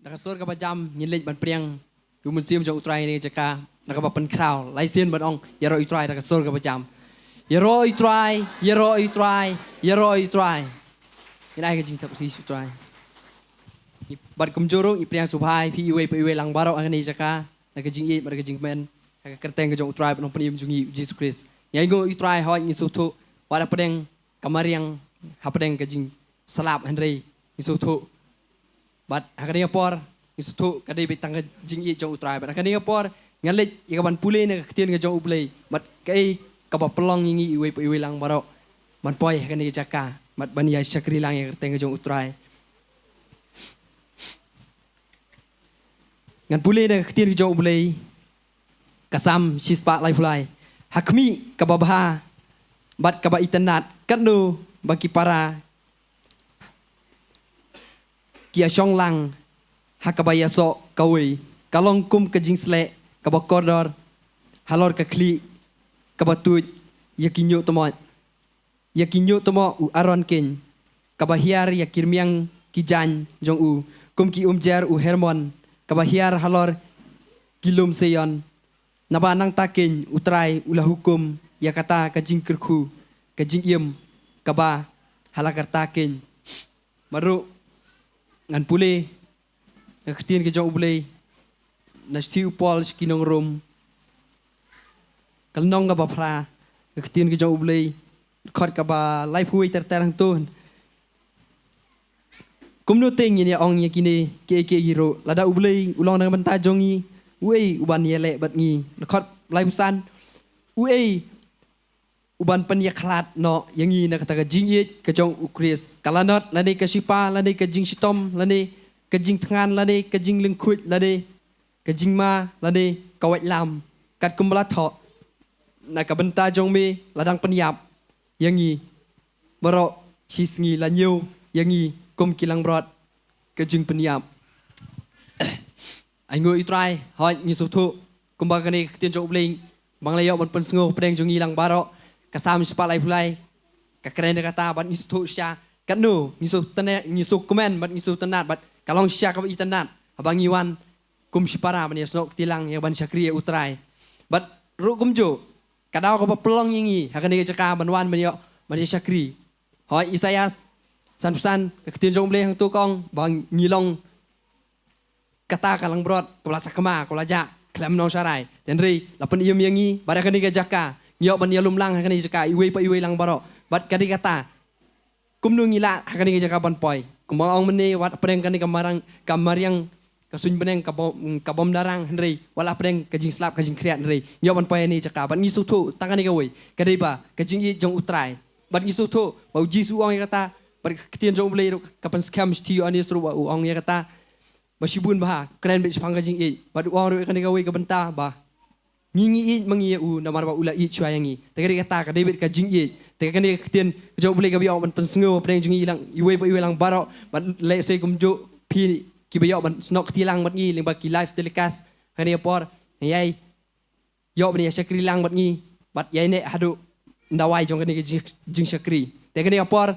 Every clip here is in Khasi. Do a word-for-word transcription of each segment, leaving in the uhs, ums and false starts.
Da ka sur kaba jam ngin leit ban pdiang ïa u mynsiem jong u Trai ha kane ka jaka, da kaba pynkhraw lai sien ban ong, ïaroh ïa u Trai da ka sur kaba jam. Ïaroh ïa u Trai, ïaroh ïa u Trai, ïaroh ïa u Trai. Ngin ai ka jingthap shisha ïa u Trai. Bad kumjuh ruh ngi pdiang sngewbha ïa phi iwei pa iwei lang baroh ha kane ka jaka, na ka jingïeit bad ka jingkmen ha ka kyrteng ka jong u Trai bad u Nongpynim jong ngi u Jisu Khrist. Ngi ainguh ïa u Trai, hooid ngi sngewthuh ba da pdeng ka mariang, hapdeng ka jingslap, hynrei ngi sngewthuh bad ha kane ka por ngi sngewthuh ka dei beit tang ka jingïeit jong u Trai. Bad ha kane ka por ngan leit ïa ka ban pule na ka ktien ka jong u Blei, bad kaei kaba pynlong ïa ngi iwei pa iwei lang baroh ban poi ha kane ka jaka, bad ban ïa shakri lang ïa ka kyrteng ka jong u Trai. Ngan pule na ka ktien ka jong u Blei, ka Salm shispah laiphew lai. Ha khmih kaba bha bad kaba itynnad, katno ba ki para ki ïashong lang ha kaba ïasoh kawei. Ka long kum ka jingsleh kaba kordor halor ka khlieh kaba tuid ïa ki ñiuhtmoh, ïa ki ñiuhtmoh u Aron keiñ, kaba hiar ïa ki rmiang ki jaiñ jong u, kum ki umjer u Hermon, kaba hiar halor ki lum Seion. Naba nangta keiñ u Trai u la hukum ïa kata ka jingkyrkhu, ka jingim kaba ha la karta keiñ. Bad ruh ngan pule na ka ktien ka jong u Blei na shithi u Paul sha ki nong Rom, ka lynnong kaba phra, na ka ktien ka jong u Blei, dkhot kaba laiphew wei ter ter hangto. Kumno te ngin ïa ong ïa kine kiei kiei ruh, lada u Blei u long na ka bynta jong ngi, uei uban ïaleh bad ngi? Dkhot laiphew san, uei uban pynïakhlad noh ïa ngi na kata ka jingïeit ka jong u Khrist? Ka lanot lane ka shipa lane ka jingshitom lane ka jingthngan lane ka jinglyngkhuid lane ka jingma lane ka waitlam? Katkum ba la thoh, na ka bynta jong me la dang pynïap ïa ngi baroh, shi sngi la ñiew ïa ngi kum ki langbrot ka jingpynïap. Ainguh ïa u Trai, hooid ngi sngewthuh kumba kane ka ktien jong u Blei ba ngi la ïoh ban pynsngew hapdeng jong ngi lang baroh, ka Salm shispah laiphew lai ka kren da kata, bad ngi sngewthuh shisha katno ngi sngewtynnad, ngi sngewkmen bad ngi sngewtynnad, bad ka long shisha kaba itynnad haba ngi wan kum shipara ban ïasnoh kti lang ïa ban shakri ïa u Trai. Bad ruh kumjuh ka daw kaba pynlong ïa ngi ha kane ka jaka ban wan ban ïoh ban ïa shakri. Hooid, Isaïah sanphew san, ka ktien jong u Blei hangto ka ong ba ngi long kata ka langbrot kaba la sakma, kaba la jah khlem nongsharai. Hynrei la pynim ïa ngi bad ha kane ka jaka ngi ïoh ban ïalum lang ha kane ka jaka iwei pa iwei lang baroh. Bad ka dei kata, kumno ngi lah ha kane ka jaka ban poi? Kumba ong mynne, wat hapdeng kane ka marang, ka mariang, ka suiñ bneng, ka bom, ka bom darang, hynrei wat la hapdeng ka jingslap, ka jingkhriat, hynrei ngi ïoh ban poi ha kane ka jaka. Bad ngi sngewthuh tang kane kawei, ka dei ba ka jingïeit jong u Trai. Bad ngi sngewthuh ba u Jisu u ong ïa kata, bad ka ktien jong u Blei ruh ka pynskhem shithi Ïoannis ruh ba u ong ïa kata, ba shibun bha kren beit shaphang ka jingïeit. Bad u ong ruh ïa kane kawei ka bynta ba ngi, ngi ïeit ma ngi ïa u namar ba u la ïeit shuwa ïa ngi. Te ka dei kata ka dei beit ka jingïeit. Te kane ka ktien ka jong u Blei kaba ïoh ban pynsngew hapdeng jong ngi lang iwei pa iwei lang baroh, bad lehse kumjuh phi kiba ïoh ban snoh kti lang bad ngi lyngba ki live telecast ha kane ka por, ngi ïai ïoh ban ïa shakri lang bad ngi, bad ïai neh haduh ndawai jong kane ka jing, jingshakri. Te kane ka por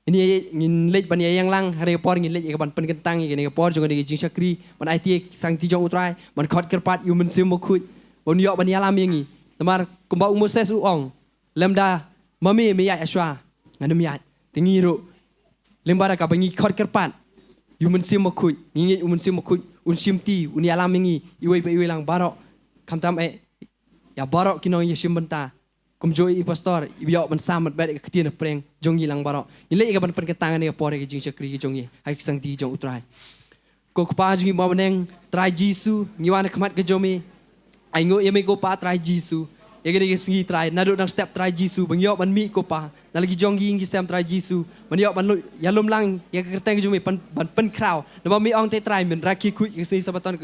ngin ïa, ngin leit ban ïa ïeng lang, ha kane ka por ngin leit ïa ka ban pynkyntang ïa kane ka por jong kane ka jingshakri, ban aiti ïa ki sangti jong u Trai ban khot kyrpad ïa u Mynsiem Bakhuid ba un ïoh ban ïalam ïa ngi. Namar kumba u Moses u ong, lymda ma me me ïaid ha shuwa, ngan ym ïaid. Te ngi ruh lyngba da kaba ngi khot kyrpad ïa u Mynsiem Bakhuid, ngi ngeit u Mynsiem Bakhuid un shimti, un ïalam ïa ngi iwei pa iwei lang baroh, khamtam eh ïa baroh ki nongïashim bynta, kumjuh i pastor iba ïoh ban sam bad beh ïa ka ktien hapdeng jong ngi lang baroh. Ngin leit ïa ka ban pynkyntang ha kane ka por ïa ka jingshakri ka jong ngi ha ki sangti jong u Trai. Ko Kpa jong ngi ba ha bneng, Trai Jisu, ngi wan ha khmat ka jong me. Ainguh ïa me ko Pa Trai Jisu ïa kane ka sngi Trai, naduh dang step Trai Jisu ba ngi ïoh ban mih ko Pa na la ki jong ki ïing ki sem Trai Jisu, ban ïoh ban ïalum lang ïa ka kyrteng ka jong me, ban pynkhraw. Naba me ong te Trai, men rakhe khuid ïa ka sngi Sabaton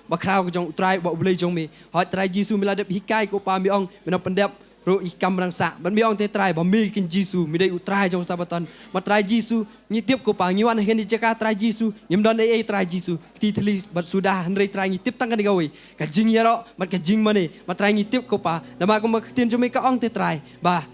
ba khraw ka jong u Trai uba U Blei jong me. Hooid Trai Jisu, me la dep hikai ko Pa, me ong me nang pyndep ruh ïa ki kam ba dang sah. Bad me ong te Trai ba me keiñ Jisu me dei u Trai jong ka Sabaton. Bad Trai Jisu, ngi tip ko Pa, ngi wan ha kane ka jaka Trai Jisu, ngim don ei ei Trai Jisu, kti thylli bad suda, hynrei Trai ngi tip tang kane kawei, ka jingïaroh bad ka jingmane. Bad Trai ngi tip ko Pa, namar kumba ka ktien jong me ka ong te Trai ba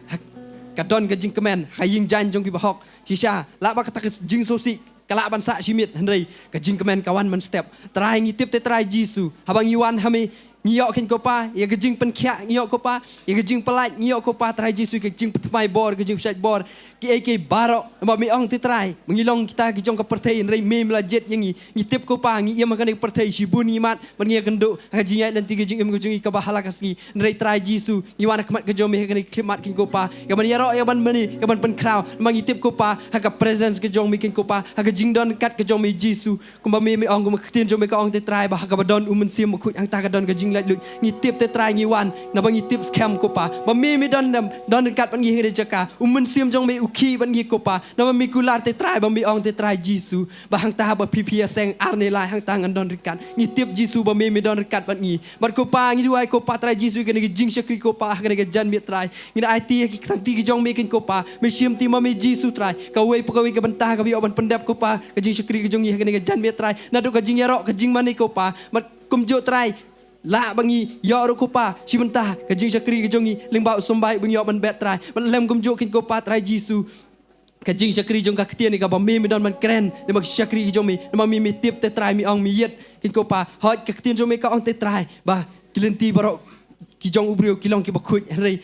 ka don ka jingkmen ha ka ïing jaiñ jong ki bahok. Shisha lah ba kata ka jingsngewsih ka lah ban sah shi miet, hynrei ka jingkmen ka wan mynstep. Trai, ngi tip te Trai Jisu, haba ngi wan ha me, ngi ïoh kein ko Pa ïa ka jingpynkhiah, ngi ïoh ko Pa ïa ka jingpyllait, ngi ïoh ko Pa Trai Jisu, ka jingpynthymmai bor, ka jingpynshait bor, kiei kiei baroh. Namar me ong te Trai ba ngi long kita ki jong ka pyrthei, hynrei me me la jied ïa ngi. Ngi tip ko Pa, ngi im ha kane ka pyrthei shibun ngi mad bad ngi ïakynduh ha ka jingïaid lynti ka jingim ka jong ngi kaba ha la ka sngi. Hynrei Trai Jisu, ngi wan ha khmat ka jong me ha kane ka khyllipmat kein ko Pa, ïa ban ïaroh, ïa ban mane, ïa ban pynkhreh. Namar ngi tip ko Pa, ha ka presence ka jong me kein ko Pa, ha ka jingdon ryngkat ka jong me Jisu, kumba me me ong, kumba ka ktien jong me ka ong te Trai ba ha kaba don u Mynsiem Bakhuid hangta ka don ka jinglaitluid. Ngi tip te Trai, ngi wan naba ngi tip skhem ko Pa ba me me don, don ryngkat bad ngi ha kane ka jaka. U Mynsiem jong me u khie bad ngi ko Pa, naba me kular te Trai ba me ong te Trai Jisu ba hangta haba phi phi ïaseng ar ne lai, hangta ngan don ryngkat. Ngi tip Jisu ba me me don ryngkat bad ngi. Bad ko Pa, ngi duwai ko Pa Trai Jisu, kane ka jingshakri ko Pa ha kane ka janmiet Trai, ngi da aiti ha ki ksangti ki jong me kein ko Pa. Me shim ti ma me Jisu Trai, kawei pa kawei ka bynta kaba ïoh ban pyndep ko Pa ka jingshakri ka jong ngi ha kane ka janmiet Trai, naduh ka jingïaroh, ka jingmane ko Pa. Bad kumjuh Trai, lah ba ngi ïoh ruh ko Pa shi bynta ka jingshakri ka jong ngi lyngba u symbai ba ngi ïoh ban bet Trai. Bad lem kumjuh kein ko Pa Trai Jisu, ka jingshakri jong ka ktien kaba me me don ban kren lyngba ka shakri ka jong me. Namar me me tip te Trai, me ong me ïeit kein ko Pa, hooid ka ktien jong me ka ong te Trai ba ki lynti baroh ki jong u briew ki long kiba khuid, hynrei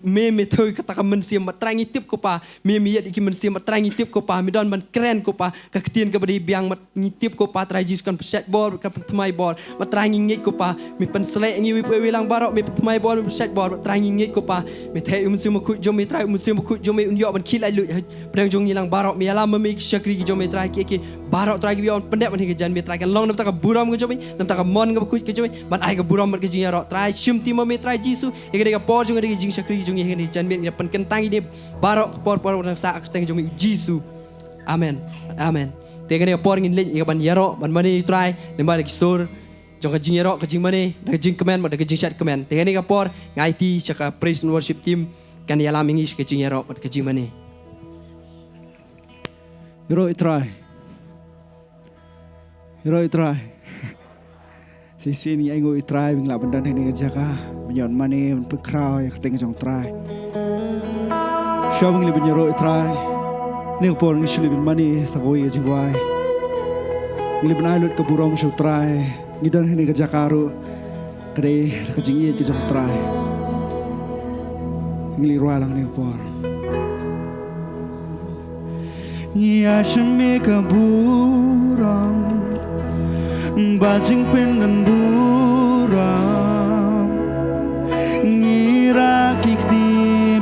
me me thaw kata ka mynsiem. Bad Trai ngi tip ko Pa, me me ïeit ïa ki mynsiem. Bad Trai ngi tip ko Pa, me don ban kren ko Pa ka ktien kaba dei biang. Bad ngi tip ko Pa Trai Jisu, kan pynshait bor, kan pynthymmai bor. Bad Trai ngi ngeit ko Pa, me pynshlei ïa ngi iwei pa iwei lang baroh, me pynthymmai bor, me pynshait bor. Bad Trai ngi ngeit ko Pa, me theh ïa u Mynsiem Bakhuid jong me Trai, u Mynsiem Bakhuid jong me un ïoh ban khie laitluid ha pdeng jong ngi lang baroh. Me ïalam ma me ki shakri ki jong me Trai, kiei kiei baroh Trai kiba ïoh ban pyndep ha kane ka janmiet Trai, kan long namar ka burom ka jong me, namar ka mon ka bakhuid ka jong me, ban ai ka burom bad ka jingïaroh. Trai shim ti ma me Trai Jisu, ïa kane ka por jong kane ka jingshakri jong ngi ha kane ka janmiet, ngi da pynkyntang ïa kane baroh ka por, por nang sah ha ka kyrteng jong me Jisu. Amen. Amen. Te kane ka por ngin leit ïa ka ban ïaroh ban mane Trai lyngba da ki sur jong ka jingïaroh, ka jingmane, da ka jingkmen bad da ka jingshait kmen. Te kane ka por nga aiti sha ka praise and worship team, kan ïalam ïa ngi sha ka jingïaroh bad ka jingmane. Ïaroh ïa Trai. Ïaroh ïa Trai. Shisien ngi ainguh ïa Trai ba ngi lah ban don ha kane ka jaka ban ïoh mane, ban pynkhraw ïa ka kyrteng jong Trai. Shuwa ba ngi leit ban ïaroh ïa Trai, ha kane ka por ngi shu leit ban mane tang kawei ka jingrwai. Ngi leit ban ai lut ka burom sha u Trai. Ngi don ha kane ka jaka ruh ka dei da ka jingïeit ka jong u Trai. Ngi leit rwai lang ha kane ka por. Ngi ai sha me ka burom bad jingpynbun burom. Ngi rah ki kti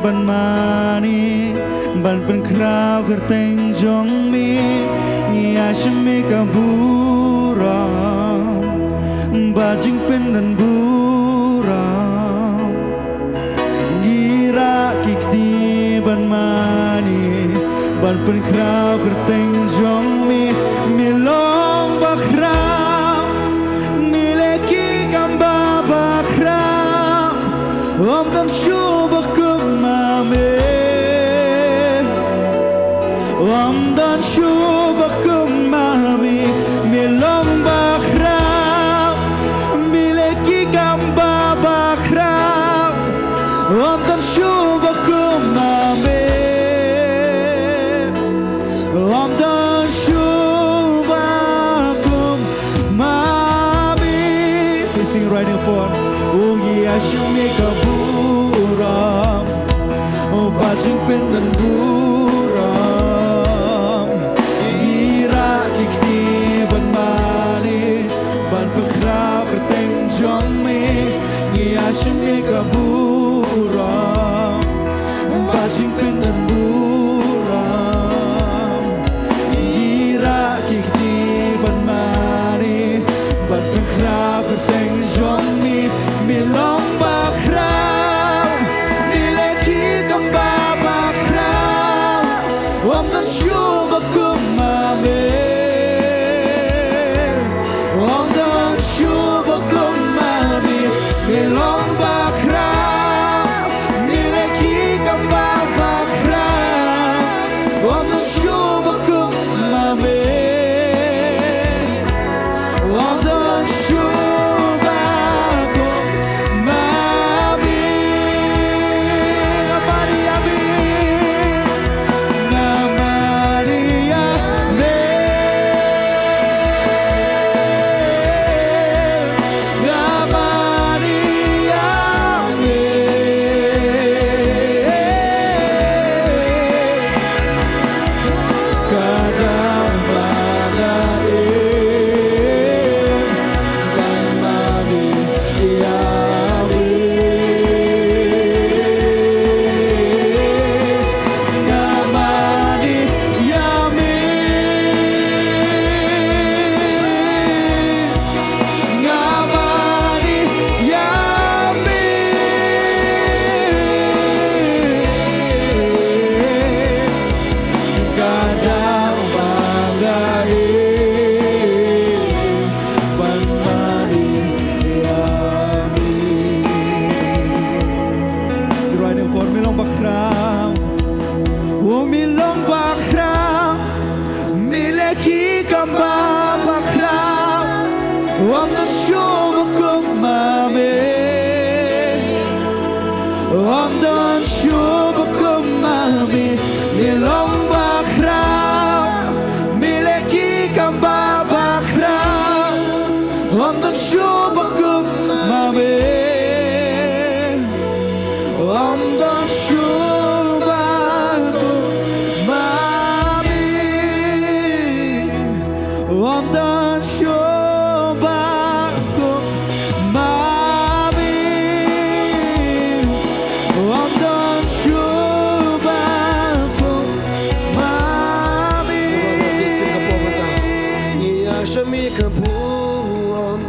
ban mane, ban pynkhraw kyrteng jong me. Ngi ai sha me ka burom bad jingpynbun burom. Ngi rah ki kti ban mane, ban pynkhraw kyrteng jong me. Me long bakhraw, me leh ki kam ba bakhraw. Ym don shuh ba kum ma me. Ym don shuh ba kum ma me. Me long bakhraw, me leh ki kam ba bakhraw. Ym don shuh ba kum ma me. Ym don shuh ba kum ma me. Shisien ngi rwai ha kane ka por. Ngi ai sha me ka burom bad jingpynbun burom. Ngi rah ki kti ban mane, ban pynkhraw kyrteng jong me. Ngi ai sha me ka burom bad jingpynbun burom. Ngi rah ki kti ban mane, ban pynkhraw kyrteng jong me. Me long bakhraw, me leh ki kam ba bakhraw. Ym don shuh ba kum ma me. Ym don shuh ba kum ma me. Me long bakhraw, Ym don shuh ba kum ma me. Ym don shuh ba kum ma me. Me long ba khraw. Me leh ki kam ba ba khraw. Ym don shuh ba kum ma me. Ym don shuh ba kum ma me. Ym don shuh ba kum ma me. Ym don shuh ba kum ma me. Ngi ïa shim ïa ka burom.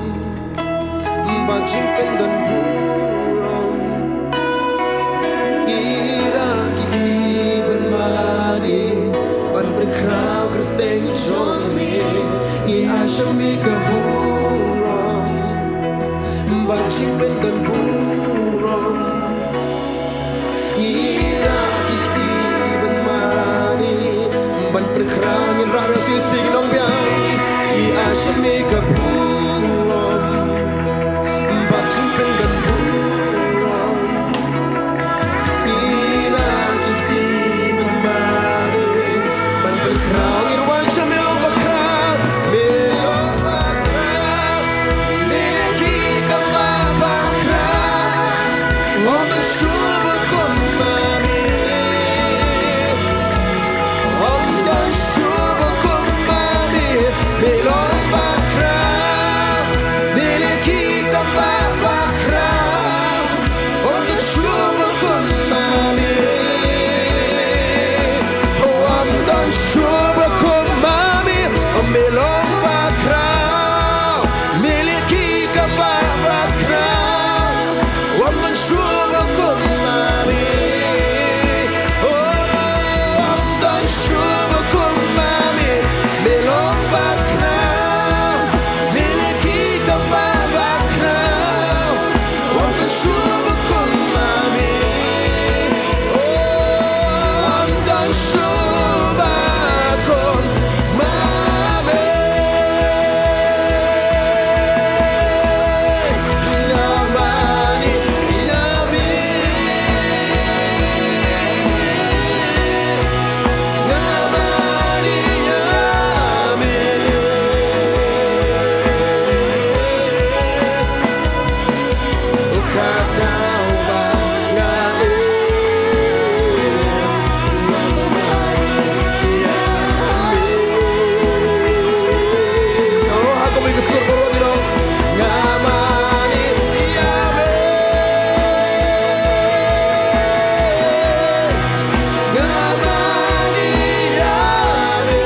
Ba jingpyndon burom. Ngi ïa ki kti ban mane ban pyrkhat kyrteng jong me. Ngi ïa shim ïa ka burom. Ba jingpyndon burom. Ngi ïa ki kti ban mane ban pyrkhat, ngin rah shisha, ngi ong biang. Ngi ïa shim ïa ka burom. Ba jingpyndon burom. Ngi ïa ki kti ban mane ban pyrkhat, ngin wan sha me long ba khraw, me long ba khraw. Me leh ki kam ba ba khraw. Ym don shuh ba kum ma me. Ym don shuh ba kum ma me. Me long ba khraw. Me leh ki kam ba ba khraw. Ym don shuh ba kum ma me. Ym don shuh ba kum ma me. Me long ba khraw. Me leh ki kam ba ba khraw. Ym don shuh ba kum ma me. Oh, ym don shuh ba kum ma me. Me long ba khraw. Me leh ki kam ba ba khraw. Ym don shuh ba kum ma me. Oh, ym don shuh ba kum ma me. Nga mane ïa me. Nga mane ïa me.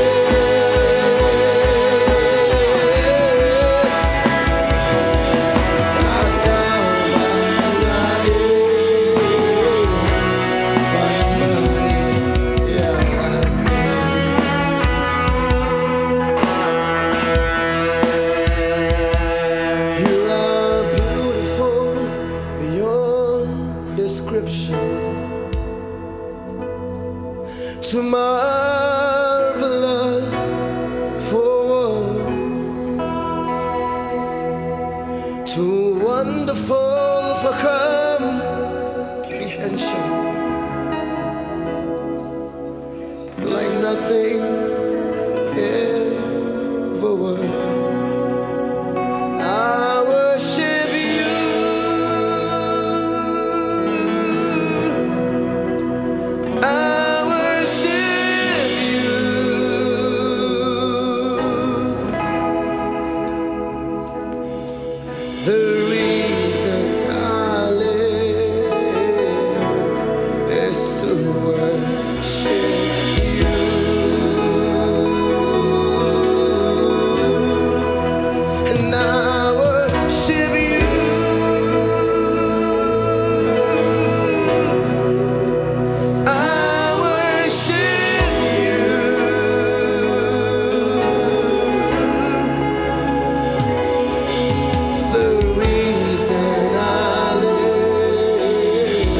You are beautiful beyond description. Too marvelous for words, too wonderful for comprehension, like nothing ever was. I worship you. I worship you. The reason I live is to worship you. And I worship you. I worship you. The reason I live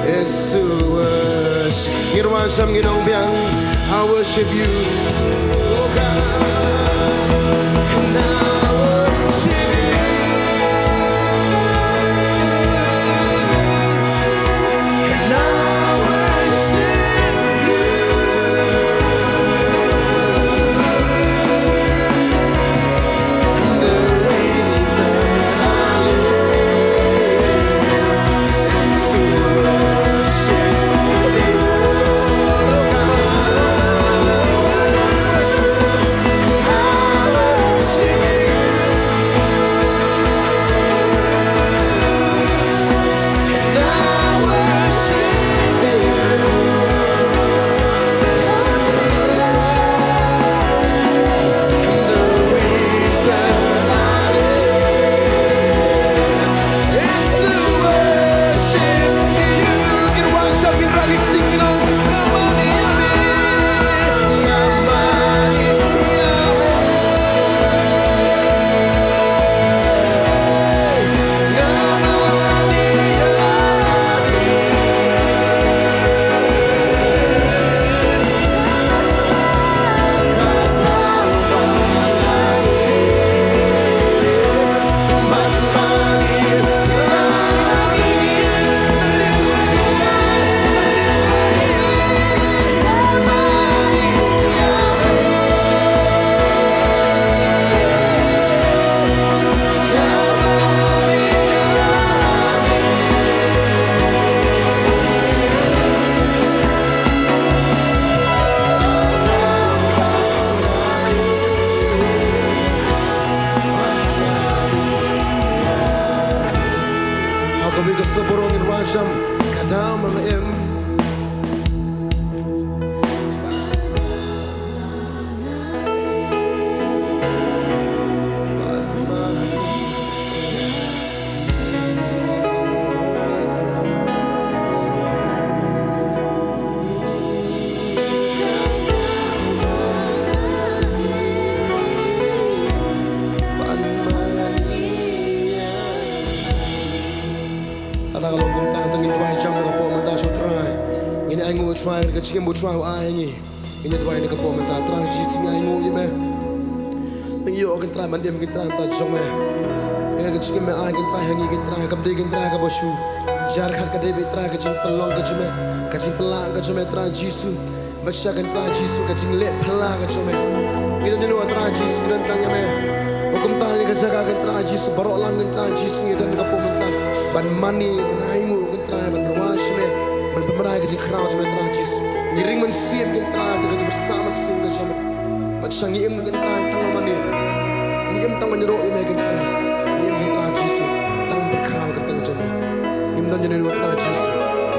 is to worship. Ngin wan sam, ngin ong biang. I worship you, oh God. And I worship Jam ka dam im. Hana ka long kumta, to ngin duwai jam na ka por mynta sha u Trai. Ngin ainguh u Trai, ka jingim u Trai u ai ha ngi. Ngin duwai na ka por mynta, Trai Jisu ngi ainguh ïa me. Ngi ïoh Kynrad ban im Kynrad mynta jong me. Ïa ka jingim me ai Kynrad ha ngi Kynrad, kam dei Kynrad kaba shu jar khat, ka dei beit Trai ka jingpynlong ka jong me, ka jingpynlah ka jong me Trai Jisu. Bad sha Kynrad Jisu ka jingleh phylla ka jong me. Ngi don ïano Trai Jisu, ngi don tang ïa me. Bad kumta ha kane ka jaka Kynrad Jisu, baroh lang Kynrad Jisu ngi don ha ka por mynta ban mane, ban ainguh Kynrad, ban rwai sha me, ban pynbna ïa ka jingkhraw jong me Trai Jisu. Ngi ring mynsiem Kynrad da ka jingpyrshah mynsiem ka jong me. Bad sha ngi im Kynrad tang ban mane. Ngi im tang ban ïaroh ïa me Kynrad. Ngi im Kynrad Jisu tang ban khraw ka kyrteng jong me. Ngim don ïano Kynrad Jisu.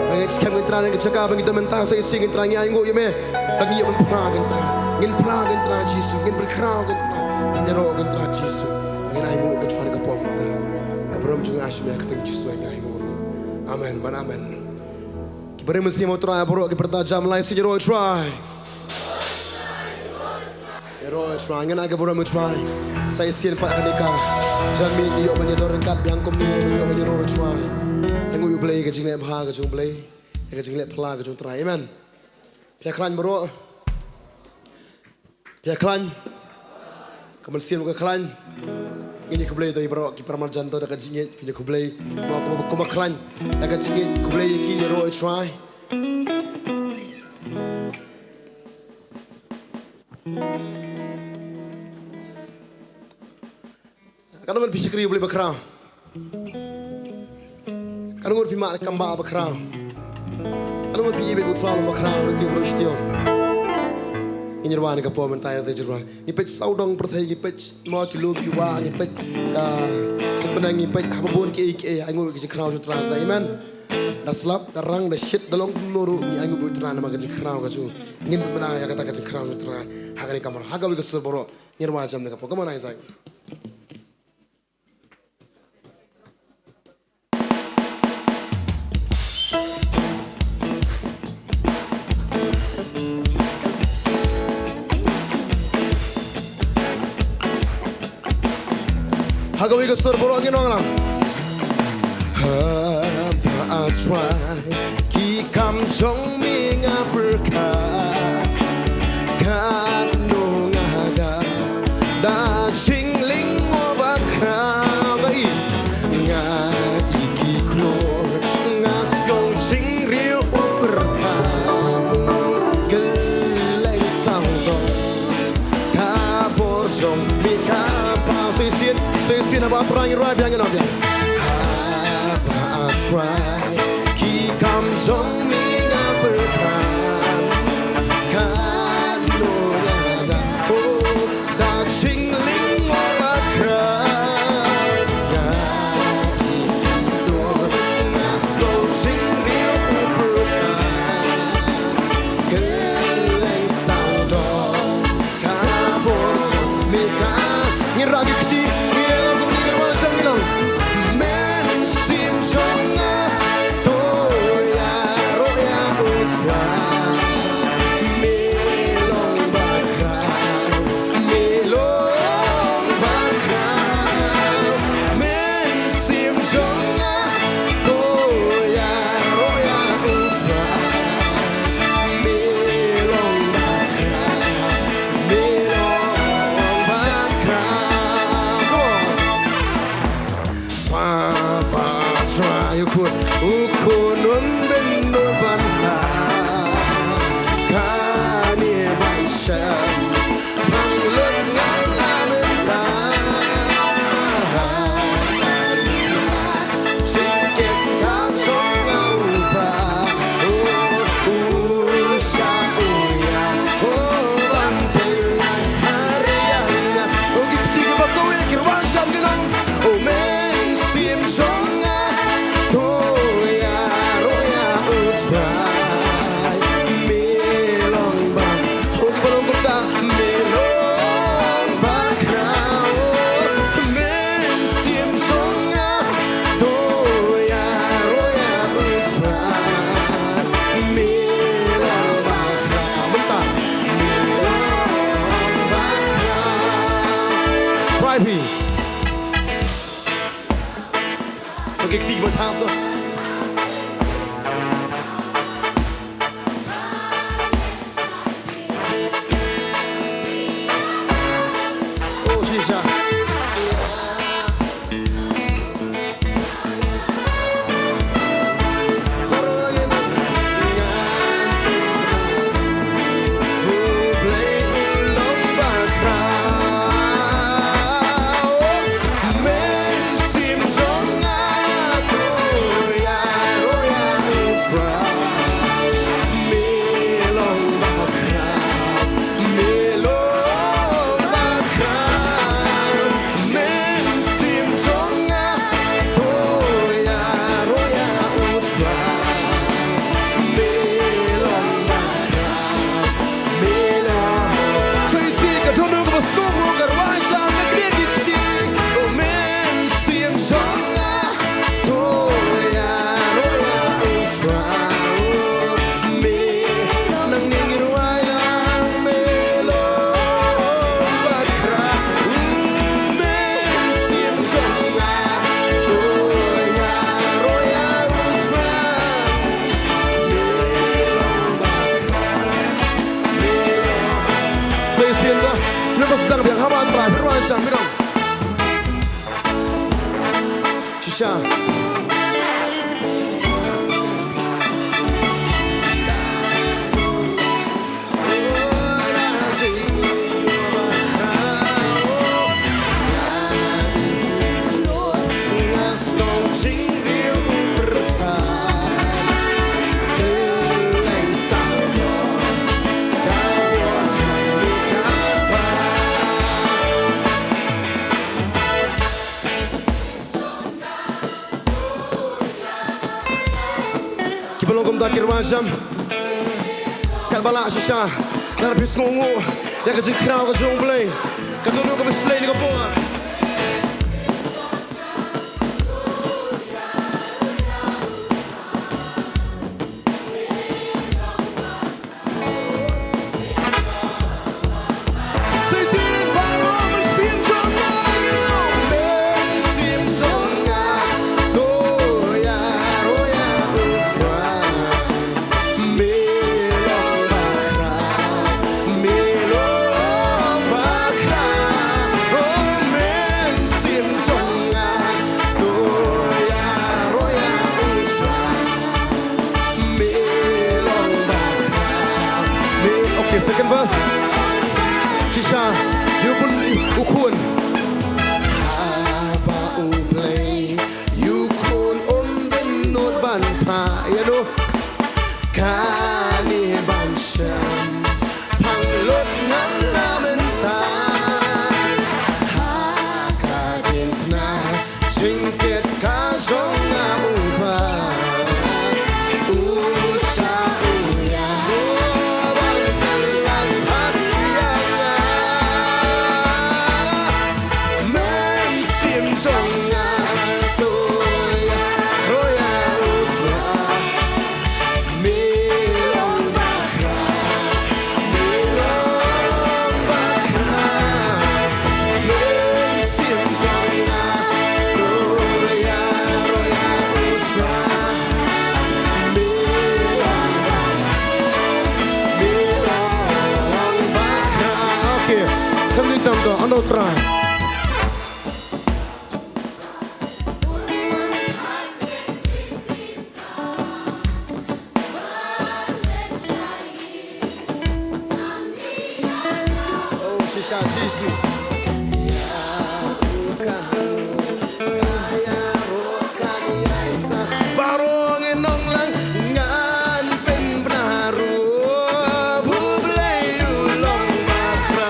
Ba ngi skhem Kynrad ha ka jaka ba ngi don mynta sa shisien Kynrad ngi ainguh ïa me. Ba ngi ïoh ban phla Kynrad. Ngin phla Kynrad Jisu. Ngin pynkhraw Kynrad. Ngin ïaroh Kynrad Jisu. Ngin ainguh Kynrad ha ka por mynta. Ka burom jong nga sha me ha ka kyrteng Jisu ngi ainguh. Amen. Ban amen. Ki briew mynsiem u Trai baroh ki pyrta jam lai sien ïaroh u Trai. Ïaroh u Trai, ngin ai ka burom u Trai. Sa shisien pat kane ka janmiet ngi ïoh ban ïadon ryngkat biang kumne, ngi ïoh ban ïaroh u Trai. Ïa u Blei, ka jingleh bha ka jong u Blei, ïa ka jingleh phylla ka jong u Trai. Amen. Phi ïa khlaiñ baroh. Phi ïa khlaiñ. Ka mynsiem ka khlaiñ. Ngin ïa khublei to ïa baroh ki para marjan to da ka jingngeit, phi ïa khublei. Mo kumba, kumba khlaiñ da ka jingngeit, khublei ïa ki, ïaroh u Trai. Katno ngut phi shakri U Blei bakhraw? Katno ngut phi mad kam ba bakhraw? Katno ngut phi ïeit bad U Trai bakhraw, ruh ti baroh shatei? Ngin ïa rwai ha kane ka por mynta ïa te jingrwai. Ngi peit sawdong pyrthei, ngi peit mo ki lum ki wah, ngi peit ka suk bneng, ngi peit haba bun kiei kiei, ainguh ïa ka jingkhraw jong U Trai sa, amen. Da slap, da rang, da shit, da long kumno ruh, ngi ainguh ïa U Trai namar ka jingkhraw ka jong u. Ngin pynbna ïa kata ka jingkhraw jong U Trai ha kane ka kamra, ha kawei ka sur baroh. Ngin rwai jam na ka por. Come on, Isaac. Ha kawei ka sur baroh ngin ong lang. Haba A Trai ki kam jong me nga pyrkhat, katno nga da, da jinglyngngoh bakhraw. Nga ïa ki khlur, nga sngew jingriew u pyrthei. Kylleng sawdong ka bor jong me ka paw. Sa shisien, sa shisien haba A Trai ngi rwai biang, ngi ong biang. Haba A Trai ki kam jong me nga pyrkhat, katno nga da, oh, da jinglyngngoh bakhraw. Nga ïa ki khlur, nga sngew jingriew u pyrthei. Kylleng sawdong ka bor jong me ka. Ngi rah ki kti, ngi rah ki kti, ngi rah jam ngi long. Mynsiem jong nga to ïaroh ïa U Trai. Me long bakhraw, me long bakhraw. Mynsiem jong nga to ïaroh ïa U Trai. Me long bakhraw, me long bakhraw. Come on. Papa Trai, u khun, u khun un bynnud ban ha kane ban shem. Pang lut ngan la mynta. Jingkit ka jong nga u Kpa. U, u shah u ïa. U ban pynlait ha riang nga. U ki kti kiba kawei ki rwai jam ki nang. U mynsiem jong nga to ïa. Rai phi. Okay, kti ba sam to. Oh, shisha. Sa shisien da, ne ko sang biang haba trai, ruan sang bidang. Shisha. Kiba long kumta ki rwai jam. Katba lah shisha, lada phi sngewnguh ïa ka jingkhraw ka jong U Blei, ka dohnud kaba shlei ne ka por. Okay, second verse. Shisha, ïa u khun, u khun. Haba U Blei ïa u khun um bynnud ban phah ïa u, kane ban shem pang lut ngan la mynta. Ha ka diengphna jingkit ka jong nga uba u sha u ïa u ban pynlait pat ïa nga. Mynsiem jong nga to ïaroh ïa u Trai. Okay, kham ni tam to, ano Trai. Oh, shisha Jisu. Baroh ngin ong lang ngan pynbna ruh, U Blei u long bakla.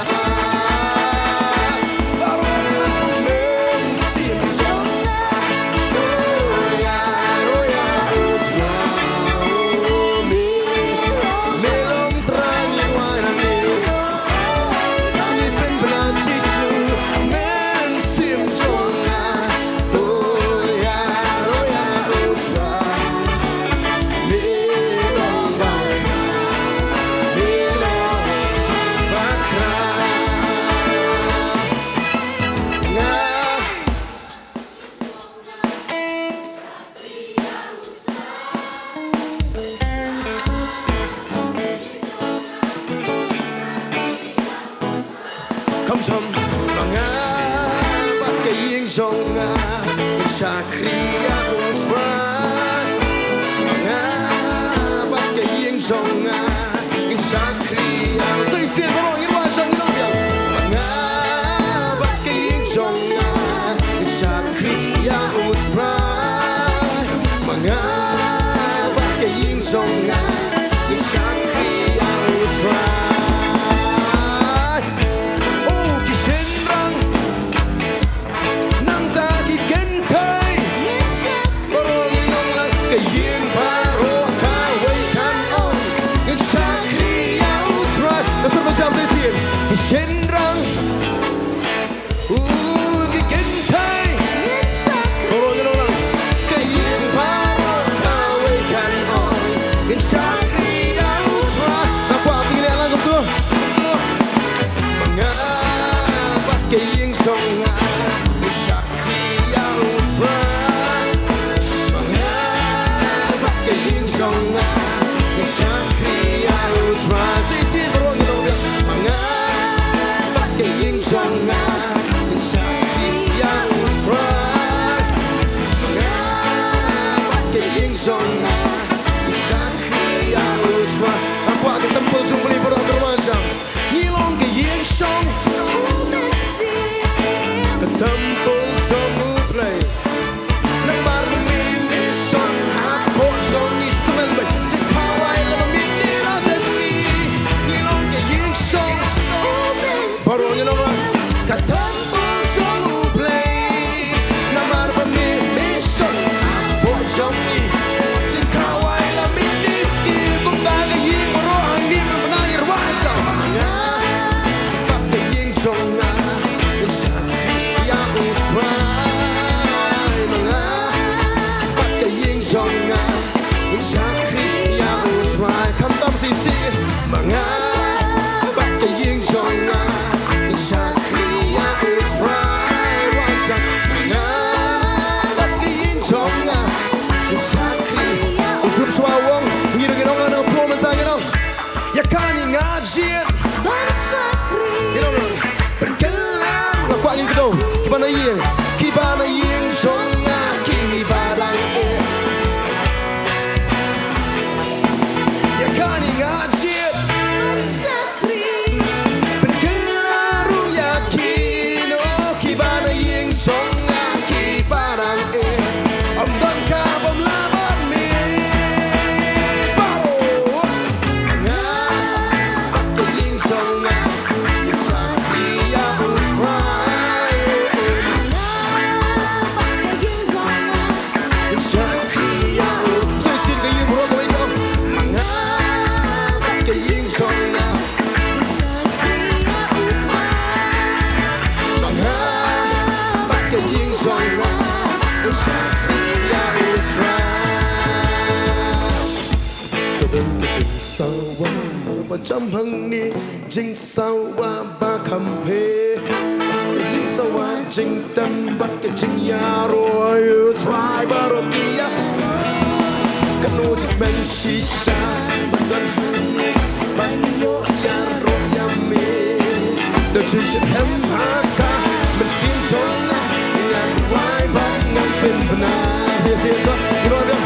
jong nga, ngin shakri ïa U Trai. Ma nga bad ka ïing jong nga, ngin shakri ïa U Trai. Sa shisien baroh ngin wad sha ngi long biang. Ma nga bad ka ïing jong nga, ngin shakri ïa U Trai. Ma nga bad ka ïing jong nga, ngin shakri ïa U Trai. Oh, ki shynrang nangta ki kynthei. Baroh ngin ong lang, ka ïing baroh kawei kan ong, ngin shakri ïa U Trai. Ka sur ba jam shisien. Ki shynrang, uh, ki kynthei. Baroh ngin ong lang, ka ïing baroh kawei kan ong, ngin shakri ïa U Trai. Nga kwah ba phi leh lang kumtu. Ma nga bad ka ïing jong nga, ngin shakri ïa U Trai. Ma nga bad ka ïing jong nga, ngin shakri ïa U Trai. Sa shisien baroh ngin ong biang. Ma nga bad ka ïing jong nga, ngin shakri ïa U Trai. Ma nga bad ka ïing jong nga, ngin shakri ïa U Trai. Nga kwah ka temple jong U Blei baroh kan wan shang. Ngi long ka ïing shong, ka temple jong U Blei. Namar ba me me shong hapoh jong ngi, sngewthuh bad jingkhawai lada me me la sdang. Ngi long ka ïing shong, baroh ngin ong lang, ka temple jong U Blei. Namar ba me me shong hapoh jong ngi, jingkhawai la me me sdang. Kumta ka ïing baroh hangne mynta ngin wan shang. Ma nga bad ka ïing jong nga, ngin shakri ïa U Trai. Ma nga bad ka ïing jong nga, ngin shakri ïa U Trai. Khamtam shisien. Ma nga bad ka ïing jong nga, ngin shakri ïa U Trai. Wan shang. Ma nga bad ka ïing jong nga, ngin shakri. U Joshua u ong, ngi ruh ngin ong, na pyrshah mynta ngin ong. Ïa kane nga jied ban shakri, ngin ong, ban kylla. Nga kwah ngin kdew. Kiba na ïing, kiba na ïing jong nga, kiba dang eh. Ïa kane nga jied ban shakri, ban kylla ruh ïa kino kiba na ïing jong nga, kiba dang eh. Ym don kaba ym lah bad me baroh. Nga bad ka ïing jong nga, ngin shakri ïa U Trai. Nga bad ka ïing jong nga, ngin shakri ïa U. Sa shisien ka ïing baroh kawei kan ong. Ma nga bad ka ïing jong nga, ngin shakri ïa U Trai. Ma nga bad ka ïing jong nga, ngin shakri ïa U Trai. Ka don ka jingsawa ba jam hangne, jingsawa ba kham pher. Ka jingsawa jingtem bad ka jingïaroh, U Trai baroh ki ïa. Kano jingpynshisha ba don hangne ban ïoh ïaroh ïa me. Da jingshitrhem ha ka mynsiem jong nga, ngan duwai bad ngan pynbna. Ïa shisien to, ngi duwai biang.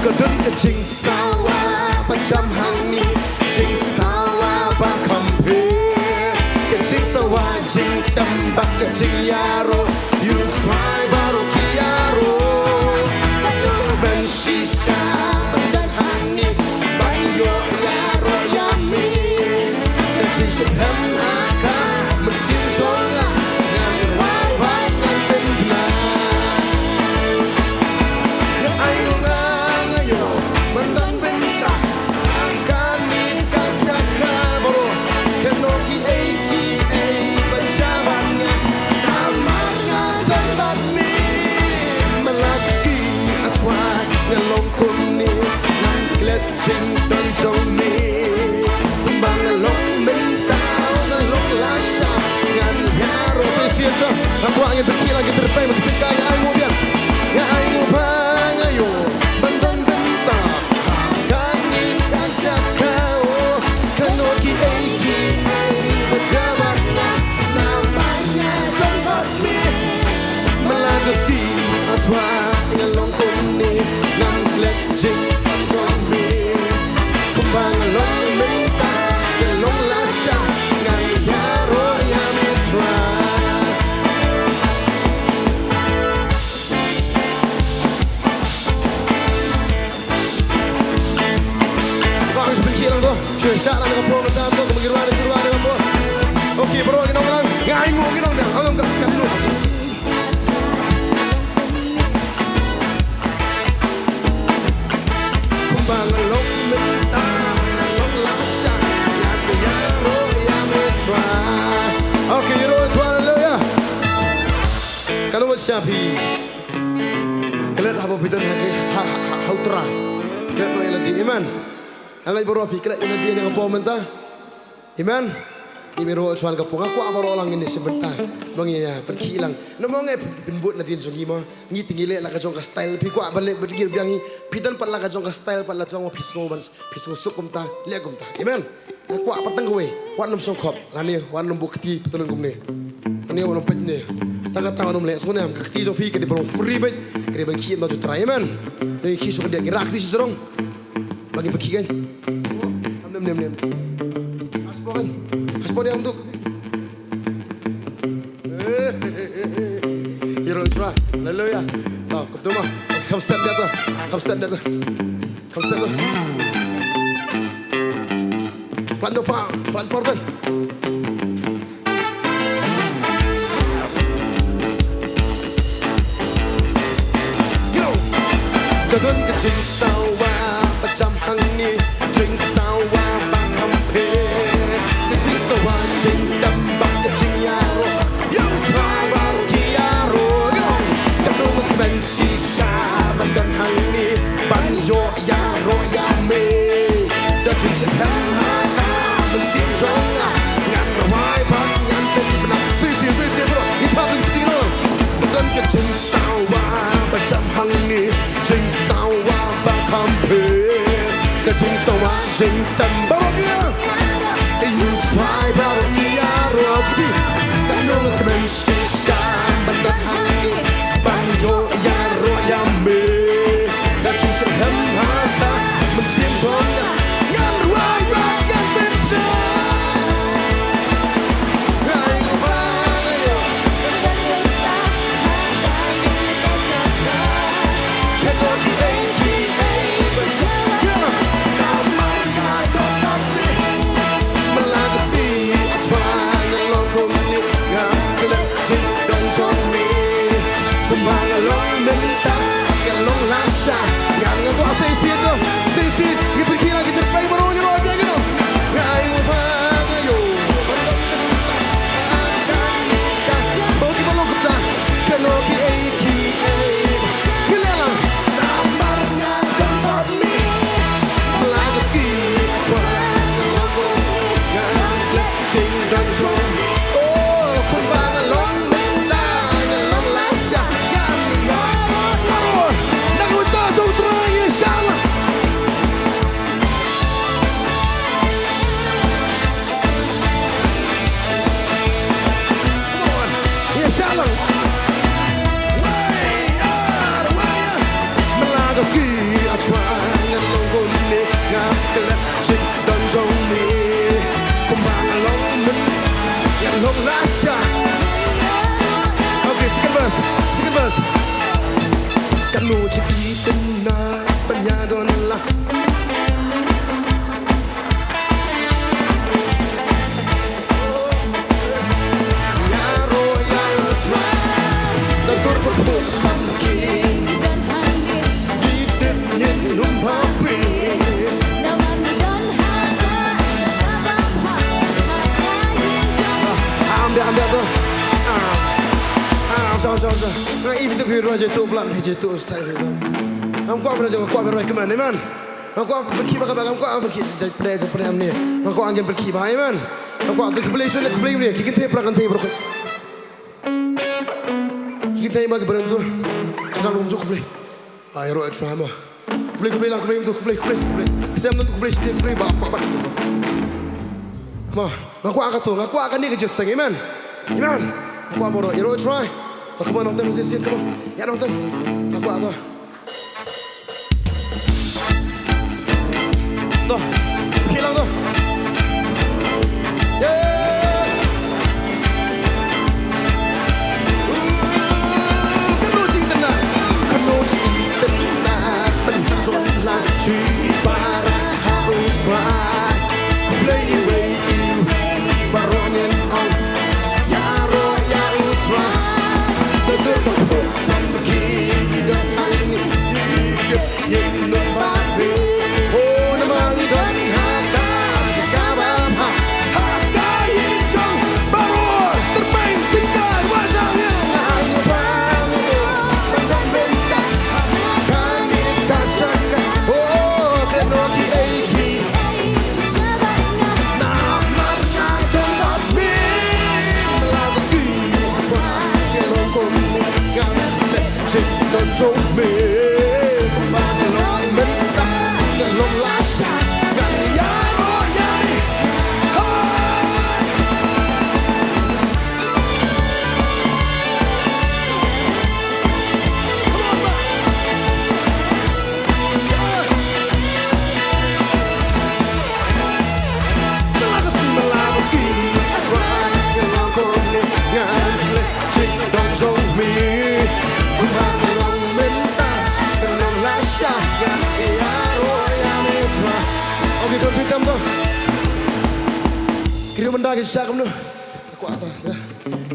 Ka don ka jingsawa ba jam hangne, jingsawa ba kham pher. Ka jingsawa jingtem bad ka jingïaroh, U Trai baroh ki ïaroh. Ka don ka jingpynshisha ba don hangne ban ïoh ïaroh ïa me. Ka jingshitrhem ha ka mynsiem jong nga, ngan duwai bad ngan pynbna. Nga ai ruh nga, nga ïoh ban don bynta ha kane ka jaka baroh. Kano kiei kiei ba jia bad nga, namar nga don bad me. Malak ki, A Trai, nga long kumne, ngan klet jingdon jong me. Kumba nga long mynta, nga long lashai, ngan ïaroh. Sa shisien to, nga kwah ngin pynkhih lang ki tyrpeng bad ki syngkai. Nga ai nguh biang, nga ai nguh ba nga ïoh ban don bynta ha kane ka jaka. Oh, kano kiei kiei ba jia bad nga, namar nga don bad me. Ano wat sha phi. Klet haba phi don ha, ha, ha, ha u Trai. Klet noh ïa lade. Amen. Nga ngeit baroh phi klet ïa lade ha kane ka por mynta. Amen. Ngi mih ruh shuwa ka por, nga kwah baroh lang ngin ïa sngewbha mynta. Ba ngi ïa pynkhih lang. Namar ngi pynbud nadien jong ngi mo. Ngi te ngi leh la ka jong ka style. Phi kwah ban leh ban ngir biang ngi. Phi don pat la ka jong ka style pat la jong phi sngew ban, phi sngew suk kumta. Leh kumta. Amen. Nga kwah pat tang kawei. Wat nym shongkhop. Lane wat nym buh kti patlun kumne. Lane wat nym peit ne. Tang kata wat nym leh. Sngewbha ka kti jong phi ka dei ban long free beit. Ka dei ban khih na jong u Trai. Amen. Te ngi khih shuh ka dei ngi rah kti sha jrong. Ba ngin pynkhih kein. Am nem nem nem. Haspo kein. Haspo ne am duk. Ïaroh ïa u Trai. Haleluya. To, kumta ma. Kham step dia to. Kham step dia to. Kham step to. Plan do pa, plan por ben. Ka don ka jingsawa ba jam hangne, jingsawa ba kham pher. Ka jingsawa jingtem bad ka jingïaroh. Ïa u Trai baroh ki ïaroh. Ka don ka kmen shisha ban don hangne ban ïoh ïaroh ïa me. Da jingshitom ha ka mynsiem jong nga, ngan rwai bad ngan pynbna. Sisi, sisi, bro. Ngi thap ngi kti ngi long. Ba don ka jingsawa ba jam hangne, jingsawa ba kham pher. Ka jingsawa jingtem baroh ngi. Ïa u Trai baroh ngi ïaroh. Ka don ka kmen shisha ban don hangne ban ïoh ïaroh ïa me. Da jingshitom ha ka mynsiem jong nga, ngan rwai bad ngan pynbna. Rwai bad ngan Ïa shah lang. Wei ar wei ar. Mynta ka sngi A Trai ngan long kumne, nga klet jingdon jong me. Kumba nga long mynta, nga long lashai. Okay, second verse, second verse. Katno jingkitna ban ïadon lang. Nga i bit phi roi je tu plan, je tu sai. Ngam kwah phi roi, kwah phi roi kmen, amen. Nga kwah pynkhih ba ka ba, nga kwah pynkhih jait pyneh, jait pyneh amne. Nga kwah ngin pynkhih ba, amen. Nga kwah tu khublei shun, khublei amne. Ki kynthei pra kynthei pra. Ki kynthei ma ki barim tu. Shna lum ju khublei. Ai ro et shwa ma. Khublei, khublei la, khublei tu, khublei, khublei, khublei. Sem tu khublei shi khublei ba, ba, ba. Ma, nga kwah ka tu, nga kwah kane ka jingïaseng, amen. Amen. Nga kwah boro, ïa ro et shwa. Ta kumba nongtem shisien kumba. Ïa nongtem. Nga kwah tu. To, khie lang to. Yes. Kano jingtynnat, kano jingtynnat, pynhap don la shi para ha U Trai. Khublei iwei iwei baroh ngin ong, ïaroh ïa U Trai. Ba dur ba pyrshang ba ki don hangne. Okay, don tu itam tu. Ki riew mynta ki shisha kumno?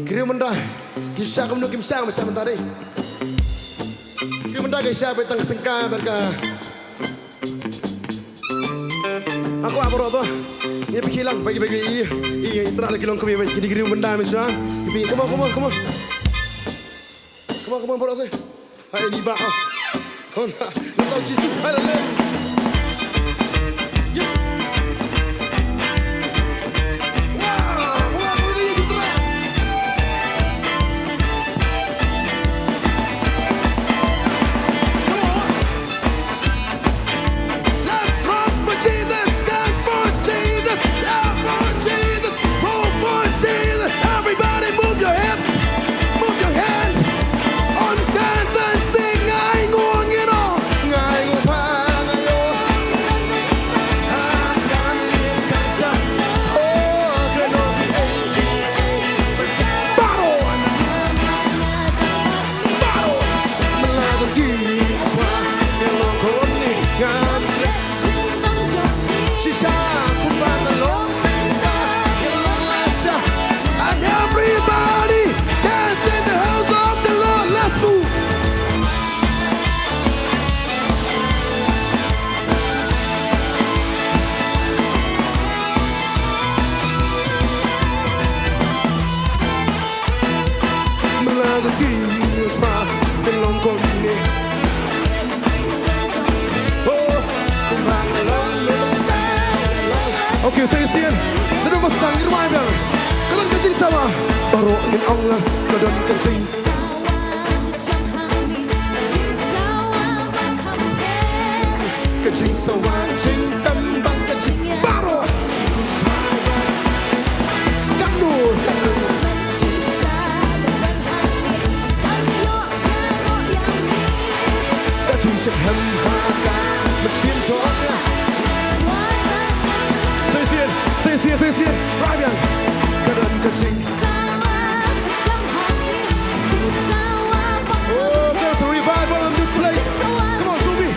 Ki riew mynta ki shisha kumno, kim shisha, ma shisha mynta dei. Ki riew mynta ki shisha bad tang ka sengkai bad ka Aku apa roh tu? Ni pergi lang, bagi bagi i i i trak lagi long kami bagi diri benda macam. Tapi come on, come on, come on. Come on, come on, baroh sih. Hai ni ba. Come on. Nak tahu sisi. Hai le. Let's rock for Jesus, dance for Jesus, love for Jesus, move for Jesus. Everybody move your hips, move your hands, and dance and sing. Ngai ngu ngin o, ngai ngu pa ngai o. Ha kan ni ka cha. Oh, kano ki ei ki ei. Baroh. Baroh. Mala ka ki. Wa. Ngai ngu ko ni. Ngai. Shisha, kumba ka long, ka long la sha. And everybody dance in the house of the Lord. Let's move. Okay, sa shisien. Naduh ba sdang ngi rwai biang. Ka don ka jingsawa. Baroh ngin ong la ka don ka jingsawa. Ka jingsawa jingtembang ka jing baroh. Kano, kano. Ka jingshit hem ha ka mynsiem jong nga. Sa shisien, sa shisien, sa shisien. Rwai biang. Ka don ka jing Oh, there's a revival in this place. Come on, Subi.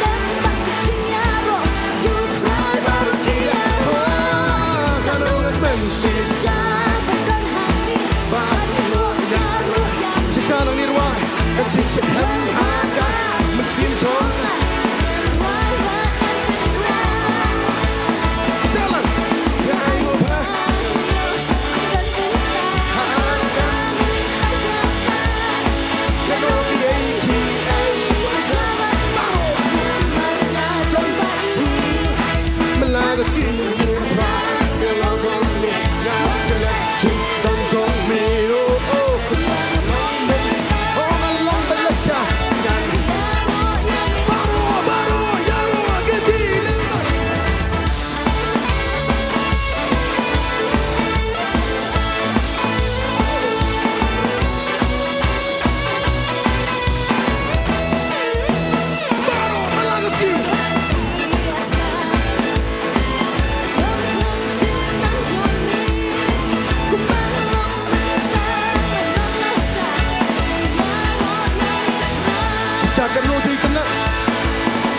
Shisha kano jingtynnat.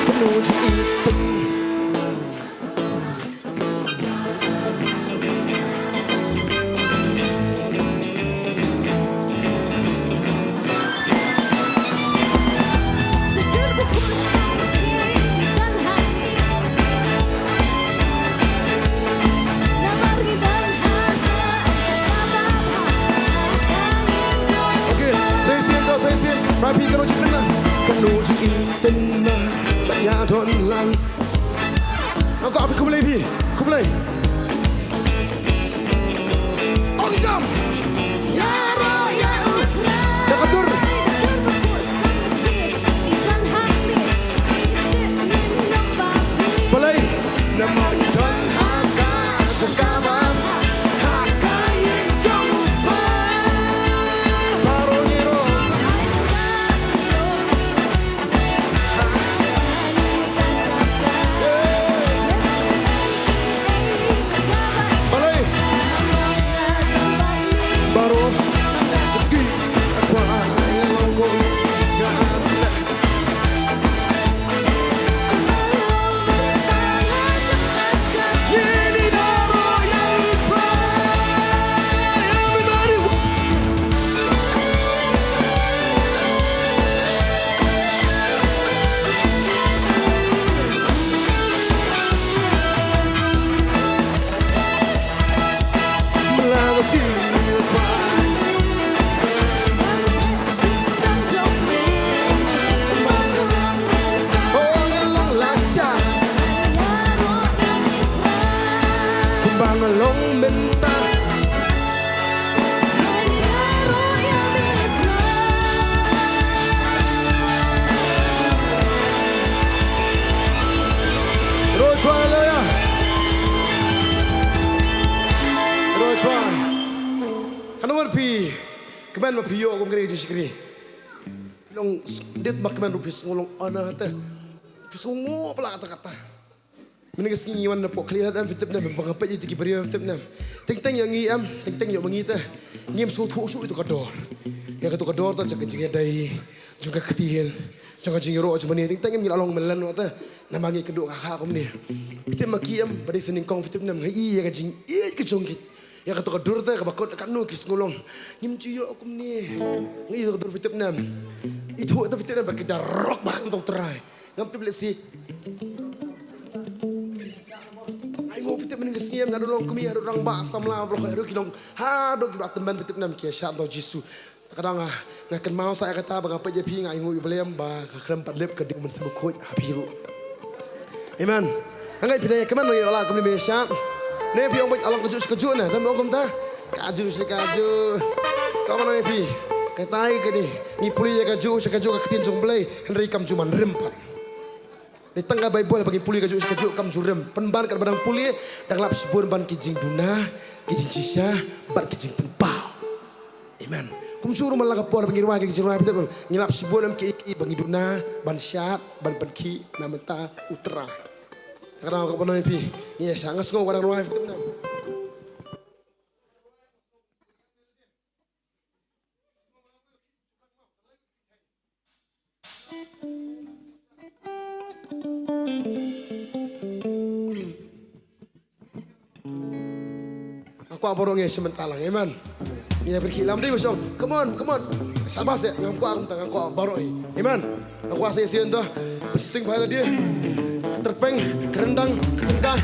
Kano jingtynnat. Okay, sa shisien to, sa shisien. Rapi kano jingtynnat. Kano jingtynnat. Ba ïa don lang. Ngan kwah phi khublei phi. Khublei. Ong jam. Ïaroh ïa u. Ïa ka tur. Phi ïoh kum kane ka jingshakri. Long s-, dep ma kmen ruh phi sngew long ana te. Phi sngew nguh palat kata kata. Mynne ka sngi ngi wan na pok khlieh lad em, phi tip ne em, ba nga peit ïa ki briew, phi tip ne em. Teng teng ïa ngi em, teng teng ïa ma ngi te. Ngim sngewthuh shuh ïa kato ka dor. Ïa kato ka dor te jong ka jingïadei, jong ka ktien, jong ka jingïaroh jong ma ngi. Teng teng ngim lah long mlien noh te. Namar ngi kynduh ka ha kumne. Phi tip ma ki em, ba dei sa nyngkong, phi tip ne em, nga i ïa ka jingïeit ka jong ki. Ïa kato ka dur te kaba kot katno ki sngew long. Ngim ju ïoh kumne. Nga ïoh ka dur, phi tip ne em. Ithuh te, phi tip ne em, ba ki da rok ba hangto U Trai. Ngam tip lehse. Nga ainguh, phi tip, mynne ka sngi em, naduh longkmie haduh rangbah samla, baroh haduh ki nong, haduh kiba tymmen, phi tip ne em, ki ïa shad hangto U Jisu. Te ka dang nga, nga kynmaw sa ïa kata ba nga peit ïa phi, nga ainguh ïa U Blei em ba ka khlem pat lip ka dei U Mynsiem Bakhuid ha phi ruh. Amen. Nga ngeit phi dang ïa kmen, nang ïa la kumne me shad. Ne phi ong bad, "Alang kajuh shi kajuh ne." Dang ong kumta? Kajuh shi kajuh. Ka ong ïa phi. Katai kane. Ngi pule ïa kajuh shi kajuh ka ktien jong U Blei. Hynrei kam ju man rim pat. Dei tang ka Baibl ba ngi pule kajuh shi kajuh kam ju rim. Pynban katba dang pule, dang lap shibun ban ki jingduna, ki jingshisha, bad ki jingpynpaw. Amen. Kumjuh ruh man la ka por ba ngi rwai ki jingrwai, phi tip, ngi lap shibun em ki, ki ba ngi duna ban shad, ban pynkhih na bynta U Trai. Ka dang ka ban phi, ngi ïa shad, nga sngew ka dang rwai, phi tip ne em. Nga kwah baroh ngi ïa shim bynta lang. Amen. Ngi ïa pyrkhih lam dei ba shong. Come on, come on. Shabas ïa. Nga kwah kumta, nga kwah baroh ngi. Amen. Nga kwah sa shisien to. Pyrshiteng bha ïa lade. Ka tyrpeng, ka ryndang, ka syngka.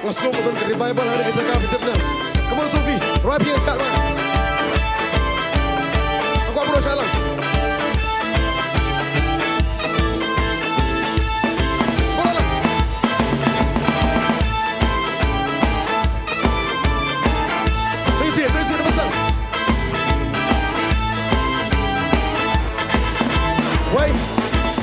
Nga sngew ba don ka revival ha ka jaka, phi tip ne em. Come on, Sophie, rwai phi ïa shad ma. Nga kwah baroh shad lang. Baroh lang. Sa shisien, sa shisien, da pynsan. Wei,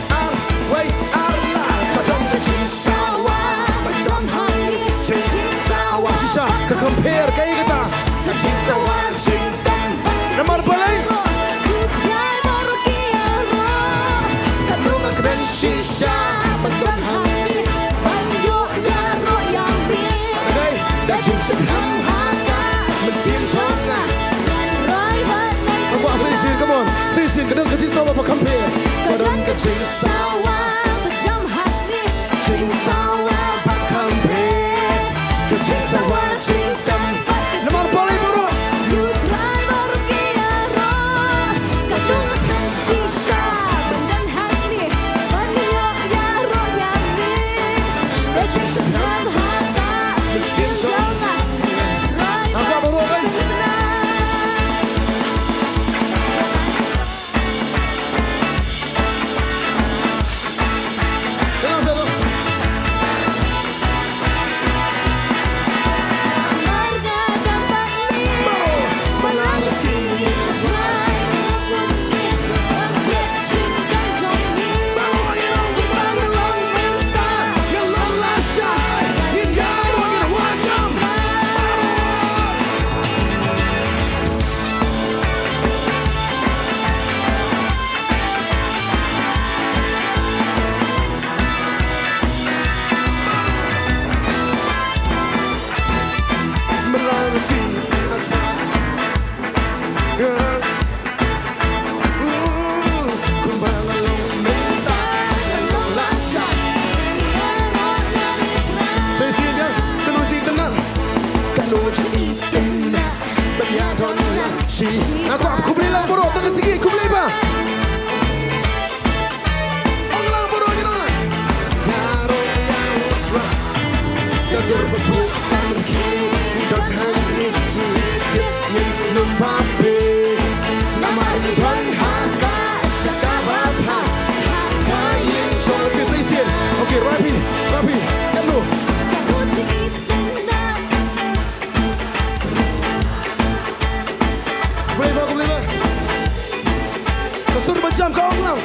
ar, wei, ar, la. Ka don ka jingsawa ba jam ha ngi, jingsawa. Shisha, ka compare, kaei kata? Ka jingsawa, jingtang. Namar balei? Ka nong ka kren shisha, ba don ha ngi, ban ïoh ïaroh ïa mi. Okay. Da jingshakri ha ka mynsiem jong nga. Ngan roi bad ngan. Sa shisien, come on. Sa shisien, ka don ka jingsawa ba kham pher. Ka don ka jingsawa ba jam ha ngi. Jingsawa ba kham pher. Ka jingsawa jingtang. Namar balei baroh? U Trai baroh ki ïaroh. Ka jingshakri shisha. Ban don ha ngi. Ban ïoh ïaroh ïa mi. Ka jingshakri ha ka mynsiem jong nga. Ngan roi bad ngan. Nga kwah khublei lang baroh, tang ka jingkhublei ba. Ong lang baroh, ngi ong lang. Namar ngi don ha ka, ka bha, ha ka ïing jong ngi. Sa shisien. Okay, rwai phi, rwai phi. Katno? Khublei ba, khublei ba. Ka sur ba jam ka ong lang.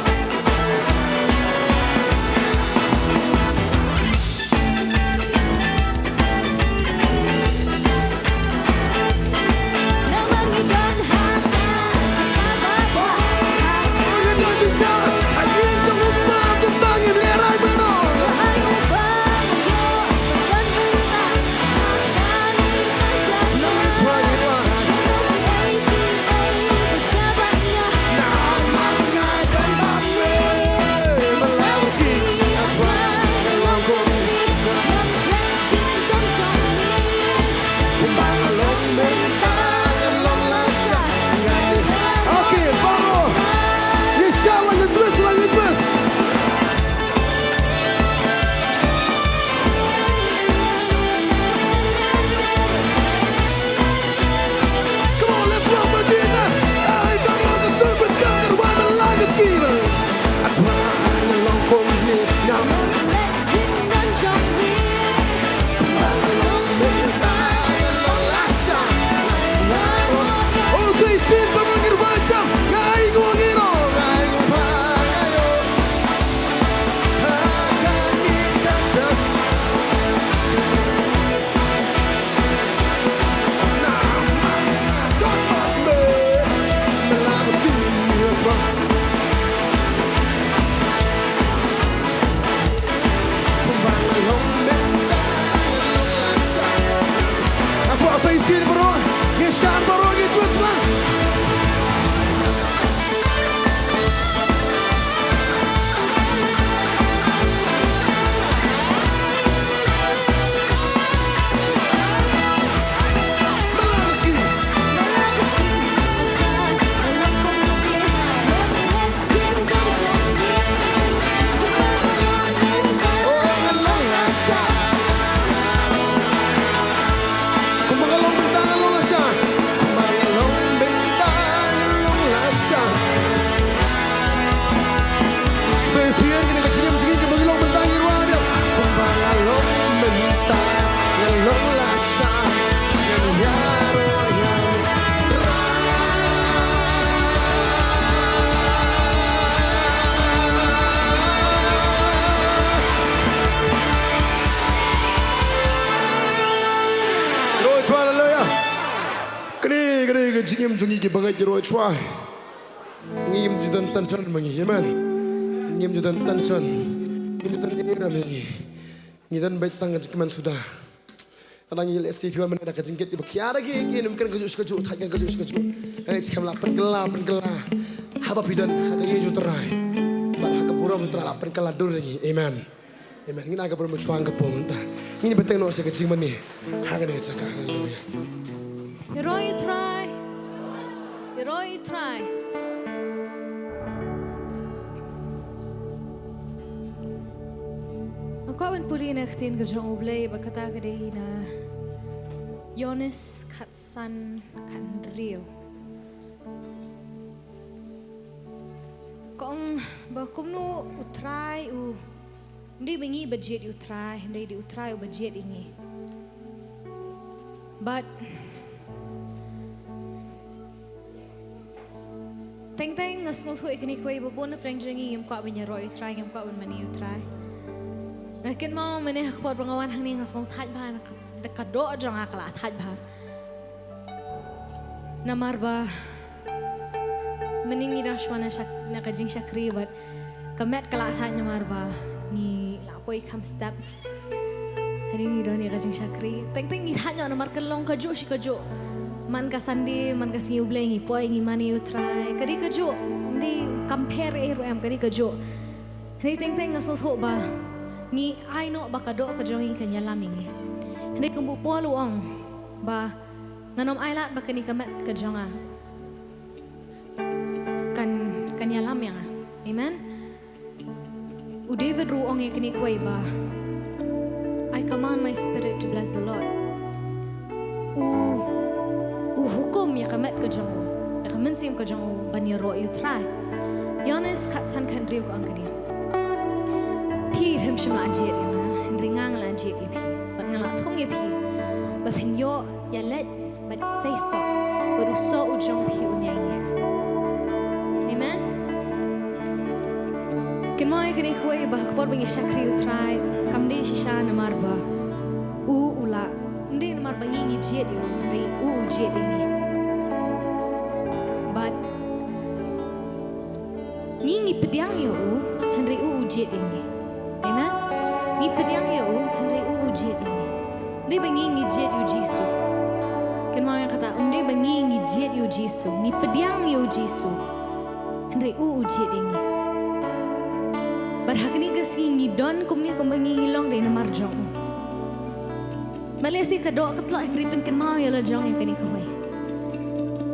Ka dei ka jingim jong ngi kiba ngeit ïaroh ïa U Trai. Ngim ju don tension ma ngi, amen. Ngim ju don tension. Ngim ju don ïa ma ngi. Ngi don beit tang ka jingkmen suda. Tang ngi leh sha phi wan mynta da ka jingkit kiba khia da ki, ki nym kren kajuh shi kajuh, thait kren kajuh shi kajuh. Ngi skhem la pynkylla, pynkylla. Haba phi don ha ka ïing U Trai bad ha ka burom U Trai la pynkylla dur ïa ngi. Amen. Amen. Ngin ai ka burom shuwa ka por mynta. Ngin bteng noh sha ka jingmane ha kane ka jaka. Haleluya. Ïaroh ïa U Trai. Ïaroh ïa U Trai. Nga kwah ban pule na ka ktien ka jong U Blei bad kata ka dei na Ïoannis khatsan khathynriew. Ka ong ba kumno U Trai u, ym dei ba ngi ba jied ïa U Trai, hynrei dei U Trai uba jied ïa ngi. Bad teng teng nga sngewthuh ïa kane kawei ba bun na pdeng jong ngi ngim kwah ban ïaroh ïa U Trai, ngim kwah ban mane ïa U Trai. Nga kynmaw mynne ha ka por ba nga wan hangne nga sngew thait bha, na ka, ka doh jong nga ka la thait bha. Namar ba mynne ngi dang shuwa na shak-, na ka jingshakri bad ka met ka la thait namar ba ngi la poi kham step. Hangne ngi don ïa ka jingshakri. Teng teng ngi thait noh namar ka long kajuh shi kajuh. Man ka Sunday, man ka sngi U Blei ngi poi ngi mane ïa U Trai. Ka dei kajuh, ym dei compare ei ruh em, ka dei kajuh. Hangne teng teng nga sngewthuh ba ngi ai noh ba ka doh ka jong ngi kan ïalam ïa ngi. Hangne kumba u Paul u ong ba ngan ym ailad ba kane ka met ka jong nga kan, kan ïalam ïa nga. Amen. U David ruh u ong ïa kane kawei ba, "I command my spirit to bless the Lord." U, u hukum ïa ka met ka jong u, ïa ka mynsiem ka jong u ban ïaroh ïa U Trai. Ïoannis khatsan khathynriew ka ong kane, "Phi phim shym la jied ïa nga, hynrei nga nga la jied ïa phi, bad nga la thung ïa phi ba phin ïoh ïaleit bad seisoh, bad u soh u jong phi un ïaineh." Amen. Kynmaw ïa kane kawei ba ha ka por ba ngi shakri ïa U Trai kam dei shisha namar ba u, u la, ym dei namar ba ngi ngi jied ïa u, hynrei u u jied ïa ngi. Bad ngi ngi pdiang ïa u, hynrei u u jied ïa ngi. Amen. Ngi pdiang ïa u, hynrei u u jied ïa ngi. Ym dei ba ngi ngi jied ïa U Jisu. Kynmaw ïa kata, ym dei ba ngi ngi jied ïa U Jisu, ngi pdiang ïa U Jisu, hynrei u u jied ïa ngi. Bad ha kane ka sngi ngi don kumne kumba ngi ngi long dei namar jong u. Bad lehse ka doh ka tlot, hynrei pynkynmaw ïa la jong ïa kane kawei.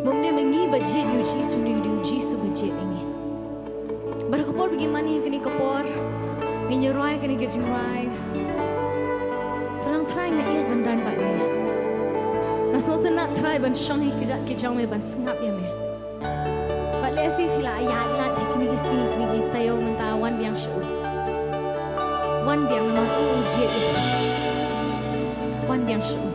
Ba ym dei ba ngi ba jied ïa U Jisu, hynrei dei U Jisu ba jied ïa ngi. Bad ha ka por ba ngi mane ïa kane ka por, ngin ïa rwai kane ka jingrwai, "Pynlong Trai nga ïeit ban don bad me." Nga sngewtynnat Trai ban shong ha ki kjat ki jong me ban sngap ïa me. Bad lehse phi la ïaid lad ha kine ki sngi, kine ki taïew mynta, wan biang sha u. Wan biang namar u u jied ïa phi. Wan biang sha u.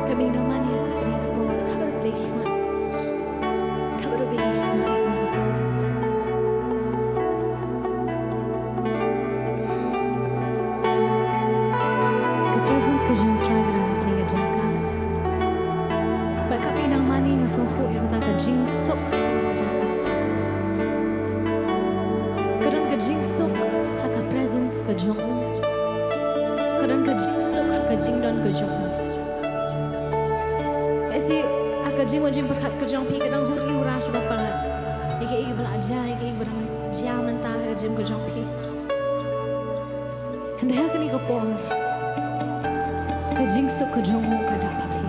Ka mih na mane ka kane ka por, kaba rupli khmat. Kaba rupli khmat na ka por. Ka presence ka jong U Trai ka don ha kane ka jaka. Bad ka mih na mane nga sngewthuh ïa kata ka jingsuk ha kane ka jaka. Ka don ka jingsuk ha ka presence ka jong U. Ka don ka jingsuk ha ka jingdon ka jong U. Ïa si, ha ka jingmut jingpyrkhat ka jong phi ka dang hur ïa u ras ba palat. Ïa kaei ba la jia, ïa kaei ba dang jia mynta ha ka jingim ka jong phi. Hynrei ha kane ka por, ka jingsuk ka jong U ka dap ha phi.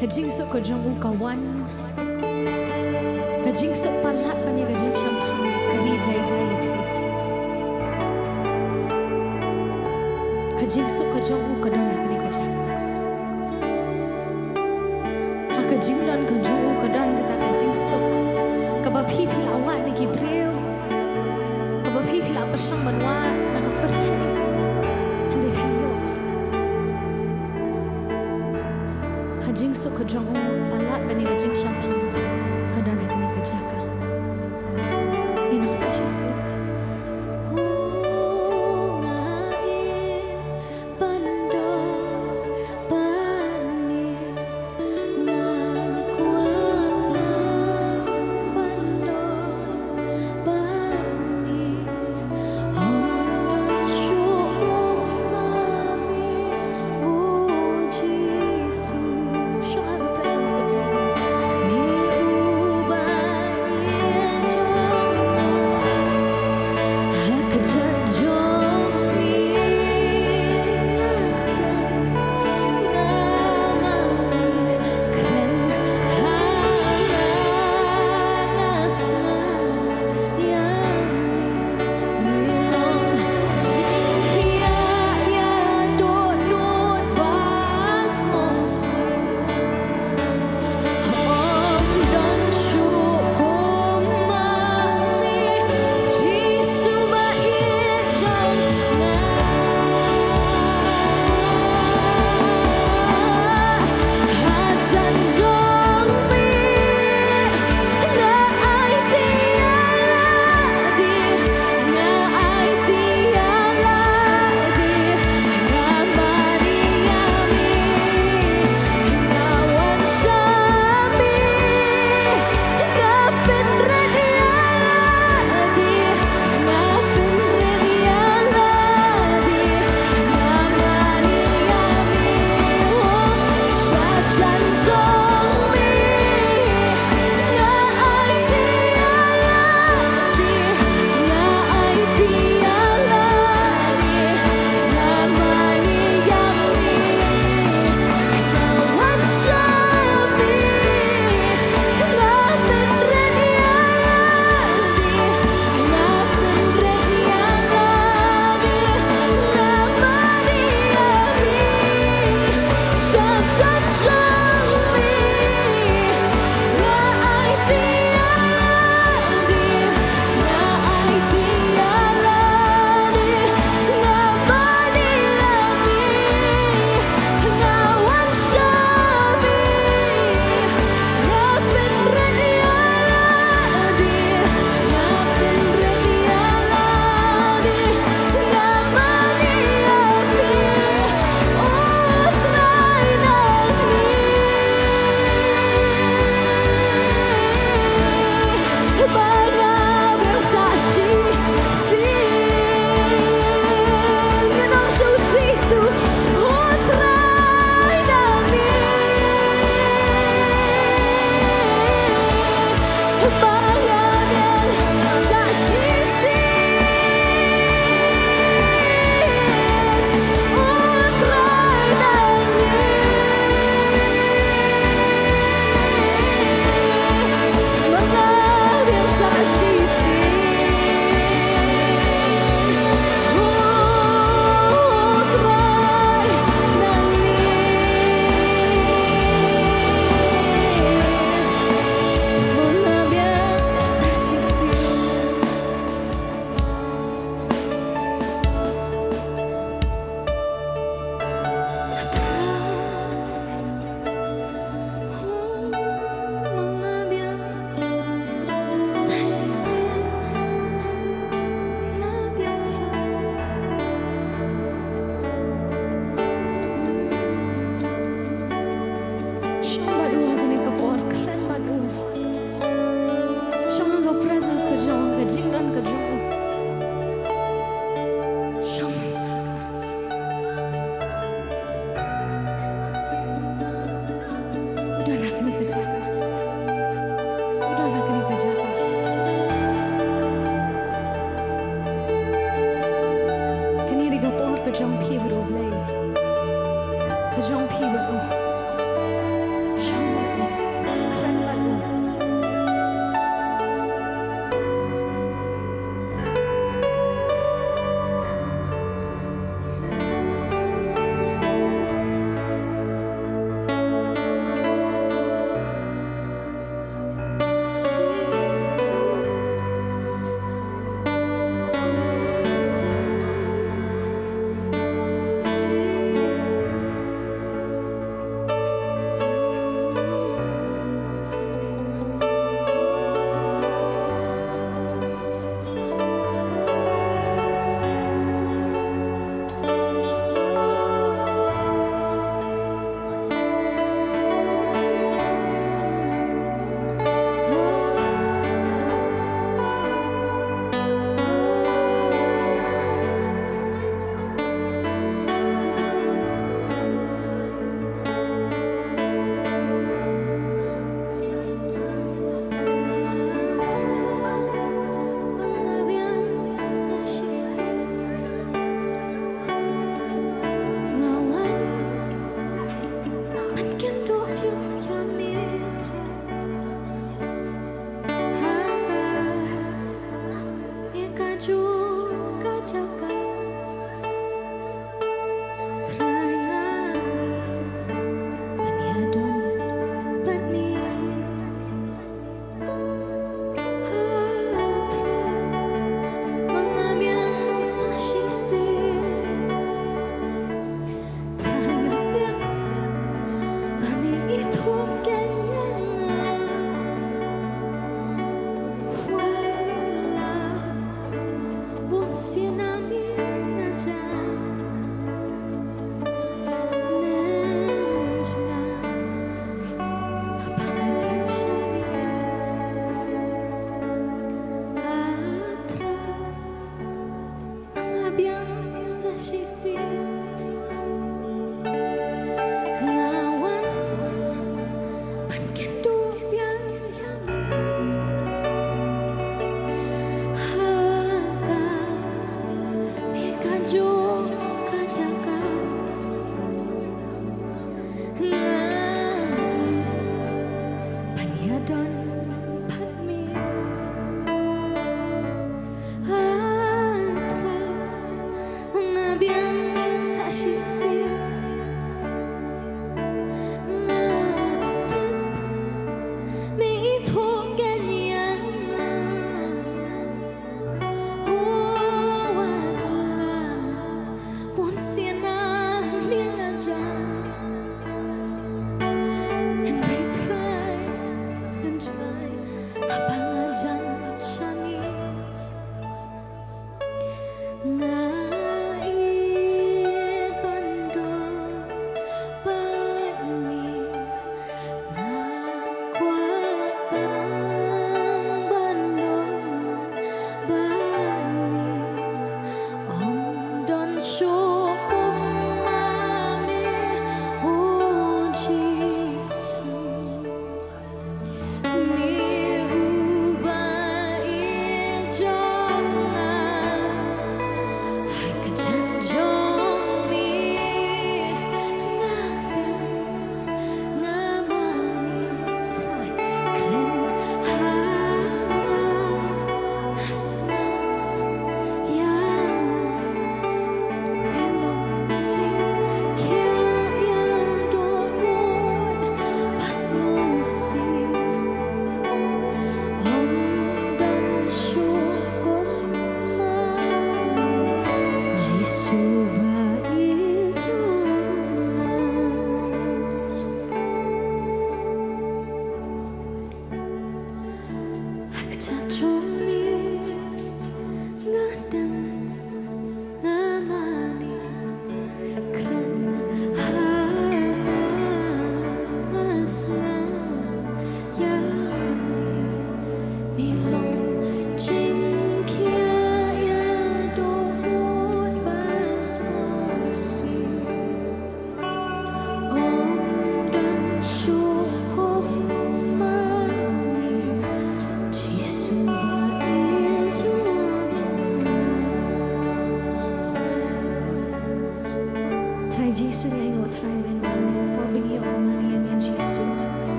Ka jingsuk ka jong U ka wan. Ka jingsuk palat ban ïa ka jingshemphang ka ri jai jai ïa phi. Ka jingsuk ka jong U ka don ha kane ka jaka. Ha ka jingdon ka jong U ka don kata ka jingsuk. Kaba phi phi la wad na ki briew. Kaba phi phi la pyrshang ban wad na ka pyrthei. Hynrei phim ïoh. Ka jingsuk ka jong U palat ban ïa ka jingshemphang ka don ha kane ka jaka. Ngin ong sa shisien. Jong phi bad u. Shong bad u. Kren bad u.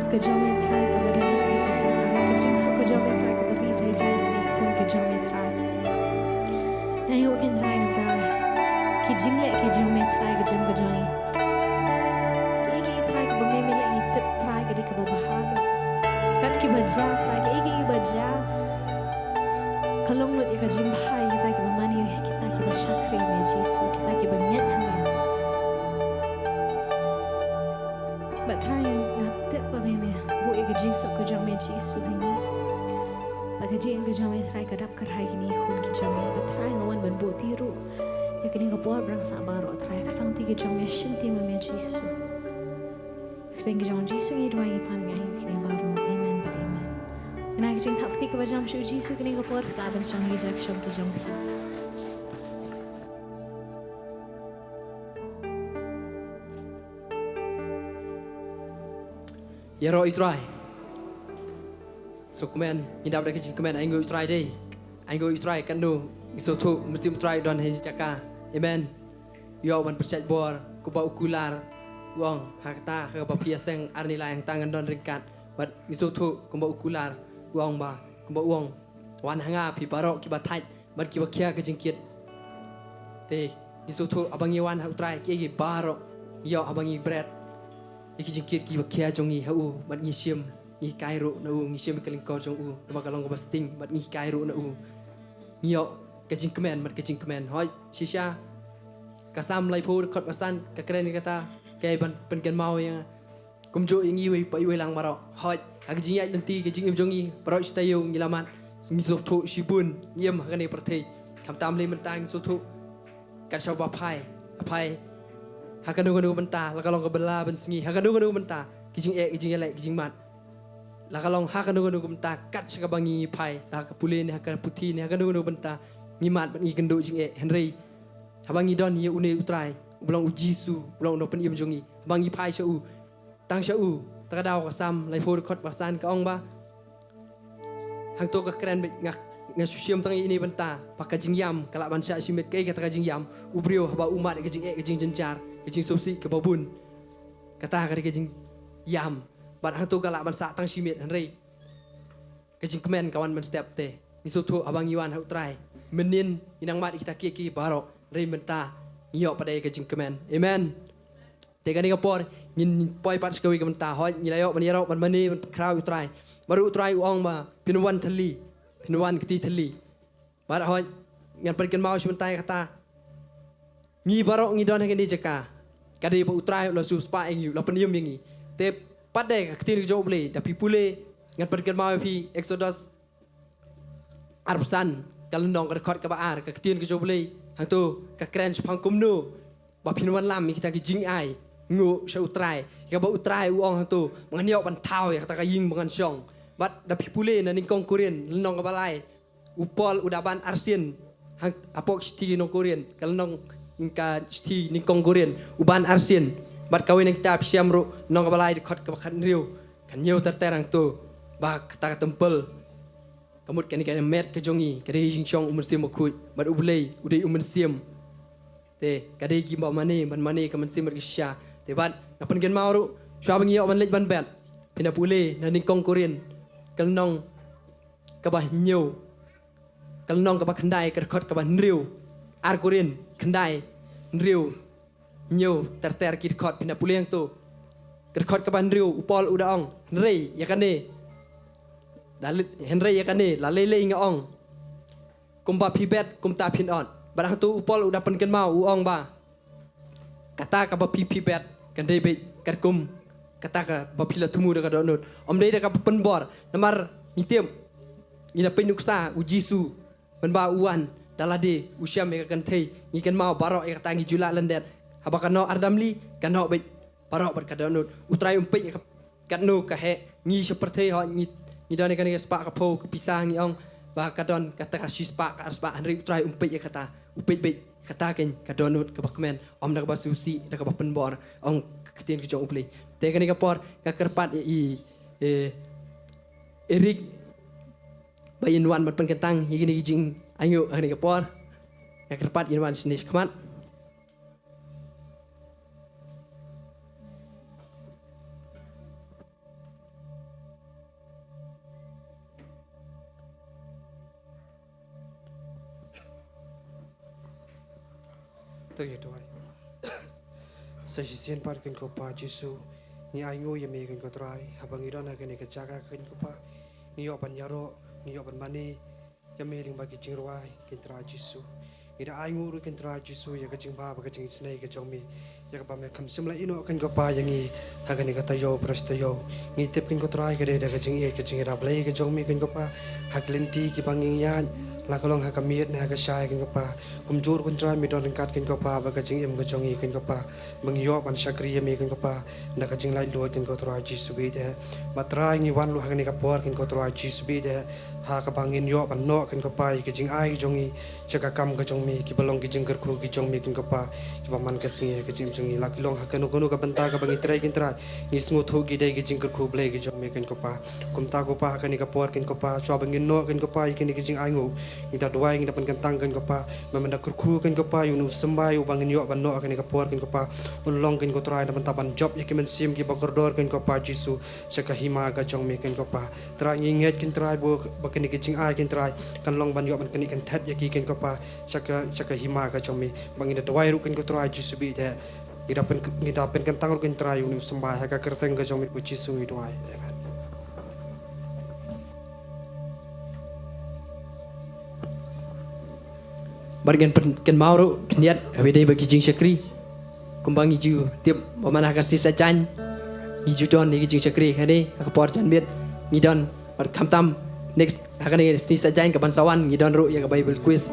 Ka jong me Trai kaba don ha kane ka jaka. Ka jingsuk ka jong me Trai kaba ri jai jai ha kine ki khun ka jong me Trai. Nga ïoh Kynrad nangta ki jingleh ki jong me Trai ka jong ka jong ngi. Kiei kiei Trai kiba me me leh ngi tip Trai ka dei kaba bha. Kat kiba jia Trai kiei kiei kiba jia. Ka long lut ïa ka jingbha ïa kita kiba mane, kita kiba shakri ïa me Jisu, kita kiba ngeit ha me. Bad Trai nga tip ba me me buh ïa ka jingsuk ka jong me Jisu ha ngi. Bad ka jingim ka jong me Trai ka dap kyrhai kine ki khun ki jong me. Bad Trai nga wan ban buh ti ruh ïa kane ka por ba dang sah baroh Trai ka sangti ka jong me shim ti ma me Jisu. Kyrteng ka jong Jisu ngi duwai ngi pan ngi ai kine baroh. Amen bad amen. Kane ka jingthap kti kaba jam sha u Jisu kane ka por ka ban shong ngi ja ka shong ka jong phi. Ïaroh ïa u Trai. Sngewkmen, ngi dap da ka jingkmen, ainguh ïa u Trai dei. Ainguh ïa u Trai katno, ngi sngewthuh, mynsiem u Trai u don ha ïing jaka. Amen. Ïoh ban pynshait bor, kumba u kular, u ong, ha kata, ha kaba phi ïaseng, ar nilai hangta ngan don ryngkat. Bad ngi sngewthuh, kumba u kular, u ong ba, kumba u ong, wan ha nga phi baroh kiba thait, bad kiba khia ka jingkit. Te, ngi sngewthuh haba ngi wan ha u Trai kiei kiei baroh, ngi ïoh haba ngi bret ïa ki jingkit kiba khia jong ngi ha u, bad ngi shim, ngi hikai ruh na u, ngi shim ïa ka lyngkor jong u, namar ka long kaba sting, bad ngi hikai ruh na u. Ngi ïoh ka jingkmen, bad ka jingkmen. Hooid, shisha, ka Salm laiphew dkhot ba san, ka kren ïa kata, kaei ban pynkynmaw ïa nga. Kumjuh ïa ngi iwei pa iwei lang baroh. Hooid, ha ka jingïaid lynti ka jingim jong ngi, baroh shi taïew ngi la mad. Ngi sngewthuh shibun, ngi im ha kane ka pyrthei. Khamtam lei mynta ngi sngewthuh. Kat shaba phai, la phai. Ha kano kano ka bynta, la ka long ka bylla ban sngi. Ha kano kano ka bynta, ki jingeh, ki jingïaleh, ki jingmad. La ka long ha kano kano ka bynta, kat sha kaba ngi phai, la ha ka pule ne, ha ka puthi ne, ha kano kano ka bynta, ngi mad bad ngi kynduh jingeh. Hynrei, haba ngi don ïa une u Trai, uba long u Jisu, uba long u nongpynim jong ngi. Haba ngi phai sha u, tang sha u, ta ka daw ka Salm, laiphew dkhot ba san ka ong ba. Hangto ka kren beit nga, nga shu shim tang ïa ine i bynta, ba ka jingïam, ka lah ban shah shimet kaei kata ka jingïam, u briew haba u mad ka jingeh ka jingjynjar, ka jingsngewsih kaba bun. Kata ka dei ka jingïam, bad hangto ka lah ban shah tang shimet hynrei. Ka jingkmen ka wan mynstep te. Ngi sngewthuh haba ngi wan ha u Trai. Mynnin, ngi nang mad ïa kita kiei kiei baroh, hynrei mynta, ngi ïoh pat ïa ka jingkmen. Amen. Te kane ka por, ngin poi pat sha kawei ka bynta, hooid, ngi la ïoh ban ïaroh, ban mane, ban khraw ïa u Trai. Bad ruh u Trai u ong ba, phin wan thylli, phin wan kti thylli. Bad hooid, ngan pynkynmaw shi bynta ïa kata. Ngi baroh ngi don ha kane ka jaka. Ka dei ba u Trai u la shu spah ïa ngi, u la pynim ïa ngi. Te pat de ka ktien ka jong u Blei, da phi pule, ngan pynkynmaw ïa phi Exodus arphew san, ka lynnong ka dkhot kaba ar, ka ktien ka jong u Blei, hangto, ka kren shaphang kumno. Ba phin wanlam ïa kita ki jingai, nguh sha u Trai. Ïa kaba u Trai u ong hangto, ba ngan ïoh ban thaw ïa kata ka ïing ba ngan shong. Bad da phi pule na nyngkong Korinth, lynnong kaba lai. U Paul u da ban arsien. Hang, hapoh ka shithi nong Korinth, ka lynnong ka shithi nyngkong Korinth, u ban arsien. Bad kawei na kita phi shem ruh, lynnong kaba lai dkhot kaba khathynriew. Ka hynñiew ter ter hangto. Ba kata ka templ. Ka mut kane ka met ka jong ngi, ka dei ka jingshong u Mynsiem Bakhuid, bad u Blei, u dei u Mynsiem. Te, ka dei kiba mane, ban mane ka mynsiem bad ka shisha. Te bad, nga pynkynmaw ruh, shuwa ba ngi ïoh ban leit ban bet. Phin da pule, na nyngkong Korinth, ka lynnong, kaba hynñiew. Ka lynnong kaba khyndai, ka dkhot kaba hynriew. Ar Korinth, khyndai, hynriew. Hynñiew, ter ter ki dkhot phin da pule hangto. Ka dkhot kaba hynriew, u Paul u da ong, hynrei, ïa kane. Da li-, hynrei ïa kane, la lei lei nga ong. Kumba phi bet, kumta phin ot. Bad hangto u Paul u da pynkynmaw, u ong ba. Kata kaba phi phi bet, kan dei beit, katkum. Kata kaba phi la thmu da ka dohnud. Ym dei da kaba pynbor, namar, ngi tip. Ngi la peit nuksa, u Jisu. Mynba u wan, da lade, u shem ïa ka kynthei, ngi kynmaw baroh ïa kata ngi ju lah lyndet. Haba ka noh ar damli, ka noh beit, baroh bad ka dohnud. U Trai um peit ïa ka, katno ka heh, ngi sha pyrthei hooid, ngi, ngi don ïa kane ka spah ka phew, ka pisa ngi ong, ba ka don, kata ka shispah, ka arspah, hynrei u Trai um peit ïa kata, u peit beit, kata keiñ, ka dohnud, kaba kmen, ym da kaba sngewsih, da kaba pynbor, ong ka ktien ka jong u Blei. Te kane ka por, nga kyrpad ïa i, eh, Eric, ba in wan ban pynkyntang, ïa kine ki jing, ainguh, ha kane ka por. Nga kyrpad in wan shane shakhmat. Sa shisien pat, kynkopa Jisu, ngi ai nguh ïa me, kynkopa Trai, haba ngi don ha kane ka jaka, kynkopa, ngi ïoh ban ïaroh, ngi ïoh ban mane ïa me lyngba ki jingrwai, kynkopa Trai Jisu. Ngi da ai nguh ruh, kynkopa Trai Jisu, ïa ka jingbha bad ka jingisynei ka jong me, ïa kaba me kham shym la ïehnoh, kynkopa, ïa ngi ha kane ka taïew baroh shi taïew. Ngi tip, kynkopa Trai, ka dei da ka jingïeit, ka jingïada Blei ka jong me, kynkopa, ha ki lynti kiba ngi ïaid, la ka long ha ka miet ne ha ka shai, kynkopa. Kumjuh ruh, kynkopa Trai, me don ryngkat, kynkopa, bad ka jingim ka jong ngi, kynkopa, ba ngi ïoh ban shakri ïa me, kynkopa, da ka jinglaitluid, kynkopa Trai Jisu, bad eh, bad Trai, ngi wan ruh ha kane ka por, kynkopa Trai Jisu, bad eh, ha kaba ngin ïoh ban noh, kynkopa, ïa ka jingai ka jong ngi sha ka kam ka jong me, kiba long ki jingkyrkhu ki jong me, kynkopa, kiba man ka sngi ha ka jingim jong ngi. La ki long ha kano kano ka bynta kaba ngi trei, kynkopa Trai, ngi sngewthuh ki dei ki jingkyrkhu Blei ki jong me, kynkopa. Kumta, kynkopa, ha kane ka por, kynkopa, shuwa ba ngin noh, kynkopa, ïa kine ki jingai nguh, ngi da duwai, ngi da pynkyntang, kynkopa, ba men da kyrkhu, kynkopa, ïa une u symbai uba ngin ïoh ban noh ha kane ka por, kynkopa, un long, kynkopa Trai, na bynta ban jop ïa ki mynsiem kiba kordor, kynkopa Jisu, sha ka hima ka jong me, kynkopa. Trai, ngi ngeit, kynkopa Trai, ba, ba kine ki jingai, kynkopa Trai, kan long ban ïoh ban kane kan thet ïa ki, kynkopa, sha ka, sha ka hima ka jong me. Ba ngi da duwai ruh, kynkopa Trai Jisu, bad eh, ngi da pyn, ngi da pynkyntang ruh, kynkopa Trai, ïa une u symbai ha ka kyrteng ka jong me, ko Jisu, ngi duwai. Amen. Bad ngan pynkynmaw ruh khyndiat haba ïadei bad ki jingshakri. Kumba ngi ju tip ba man ha ka sngi Saitjaiñ ngi ju don ïa ki jingshakri, kane ha ka por janmiet ngi don, bad khamtam next ha kane ka sngi Saitjaiñ kaban sa wan ngi don ruh ïa ka Bible quiz.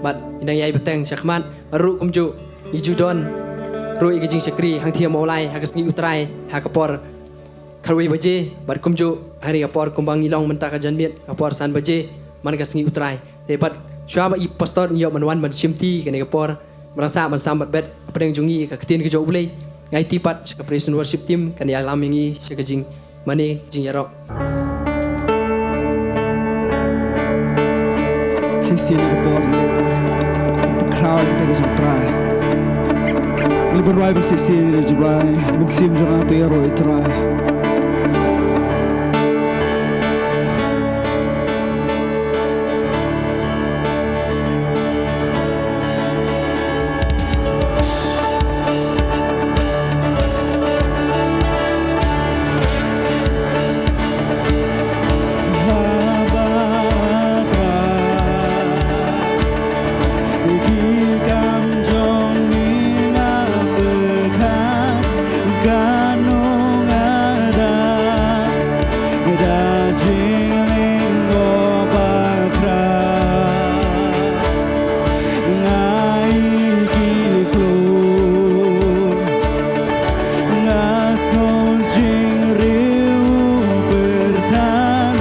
Bad ngi dang ïai bteng shakhmat, bad ruh kumjuh ngi ju don ruh ïa ki jingshakri hangthie Mawlai ha ka sngi U Trai ha ka por khatwei baje, bad kumjuh ha kane ka por kumba ngi long mynta ka janmiet, ka por san baje, man ka sngi U Trai. Te bad shuwa ba i pastor un ïoh ban wan ban shimti kane ka por, ban sa, ban sam bad bet hapdeng jong ngi ka ktien ka jong U Blei, nga aiti pat sha ka praise and worship team kan ïalam ïa ngi sha ka jingmane, jingïaroh. Shisien ïa ka por ngi pynkhraw ïa kata ka jong U Trai. Ngi la pynrwai ba shisien ïa ka jong U Blei, mynsiem jong nga to ïaroh ïa U Trai. Nga sngew jingriew pyrthan,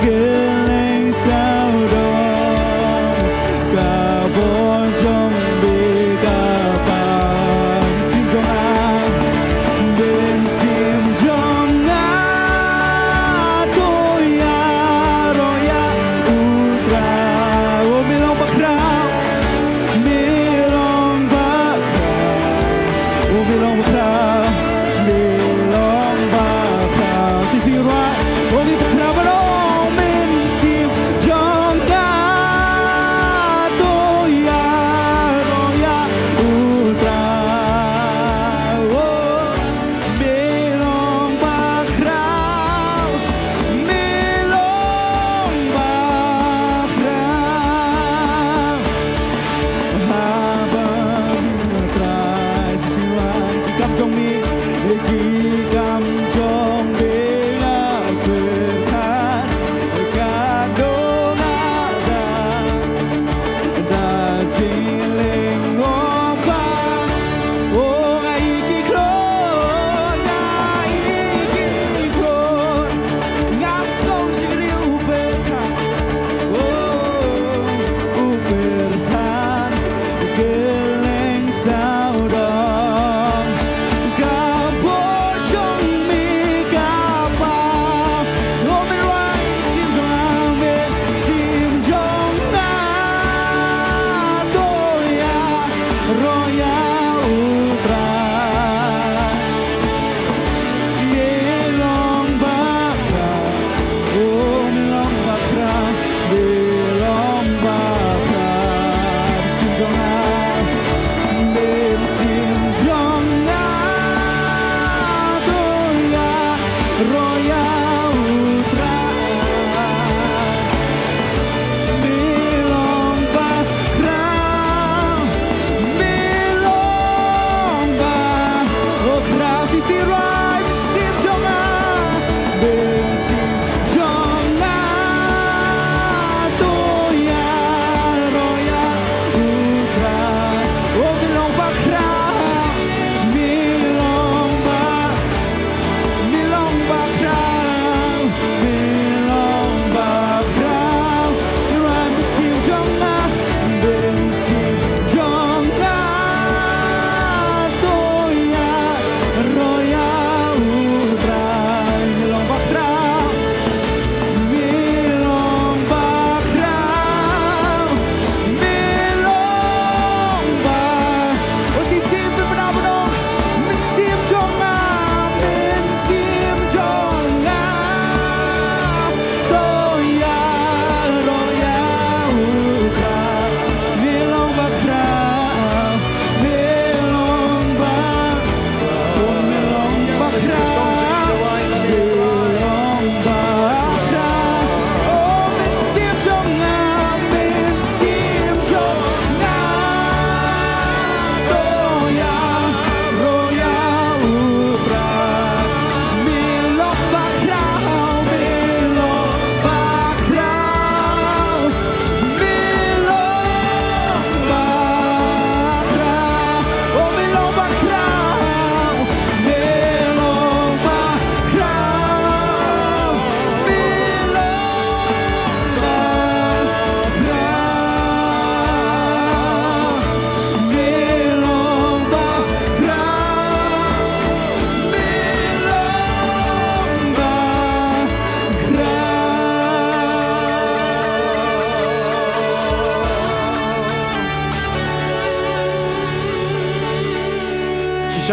kylleng sawdong ka bor jong me ka pan. Mynsiem jong nga, mynsiem jong nga to ïaroh ïa U Trai. O me long bakhraw, me long bakhraw. O me long bakhraw, me long bakhraw. Shisien ruh, o me bakhraw, me long, mynsiem jong nga to ïaroh ïa U Trai. O me long bakhraw, me long bakhraw. Haba me long Trai, shisien ruh ki kam jong me, ki kam jong me la pyrkhat.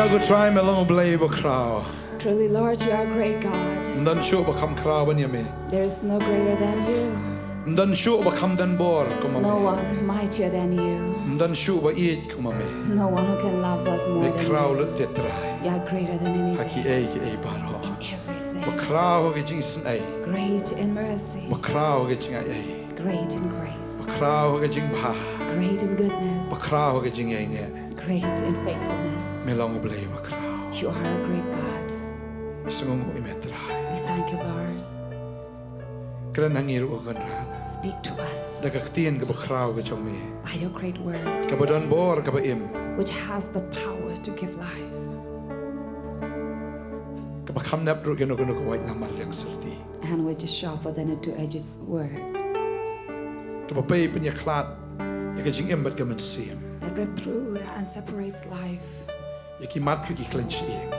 Ko Trai, me long U Blei ba khraw. Truly, Lord, you are a great God. Ym don shuh ba kham khraw ban ïa me. There is no greater than you. Ym don shuh ba kham don bor kum ma me. No one mightier than you. Ym don shuh ba ïeit kum ma me. No one who can love us more than you. Me khraw lut te Trai. You are greater than anything. Ha kiei kiei baroh. In everything. Ba khraw ha ka jingisynei. Great in mercy. Ba khraw ha ka jingai ei. Great in grace. Ba khraw ha ka jingbha. Great in goodness. Ba khraw ha ka jingïaineh. Great in faithfulness. Me long U Blei ba khraw. You are a great God. Sngewnguh ïa me Trai. We thank you, Lord. Kren ha ngi ruh Kynrad. Speak to us. Da ka ktien kaba khraw ka jong me. By your great word. Kaba don bor kaba im. Which has the power to give life. Kaba kham nep ruh ïa kano kano ka waitlam marliang syrti. And which is sharper than a two-edged sword. Kaba pei pynïakhlad ïa ka jingim bad ka mynsiem. That breaks through and separates life. Ïa ki mat bad ki khlien shyieng.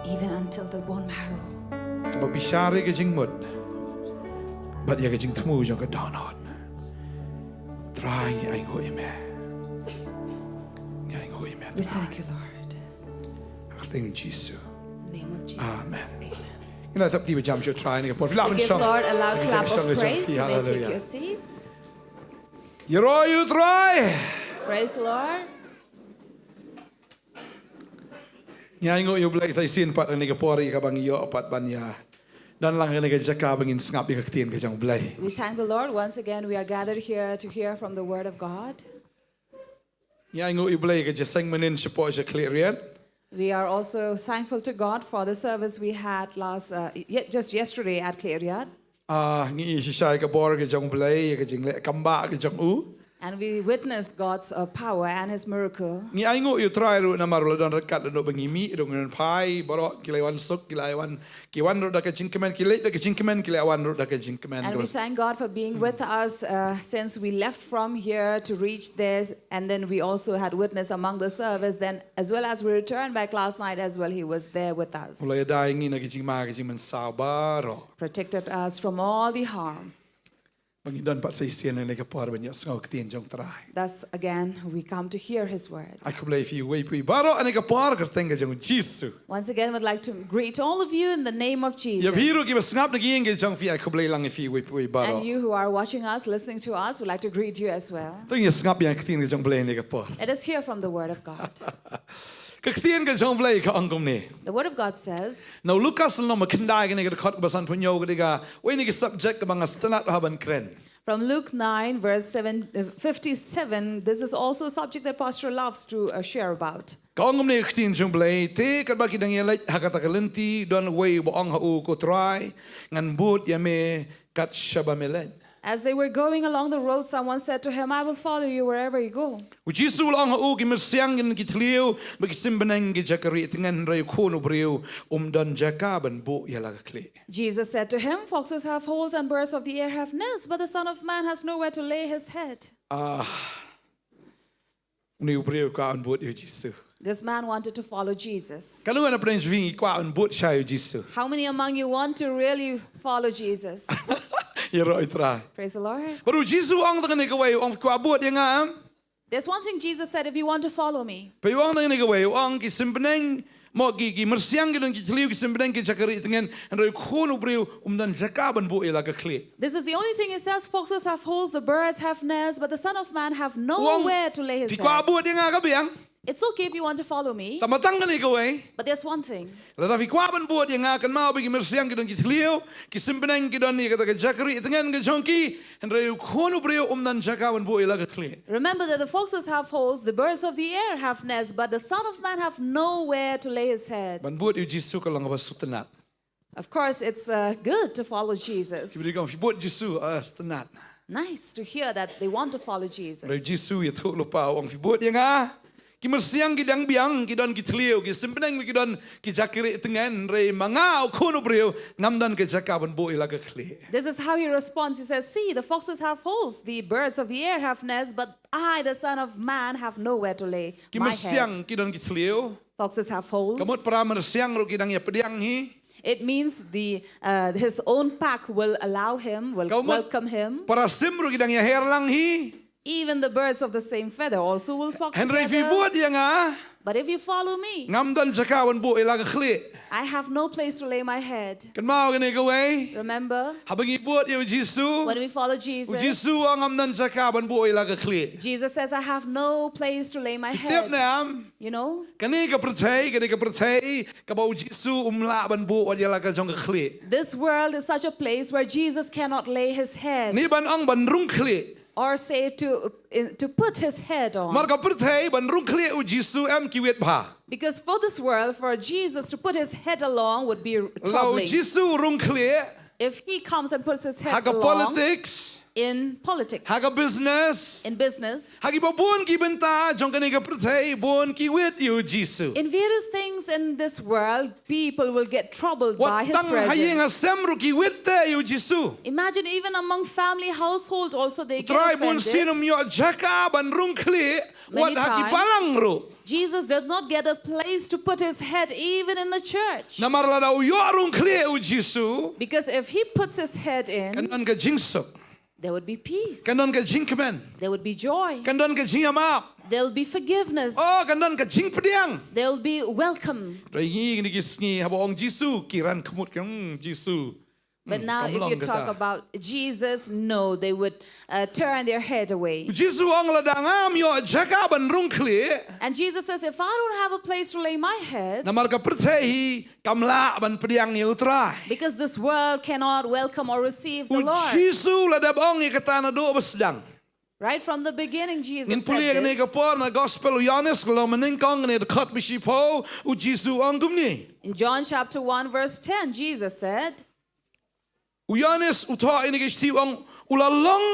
Even until the bone marrow. Kaba bishar ïa ka jingmut bad ïa ka jingthmu jong ka dohnud. Trai, ngi ainguh ïa me. Ngi ainguh ïa me. We thank you, Lord. Ha ka kyrteng Jisu. Name of Jesus. Amen. Amen. Ngin ïa thap kti ba jam sha U Trai ha kane ka por. Phi lah ban shong. Give Lord a loud clap of praise. You may take your seat. Ïaroh ïa U Trai. Praise the Lord. Ngi ainguh ïa U Blei sa shisien pat ha kane ka por ïa kaba ngi ïoh pat ban ïa don lang ha kane ka jaka ba ngin sngap ïa ka ktien ka jong U Blei. We thank the Lord. Once again, we are gathered here to hear from the word of God. Ngi ainguh ïa U Blei ka jingïaseng mynnin shapoh sha Khliehriat. We are also thankful to God for the service we had last, uh, ye-, just yesterday at Khliehriat. Ah, ngi i shisha ïa ka bor ka jong U Blei, ïa ka jingleh kam bah ka jong u. And we witnessed God's, uh, power and his miracle. Ngi ainguh ïa U Trai ruh namar u la don ryngkat lano ba ngi mih, ruh ngi wan phai, baroh ki la wan suk, ki la wan Ki wan ruh da ka jingkmen, ki leit da ka jingkmen, ki la wan ruh da ka jingkmen. And we thank God for being with us, uh, since we left from here to reach there, and then we also had witness among the service. Then, as well as we returned back last night as well, he was there with us. U la ïada ïa ngi na ka jingma ka jingmynsaw baroh. Protected us from all the harm. Ba ngi don pat sa shisien ha kane ka por ban ïohsngew ktien jong U Trai. Thus again we come to hear his word. Ai khublei ïa phi uwei pa uwei baroh ha kane ka por ha ka kyrteng ka jong U Jisu. Once again, would like to greet all of you in the name of Jesus. Ïa phi ruh kiba sngap na ki ïing ki jong phi, ai khublei lang ïa phi uwei pa uwei baroh. And you who are watching us, listening to us, would like to greet you as well. To ngin ïa sngap ïa ka ktien ka jong U Blei ha kane ka por. Let us hear from the word of God. Ka ktien ka jong U Blei ka ong kumne. The word of God says, na u Lukas lynnong ba khyndai kane ka dkhot kaba sanphew hynñiew ka dei kawei na ki subject kaba nga sngewtynnat ban kren. From Luke nine, verse seven, uh, fifty-seven, this is also a subject that Pastor loves to, uh, share about. Ka ong kumne ka ktien jong U Blei, te katba ki dang ïaleit ha kata ka lynti, don uwei uba ong ha u, Ko Trai, ngan bud ïa me kat shaba me leit. As they were going along the road, someone said to him, "I will follow you wherever you go." U Jisu u la ong ha u, ki mynsiem ki don ki thliew bad ki symbneng ki jaka rieh tngen, hynrei u Khun u briew um don jaka ban buh ïa la ka khlieh. Jesus said to him, "Foxes have holes and birds of the air have nests, but the Son of Man has nowhere to lay his head." Ah. Une u briew u kwah ban bud ïa u Jisu. This man wanted to follow Jesus. Katno na pdeng jong phi ngi kwah ban bud shai ïa u Jisu? How many among you want to really follow Jesus? Ïaroh ïa U Trai. Praise the Lord. Bad u Jisu u ong tang kane kawei, u ong, phi kwah bud ïa nga? There's one thing Jesus said, "If you want to follow me." Phi, u ong tang kane kawei, u ong ki symbneng Mo ki, ki mynsiem ki don ki thliew, ki symbneng ki jaka rieh tngen, hynrei u Khun u briew um don jaka ban buh ïa la ka khlieh. This is the only thing he says, "Foxes have holes, the birds have nests, but the Son of Man have nowhere to lay his head." Phi kwah bud ïa nga ka biang. It's okay if you want to follow me. Tang ba tang kane kawei. But there's one thing. Lada phi kwah ban bud ïa nga, kynmaw ba ki mynsiem ki don ki thliew, ki symbneng ki don ïa kata ka jaka rieh tngen ka jong ki, hynrei u Khun u briew um don jaka ban buh ïa la ka khlieh. Remember that the foxes have holes, the birds of the air have nests, but the Son of Man have nowhere to lay his head. Ban bud ïa u Jisu ka long kaba sngewtynnat. Of course, it's, uh, good to follow Jesus. Ki briew ki ong phi bud Jisu, ah, sngewtynnat. Nice to hear that they want to follow Jesus. Hynrei u Jisu u ïathuh lypa, u ong phi bud ïa nga. Ki mynsiem ki dang biang, ki don ki thliew, ki symbneng ki don ki jaka rieh tngen, hynrei ma nga u Khun u briew ngam don ka jaka ban buh ïa la ka khlieh. This is how he responds. He says, "See, the foxes have holes, the birds of the air have nests, but I, the Son of Man, have nowhere to lay my head." Ki mynsiem ki don ki thliew. Foxes have holes. Ka mut para mynsiem ruh ki dang ïapdiang hi. It means the, uh, his own pack will allow him, will welcome him. Ka mut para shym ruh ki dang ïaher lang hi. Even the birds of the same feather also will flock together. Hynrei phi bud ïa nga. But if you follow me, ngam don jaka ban buh ïa la ka khlieh. I have no place to lay my head. Kynmaw kane kawei. Remember, Haba ngi bud ïa u Jisu, when we follow u Jesus, Jisu u ong ngam don jaka ban buh ïa la ka khlieh. Jesus says, "I have no place to lay my Tip head." ne em, You know, kane ka pyrthei, kane ka pyrthei kaba u Jisu um lah ban buh wat ïa la ka jong ka khlieh. This world is such a place where Jesus cannot lay his head Ngi ban ong ban rung khlieh. or say to, in, to put his head on. Namar ka pyrthei ban rung khlieh u Jisu em ki wit bha. Because for this world, for Jesus to put his head along would be La u troubling. Jisu rung khlieh If he comes and puts his ha head ka along politics, in politics, ha ka business, in business, ha kiba bun ki bynta jong kane ka pyrthei bun ki wit ïa u Jisu. In various things in this world, people will get troubled by Wat his tang ha ïing ha presence. sem ruh ki wit te ïa u Jisu. Imagine even among family household also they get Trai bun sien offended. um ïoh jaka ban rung khlieh Many wat ha ki times. balang ruh. Jesus does not get a place to put his head even in the church. Namar lada u ïoh rung khlieh u Jisu, Because if he puts his head kan in, don ka jingsuk, there would be peace. Kan don ka jingkmen, There would be joy. Kan don ka jingïamap. There will be forgiveness. Oh, kan don ka jingpdiang. There will be welcome. Trai ngi kine ki sngi haba ong Jisu ki ran khmut ka, hmm, Jisu. But Hmm, now, kam if long you talk kata. About Jesus, no, they would uh, turn their head away. Jisu ong lada ngam ïoh jaka ban rung khlieh. And Jesus says, "If I don't have a place to lay my head," Namar ka pyrthei hi kam lah ban pdiang ïa u Trai. Because this world cannot welcome or receive the U Lord. Jisu u la dep ong ïa kata naduh ba sdang. Right from the beginning, Jesus Ngin pule ïa said kane ka this. por na Gospel u Ïoannis ka lynnong banyngkong, kane dkhot ba shiphew, u Jisu u ong kumne. In John chapter one, verse ten, Jesus said, U Ïoannis u thoh ïa kane ka shithi, u ong, u la long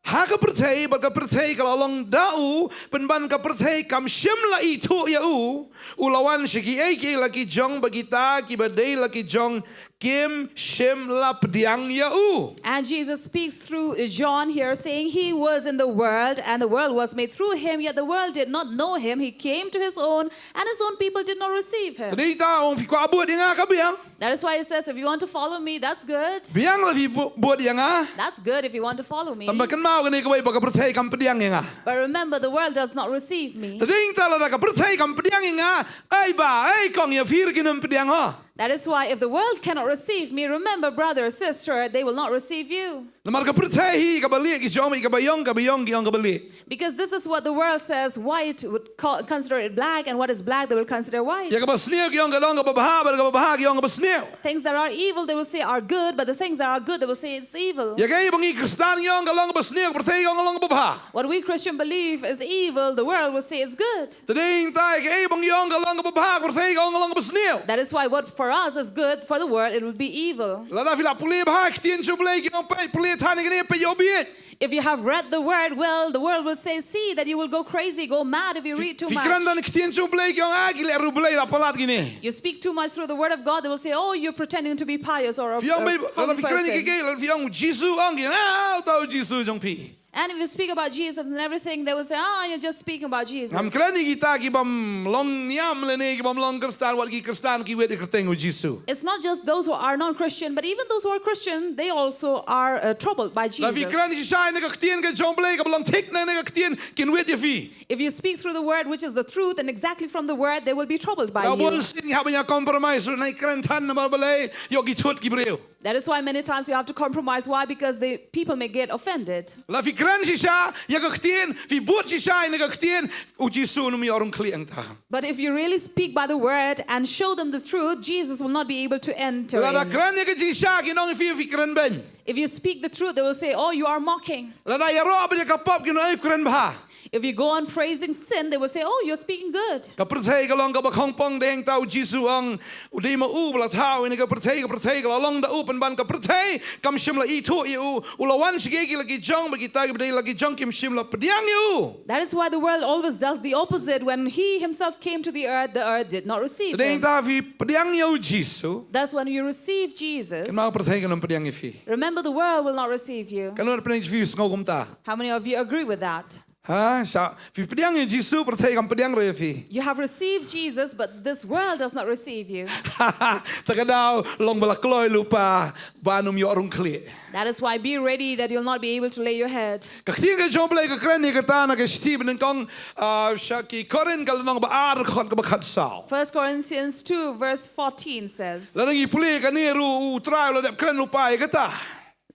ha ka pyrthei bad ka pyrthei ka la long da u, pynban ka pyrthei kam shym la ithuh ïa u. U la wan sha kiei kiei la ki jong, bad kita kiba dei la ki jong kim shym la pdiang ïa u. And Jesus speaks through John here, saying, "He was in the world, and the world was made through him, yet the world did not know him. He came to his own, and his own people did not receive him." Te dei ta ong phi kwah bud ïa nga, ka biang. That is why he says, "If you want to follow me, that's good. Biang la phi bu-, bud ïa nga. That's good if you want to follow me. Tangba kynmaw kane kawei ba ka pyrthei kam pdiang ïa nga. But remember, the world does not receive me." Te dei ta lada ka pyrthei kam pdiang ïa nga, ai ba, ai kong, ïa phi ruh kin ym pdiang, oh. That is why if the world cannot receive me, remember, brother, sister, they will not receive you. Namar ka pyrthei hi kaba lieh ki jong, kaba ïong, kaba ïong ki ong kaba lieh. Because this is what the world says, white would call, consider it black, and what is black, they will consider white. Ïa kaba sniew ki ong ka long kaba bha, bad kaba bha ki ong kaba sniew. Things that are evil, they will say are good, but the things that are good, they will say it's evil. Ïa kaei ba ngi Khristan ngi ong ka long kaba sniew, ka pyrthei ka ong ka long kaba bha. What we Christian believe is evil, the world will say it's good. Te dei ta ïa kaei ba ngi ong ka long kaba bha, ka pyrthei ka ong ka long kaba sniew. That is why what for us is good, for the world it will be evil. Lada phi la pule bha ktien jong U Blei ki ong peit, pule than ïa kane, peit ïa u bieit. If you have read the word well, the world will say, "See that you will go crazy, go mad if you read too Phi kren da much." ktien jong U Blei ki ong, ah, ki leh ruh Blei, la palat kine. You speak too much through the word of God, they will say, "Oh, you're pretending to be pious or a, Phi ong a Blei, lada holy phi kren ïa person." Kiei, lada phi ong Jisu ong ki, ah, uta u Jisu jong phi. And if you speak about Jesus and everything, they will say, "Ah, you're just speaking about Jesus." Ngam kren ïa kita kibym long niam lane kibym long Khristan, wat ki Khristan ki wit ïa ka kyrteng u Jisu. It's not just those who are non-Christian, but even those who are Christian, they also are uh, troubled by Lada phi Jesus. kren shisha ïa ka ktien ka jong U Blei kaba long thik na ka ktien, kin wit ïa phi. If you speak through the word, which is the truth, and exactly from the word, they will be troubled by Lada bun you. sien haba ïa compromise ruh, nai kren than namar balei, ïoh ki thut ki briew. That is why many times you have to compromise. Why? Because the people may get offended. Lada phi kren shisha ïa ka ktien, phi bud shisha ïa ka ktien, u Jisu um ïoh rung khlieh ïa nga. But if you really speak by the word and show them the truth, Jesus will not be able to enter Lada in. Kren ïa ka jingshisha, kin ong ïa phi, phi kren beiñ. If you speak the truth, they will say, "Oh, you are mocking." Lada ïaroh bad ïa ka pop, kin ong, "Kren bha." If you go on praising sin, they will say, "Oh, you're speaking good." Ka pyrthei ka long kaba khongpong, dei hangta u Jisu u ong, u dei ma u ba la thaw ïa ka pyrthei, ka pyrthei ka la long da u, pynban ka pyrthei kam shym la ithuh ïa u. U la wan sha kiei kiei la ki jong, bad kita kiba dei la ki jong kim shym la pdiang ïa u. That is why the world always does the opposite. When he himself came to the earth, the earth did not receive Dei him. hangta phi pdiang ïa u Jisu, Thus, when you receive Jesus, kynmaw ka pyrthei kan ym pdiang ïa phi. Remember, the world will not receive you. Katno na pdeng jong phi sngew kumta? How many of you agree with that? Ha, sha, phi pdiang ïa u Jisu, pyrthei kam pdiang ruh ïa phi. You have received Jesus, but this world does not receive you. Ta ka daw long ba la kloi lypa ban ym ïoh rung khlieh. That is why be ready that you'll not be able to lay your head. Ka ktien ka jong U Blei ka kren ïa kata na ka shithi ba nyngkong, ah, sha ki Korinth ka lynnong ba ar, dkhot kaba khatsaw. First Corinthians two verse fourteen says, Lada ngi pule kane ruh, U Trai u la dep kren lypa ïa kata.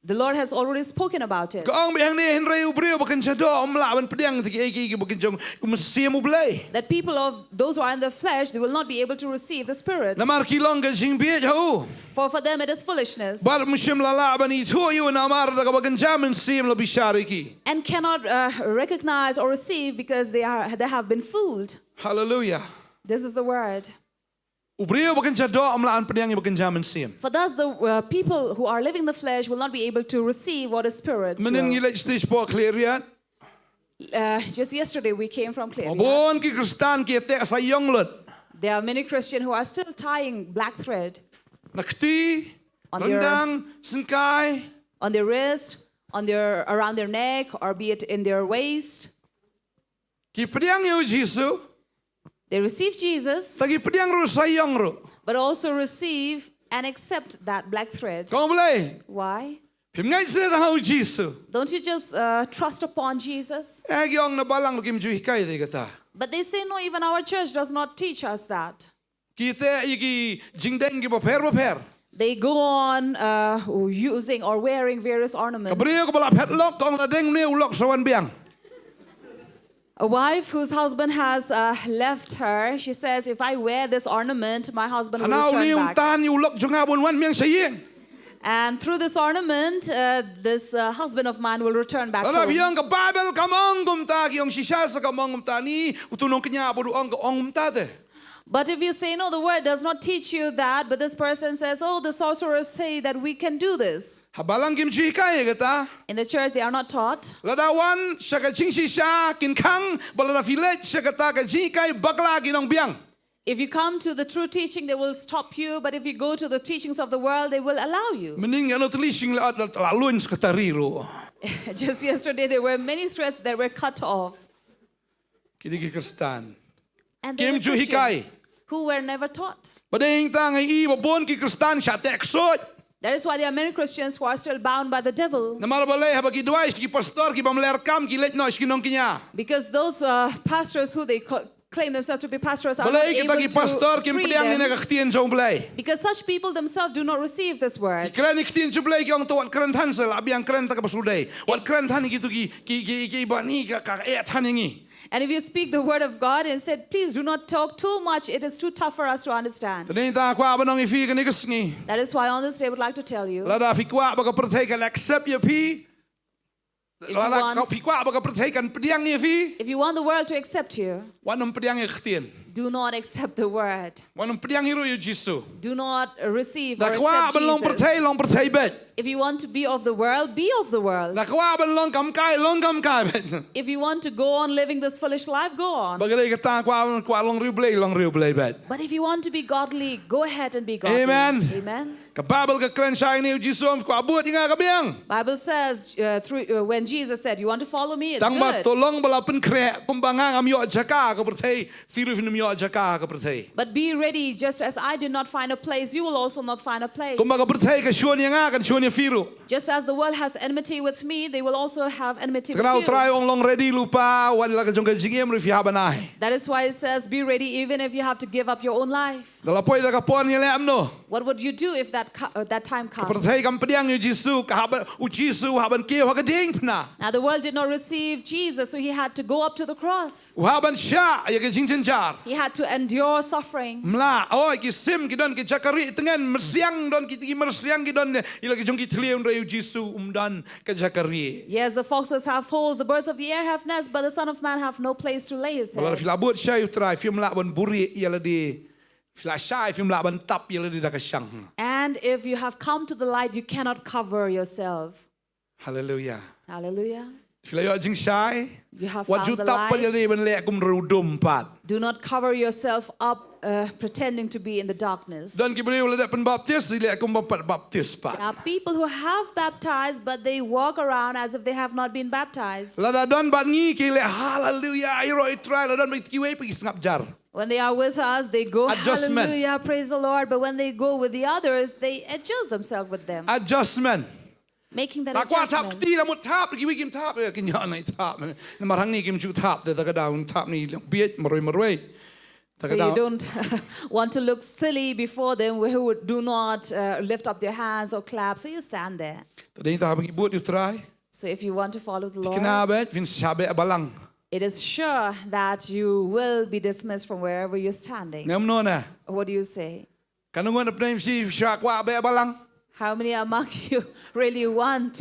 The Lord has already spoken about it. Ka ong beit hangne, hynrei u briew ba kynja doh um lah ban pdiang ïa kiei kiei kiba kynjong u mynsiem U Blei. That people of those who are in the flesh, they will not be able to receive the Spirit. Namar ki long ka jingbieit ha u. For for them it is foolishness. Bad um shym la lah ban ithuh ïa u namar da kaba kynja mynsiem la bishar ïa ki. And cannot uh, recognize or receive because they are they have been fooled. Hallelujah. This is the word. U briew ba kynja doh um lah ban pdiang ïa ba kynja mynsiem. For thus the uh, people who are living the flesh will not be able to receive what is spirit. Mynnin ngi leit sha shnong Khliehriat. Uh, just yesterday we came from Khliehriat. Bun ki Khristan ki ïateh saiong lut. There are many Christians who are still tying black thread na kti, on their, ryndang, synkai. On their wrist, on their around their neck, or be it in their waist. Ki pdiang ïa u Jisu. They receive Jesus. Ta ki pdiang ruh saiong ruh. But also receive and accept that black thread. Ka ong balei? Why? Phim ngeit seh tang ha u Jisu. Don't you just uh, trust upon Jesus? Eh, ki ong na balang ruh kim ju hikai te kata. But they say, no, even our church does not teach us that. Ki ïateh ïa ki jingdeng kiba pher bapher. They go on uh, using or wearing various Ka ornaments. briew kaba la phet lok ka ong la deng ne u lok sa wan biang. A wife whose husband has uh, left her, she says, if I wear this ornament, my husband will Hana u return liu back. Tan ïa u lok jong nga bun wan biang sha ïing. And through this ornament, uh, this uh, husband of mine will return back Lada phi home. ong ka Bible kam ong kumta, ki ong shisha sa kam ong kumta, ni utu u nongkñia bun u ong ka ong kumta te. But if you say, no, the word does not teach you that, but this person says, oh, the sorcerers say that we can do this. Ha balang kim ju hikai ïa kata. In the church, they are not taught. Lada wan sha ka jingshisha kin khang, bad lada phi leit sha kata ka jinghikai bakla kin ong biang. If you come to the true teaching, they will stop you. But if you go to the teachings of the world, they will allow you. Mynnin nga no teli shing la la lunch ka tari ruh. Just yesterday, there were many threads that were cut off. Kine ki Khristan. And they were Kim ju hikai. Christians who were never taught. Ba dei tang i ba bun ki Khristan sha teh ksuid. That is why there are many Christians who are still bound by the devil. Namar balei haba ki duwai sha ki pastor ki bym ler kam ki leit noh sha ki nongkñia. Because those uh, pastors who they co- claim themselves to be pastors are not Balei kita able ki to pastor kim free pdiang ïa them. Ka ktien jong U Blei. Because such people themselves do not receive this word. Kren ïa ka ktien jong U Blei ki ong to wat kren than sa la biang kren ta kaba shu dei. Wat kren than ïa kitu ki ki ki ki ba ni ka ka eh than ïa ngi. And if you speak the word of God and said, please do not talk too much, it is too tough for us to understand. Te dei ta kwah ban ong ïa phi kane ka sngi. That is why on this day I would like to tell you, Lada phi kwah ba ka pyrthei kan accept ïa phi. you Lada want- ka phi kwah ba ka pyrthei kan pdiang ïa phi. if you want the world to accept you, Wat nym pdiang ïa ka ktien. Do not accept the word. Wat nym pdiang hi ruh ïa u Jisu. Do not receive or Da kwah accept ban long Jesus. Pyrthei long pyrthei beit. If you want to be of the world, be of the world. Da kwah ban long kam kai long kam kai beit. If you want to go on living this foolish life, go on. Ba ka dei kata kwah kwah long riewblei long riewblei beit. But if you want to be godly, go ahead and be godly. Amen. Amen. Ka Baibl ka kren shai ne u Jisu ym kwah bud ïa nga ka biang. Bible says uh, through uh, when Jesus said, "You want to follow me?" It's Tang ba good. To long ba la pynkhreh kumba nga ngam ïoh jaka ka pyrthei. Phi ruh phin ym ïoh jaka ka pyrthei. But be ready, just as I did not find a place, you will also not find a place. Kumba ka pyrthei ka shun ïa nga kan shun ïa phi ruh. Just as the world has enmity with me, they will also have enmity Te kane u with you. Trai u ong long ready lypa wat la ka jong ka jingim ruh phi hap ban ai. That is why it says, "Be ready, even if you have to give up your own life." Da la poi da ka por ngi leh kumno. What would you do if that co- uh, that time comes? Pyrthei kam pdiang ïa u Jisu ka hap ban u Jisu hap ban kiew ha ka diengphna. Now the world did not receive Jesus, so he had to go up to the cross. U hap ban shah ïa ka jingjynjar. He had to endure suffering. Mla oi ki sim ki don ki jaka rieh tngen myrsiang don ki ki myrsiang ki don ïa la ki jong ki thliew hynrei u Jisu um don ka jaka rieh. Yes, the foxes have holes, the birds of the air have nests, but the Son of Man have no place to lay his Ba la head. phi la bud shai u Trai phim lah ban buhrieh ïa lade. Phi la shai phim lah ban tap ïa lade da ka shang. And if you have come to the light, you cannot cover yourself. Haleluia. Hallelujah. Phi la ïoh jingshai. You have Wat ju found the tap pat ïa light. lade ban leh kum riewdum pat. Do not cover yourself up uh, pretending to be in the darkness. Don ki briew lada pynbaptis, ki leh kum ba pat baptis pat. There are people who have baptized, but they walk around as if they have not been baptized. Lada don bad ngi, ki leh haleluya, ïaroh ïa u Trai, lada don bad kiwei pat ki sngap jar. When they are with us, they go Adjustment. Hallelujah, praise the Lord. But when they go with the others, they adjust themselves with them, Adjustment. Making that La kwah thap adjustment. kti, la mut thap, kiwei kim thap, eh, kin ïoh nai thap. Namar hangne kim ju thap, te ta ka daw thap ni bieit marwei marwei. Ta ka So you daw. Don't want to look silly before them who do not uh, lift up their hands or clap. So you stand there. Ta dei ta haba ngi bud ïa u Trai. So if you want to follow the Kena Lord, bad, phin shah beh balang. It is sure that you will be dismissed from wherever you're standing. Ngam no na. What do you say? Kan ngon ap nem shi sha kwah beh balang. How many among you really want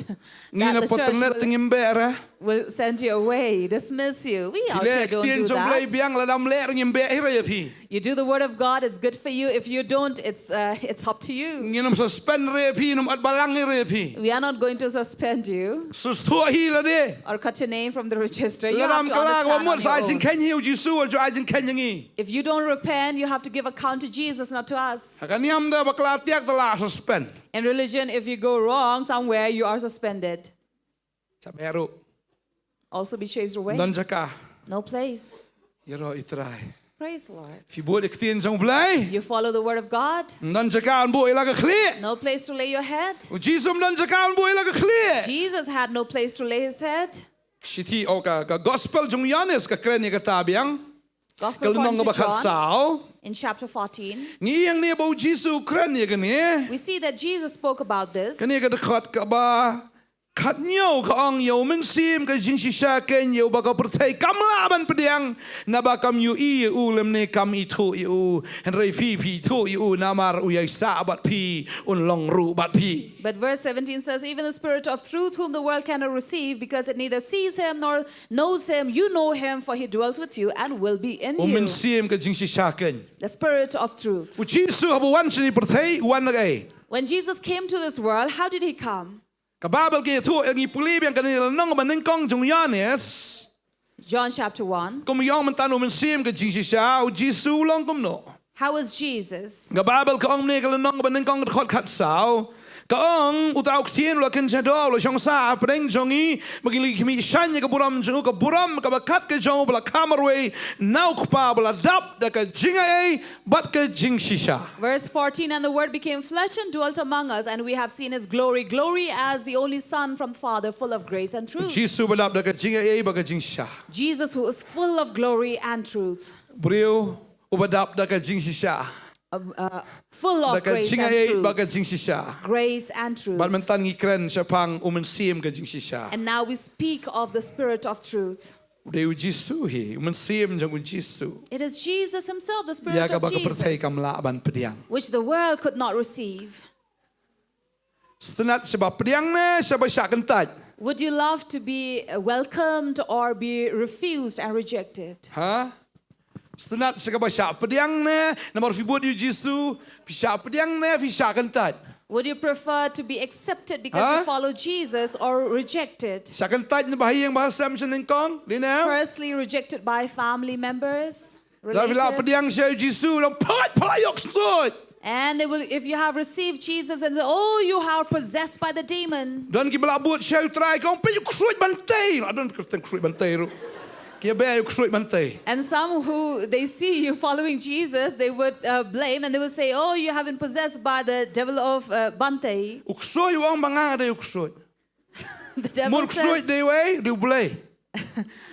Ngi that na the church patnet will, ngim beh ra. Will send you away, dismiss you? We out Ile here don't ktien do jong Blei that. Biang, lada ym leh, ngim beh hi ra ïa phi. You do the word of God, it's good for you. If you don't, it's uh, it's up to you. Ngin ym suspend re phi, ngin ym ot balang re phi. We are not going to suspend you Sngewthuh hi lade. Or cut your name from the register. You Lada have ym to kylla, understand wa on mut sa your ai own. Jingkheiñ hi, u Jisu u ju ai Jingkheiñ ïa ngi. If you don't repent, you have to give account to Jesus, not to us. Ha ka niam da bakla tiak da la suspend. In religion, if you go wrong somewhere, you are suspended. Sa beh ruh. Also be chased away. Ym don jaka. No place. Ïaroh ïa u Trai. Praise the Lord. Phi bud ïa ktien jong Blei. You follow the word of God. Ym don jaka ban buh ïa la ka khlieh. No place to lay your head. U Jisu ym don jaka ban buh ïa la ka khlieh. Jesus had no place to lay his head. Shithi, o ka, ka gospel jong Ïoannis ka kren ïa kata biang. Gospel Ka lynnong according to kaba John, khatsaw. In chapter fourteen, Ngi ïohi hangne ba u Jisu u kren ïa kane. We see that Jesus spoke about this. Kane ka dkhot kaba khatñiew ka ong, ïa u Mynsiem ka jingshisha keiñ, ïa uba ka pyrthei kam lah ban pdiang, naba kam ïohi ïa u lymne kam ithuh ïa u. Hynrei phi, phi ithuh ïa u, namar u ïaisah bad phi, un long ruh bad phi. But verse seventeen says, "Even the Spirit of truth, whom the world cannot receive, because it neither sees him nor knows him, you know him, for he dwells with you and will be in U you." Mynsiem ka jingshisha keiñ. The Spirit of truth. U Jisu haba u wan sha kane ka pyrthei, u wan na kaei? When Jesus came to this world, how did he come? Ka Baibl ka ïathuh ïa ngi, pule biang kane ka lynnong kaba nyngkong jong u Ïoannis. John chapter one. Kum ïong mynta u Mynsiem ka jingshisha, u Jisu u long kumno? How was Jesus? Ka Baibl ka ong ne ka lynnong kaba nyngkong ka dkhot khatsaw. Ka ong, uta u Ktien u la kynja doh, u la shong sah hapdeng jong ngi, ba ngin ïohi khmih shaiñ ïa ka burom jong u, ka burom kaba kat ka jong u ba la kha marwei na u Kpa, ba la dap da ka jingaiei bad ka jingshisha. Verse fourteen, "And the Word became flesh and dwelt among us, and we have seen his glory, glory as the only Son from the Father, full of grace and truth." Jisu ba dap da ka jingaiei bad ka jingshisha. Jesus, who is full of glory and truth. Briew uba dap da ka jingshisha. Uh, uh, full Da of ka grace and jingaiei bad ka truth. Jingshisha. Grace and truth. Bad mynta ngi kren shaphang u Mynsiem ka jingshisha. And now we speak of the Spirit of truth. U dei u Jisu hi, u Mynsiem jong u Jisu. It is Jesus himself, the Spirit Ïa kaba of ka pyrthei Jesus, kam lah ban pdiang. Which the world could not receive. Sngewtynnat shaba pdiang ne shaba shah kyntait? Would you love to be uh, welcomed or be refused and rejected? Ha? Sngewtynnat shaba shah pdiang ne, namar phi bud ïa u Jisu, phi shah pdiang ne phi shah kyntait? Would you prefer to be accepted because Huh? You follow Jesus or rejected? Shah kyntait na ba ha ïing ba ha sem sha nyngkong, dei ne? Firstly, rejected by family members, Lada phi la pdiang relatives. Sha u Jisu, u ong, pynlait, pynlait, ïoh ksuid. And they will, if you have received Jesus and say, "Oh, you are possessed by the demon." Don kiba la bud sha u Trai, ki ong, peit u ksuid ban tei. Lada don kyrteng ksuid ban tei ruh, ki ïa beh ïa u ksuid ban tei. And some who they see you following Jesus, they would uh, blame and they will say, "Oh, you have been possessed by the devil of uh, Bhante." U ksuid u ong ba nga dei u ksuid. The devil Mut u ksuid says, dei wei, dei u Blei.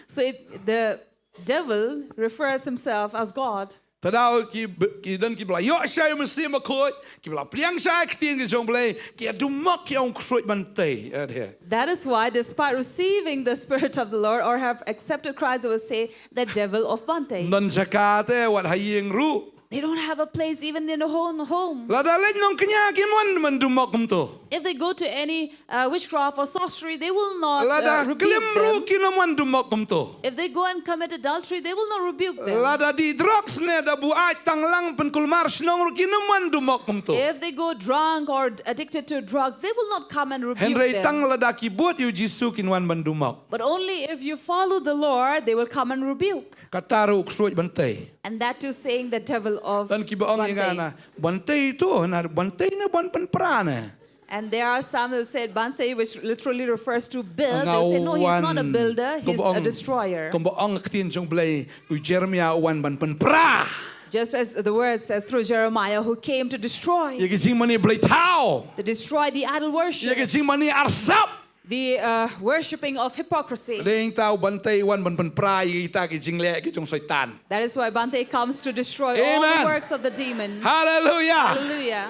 So it, the devil refers himself as God. Te daw ki, ki don kiba la ïoh shai u Mynsiem Bakhuid, kiba la pdiang shai ktien ka jong u Blei, ki ïa dumok, ki ong u ksuid ban tei, eh, de. That is why, despite receiving the Spirit of the Lord or have accepted Christ, they will say, "The devil of Bhante." Don jaka te, wat ha ïing ruh. They don't have a place even in their own home. Lada leit nongkñia kin wan ban dum mok kumto. If they go to any uh, witchcraft or sorcery, they will not uh, Lada rebuke klim ruh them. Kin ym wan dum mok kumto. If they go and commit adultery, they will not rebuke them. Lada dih drugs ne da buaid tang lang pynkulmar shnong ruh kin ym wan dum mok kumto. If they go drunk or addicted to drugs, they will not come and rebuke Hynrei them. Tang lada ki bud ïa u Jisu kin wan ban dum mok. But only if you follow the Lord, they will come and rebuke. Kata ruh u ksuid ban tei. And that too saying the devil of Don kiba ong ïa nga Bhante. Na ban tei to, na ban tei ne ban pynpra ne. And there are some who said Bhante, which literally refers to build. Nga They say, no, he's not a wan. Builder, he's Kumba ong, a destroyer. Kumba ong ka ktien jong u Blei, u Jeremiah u wan ban pynpra. Just as the word says through Jeremiah, who came to destroy, Ïa ki jingmane blei thaw. To destroy the idol worship, Ïa ki jingmane arsap. The uh, worshipping of hypocrisy. Dei ïa kata u Bhante u wan ban pynpra ïa kita ki jingleh ki jong Soitan. That is why Bhante comes to destroy all Amen. The works of the demon. Hallelujah. Hallelujah.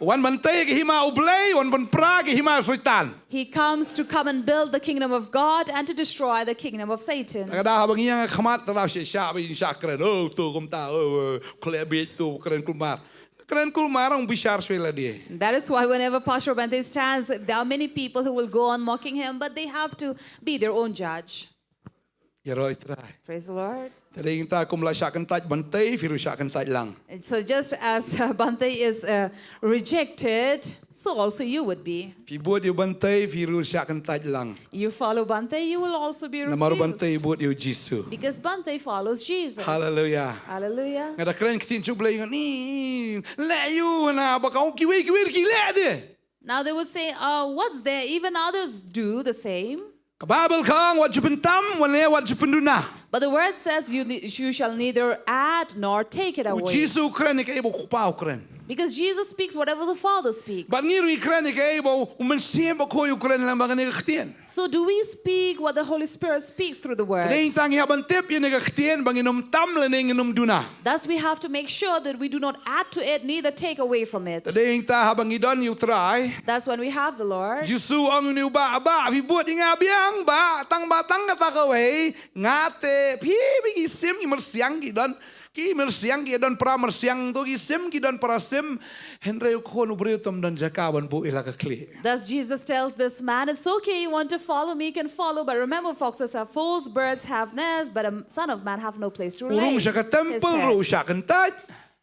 U wan ban tei ïa ka hima u Blei, u wan pynpra ïa ka hima u Soitan. He comes to come and build the kingdom of God and to destroy the kingdom of Satan. Ka da haba ngi ïeng ha khmat, te la shisha ba ïa shisha kren. Oh, to kumta, oh, oh, khleh bieit to, kren kulmar. Kren kulmar, ong bishar shwe lade. That is why whenever Pastor Bhante stands, there are many people who will go on mocking him, but they have to be their own judge. Ïaroh ïa u Trai. Praise the Lord. Te dei ïa kata kum la shah kyntait Bhante, phi ruh shah kyntait lang. And so just as uh, Bhante is uh, rejected, so also you would be. Phi bud ïa u Bhante, phi ruh shah kyntait lang. You follow Bhante, you will also be refused. Namar u Bhante u bud ïa u Jisu. Because Bhante follows Jesus. Hallelujah. Hallelujah. Nga da kren ktien jong u Blei ngan ï leh ïa u na ba ka ong kiwei kiwei ki leh de. Now they would say, uh, what's there? Even others do the same. Ka Bible ka ong wat ju pyntam, wat ne wat ju pynduna. But the word says you, ne- you shall neither add nor take it away. U Jisu u kren ïa kaei ba u Kpa u kren. Because Jesus speaks whatever the Father speaks. Bad ngi ruh ngi kren ïa kaei ba u Mynsiem Bakhuid u kren lem bad kane ka ktien. So do we speak what the Holy Spirit speaks through the word? Te dei ïa kata ngi hap ban tip ïa kane ka ktien ba ngin ym tam lane ngin ym duna. Thus we have to make sure that we do not add to it, neither take away from it. Te dei ïa kata haba ngi don ïa u Trai. Thus when we have the Lord. Jisu u ong ïa une u bah, bah, phi bud ïa nga biang bah, tang bah tang kata kawei, nga te, phi, phi ki sim ki myrsiang ki don, ki myrsiang ki don para myrsiang to, ki sim ki don para sim. Hynrei u Khun u briew tam don jaka ban buh ïa la ka khlieh. Thus Jesus tells this man, it's okay, you want to follow me, you can follow, but remember, foxes have holes, birds have nests, but a son of man have no place to lay his head. U rung sha ka temple ruh u shah kyntait.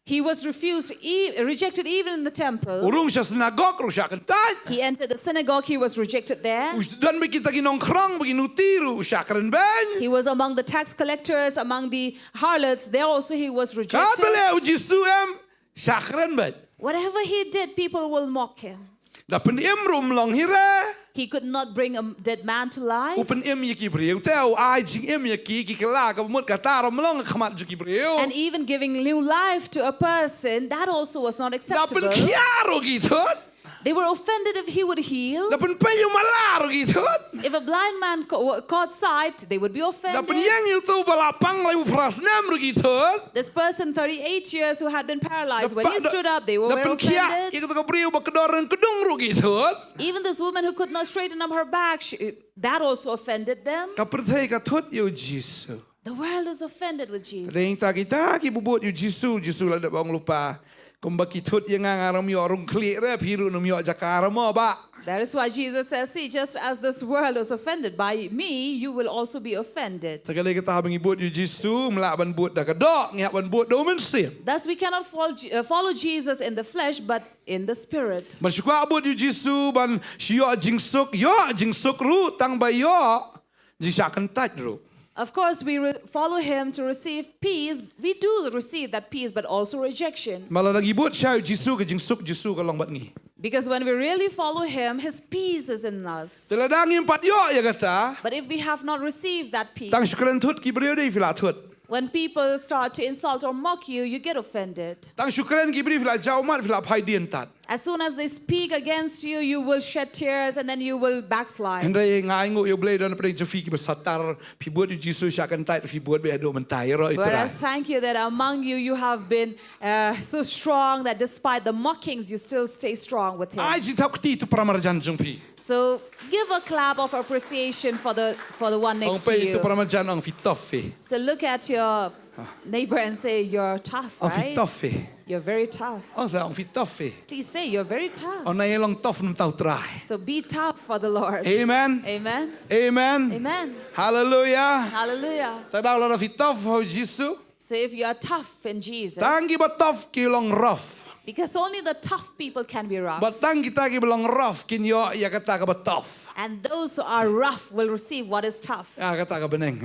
He was refused, e- rejected even in the temple. U rung sha synagogue ruh u shah kyntait. He entered the synagogue, he was rejected there. U don bad kita ki nongkhrong bad ki nuti ruh u shah kren beiñ. He was among the tax collectors, among the harlots, there also he was rejected. Katba leh u Jisu em, shah kren beiñ. Whatever he did, people will mock him. Da pynim ruh um long hi re. He could not bring a dead man to life. U pynim ïa ki briew te, u ai jingim ïa ki, ki kylla ka mut kata ruh um long ha khmat jong ki briew. And even giving new life to a person, that also was not acceptable. Da pynkhiah ruh ki thut. They were offended if he would heal. Da pynpeit ïa u matlah ruh ki thut. If a blind man ca- caught sight, they would be offended. Da pynïeng ïa uto uba la pang laiphew phra snem ruh ki thut. This person, thirty-eight years, who had been paralyzed, when he stood up, they were offended. Da pynkhiah ïa kata ka briew ba kdor ryngkdung ruh ki thut. Even this woman who could not straighten up her back, she, that also offended them. Ka pyrthei ka thut ïa u Jisu. The world is offended with Jesus. Dei ïa kita ki bud ïa u Jisu, Jisu la dep ong lypa. Kumba ki thut ïa nga, nga ruh ym ïoh rung khlieh re, phi ruh ym ïoh jaka re mo bah. That is why Jesus says, see, just as this world was offended by me, you will also be offended. Te ka dei kata haba ngi bud ïa u Jisu, ym lah ban bud da ka doh, ngi hap ban bud da u Mynsiem. Thus we cannot follow, Je- uh, follow Jesus in the flesh, but in the spirit. Ban shu kwah bud ïa u Jisu, ban shu ïoh jingsuk, ïoh jingsuk ruh, tang ba ïoh jingshah kyntait ruh. Of course, we re- follow him to receive peace. We do receive that peace, but also rejection. Namar lada ngi bud shai u Jisu, ka jingsuk Jisu ka long bad ngi. Because when we really follow him, his peace is in us. Te lada ngim pat ïoh ïa kata. But if we have not received that peace, tang shu kren thut ki briew dei phi la thut. When people start to insult or mock you, you get offended. Tang shu kren ki briew phi la jaw mat, phi la phai dien tad. As soon as they speak against you, you will shed tears and then you will backslide. Hynrei nga ainguh ïa u Blei don pdeng jong phi kiba sah tar, phi bud ïa u Jisu shah kyntait, phi bud beit haduh mynta, ïaroh ïa u Trai. But I thank you that among you, you have been uh, so strong that despite the mockings, you still stay strong with him. Ai jingthap kti ïa uto u para marjan jong phi. So give a clap of appreciation for the for the one next to you. Ong peit ïa uto u para marjan, ong phi tough phi. So look at your Neighbor and say, "You're tough, right? Ong phi tough phi. You're very tough." Ong sa, ong phi tough phi. Please say, "You're very tough." Ong nang ïa long tough namar U Trai. So be tough for the Lord. Amen. Amen. Amen. Amen. Hallelujah. Hallelujah. Te lada phi tough ha U Jisu. So if you are tough in Jesus, tang kiba tough ki long rough. Because only the tough people can be rough. Bad tang kita kiba long rough kin ïoh ïa kata kaba tough. And those who are rough will receive what is tough. Ïa kata ka bneng.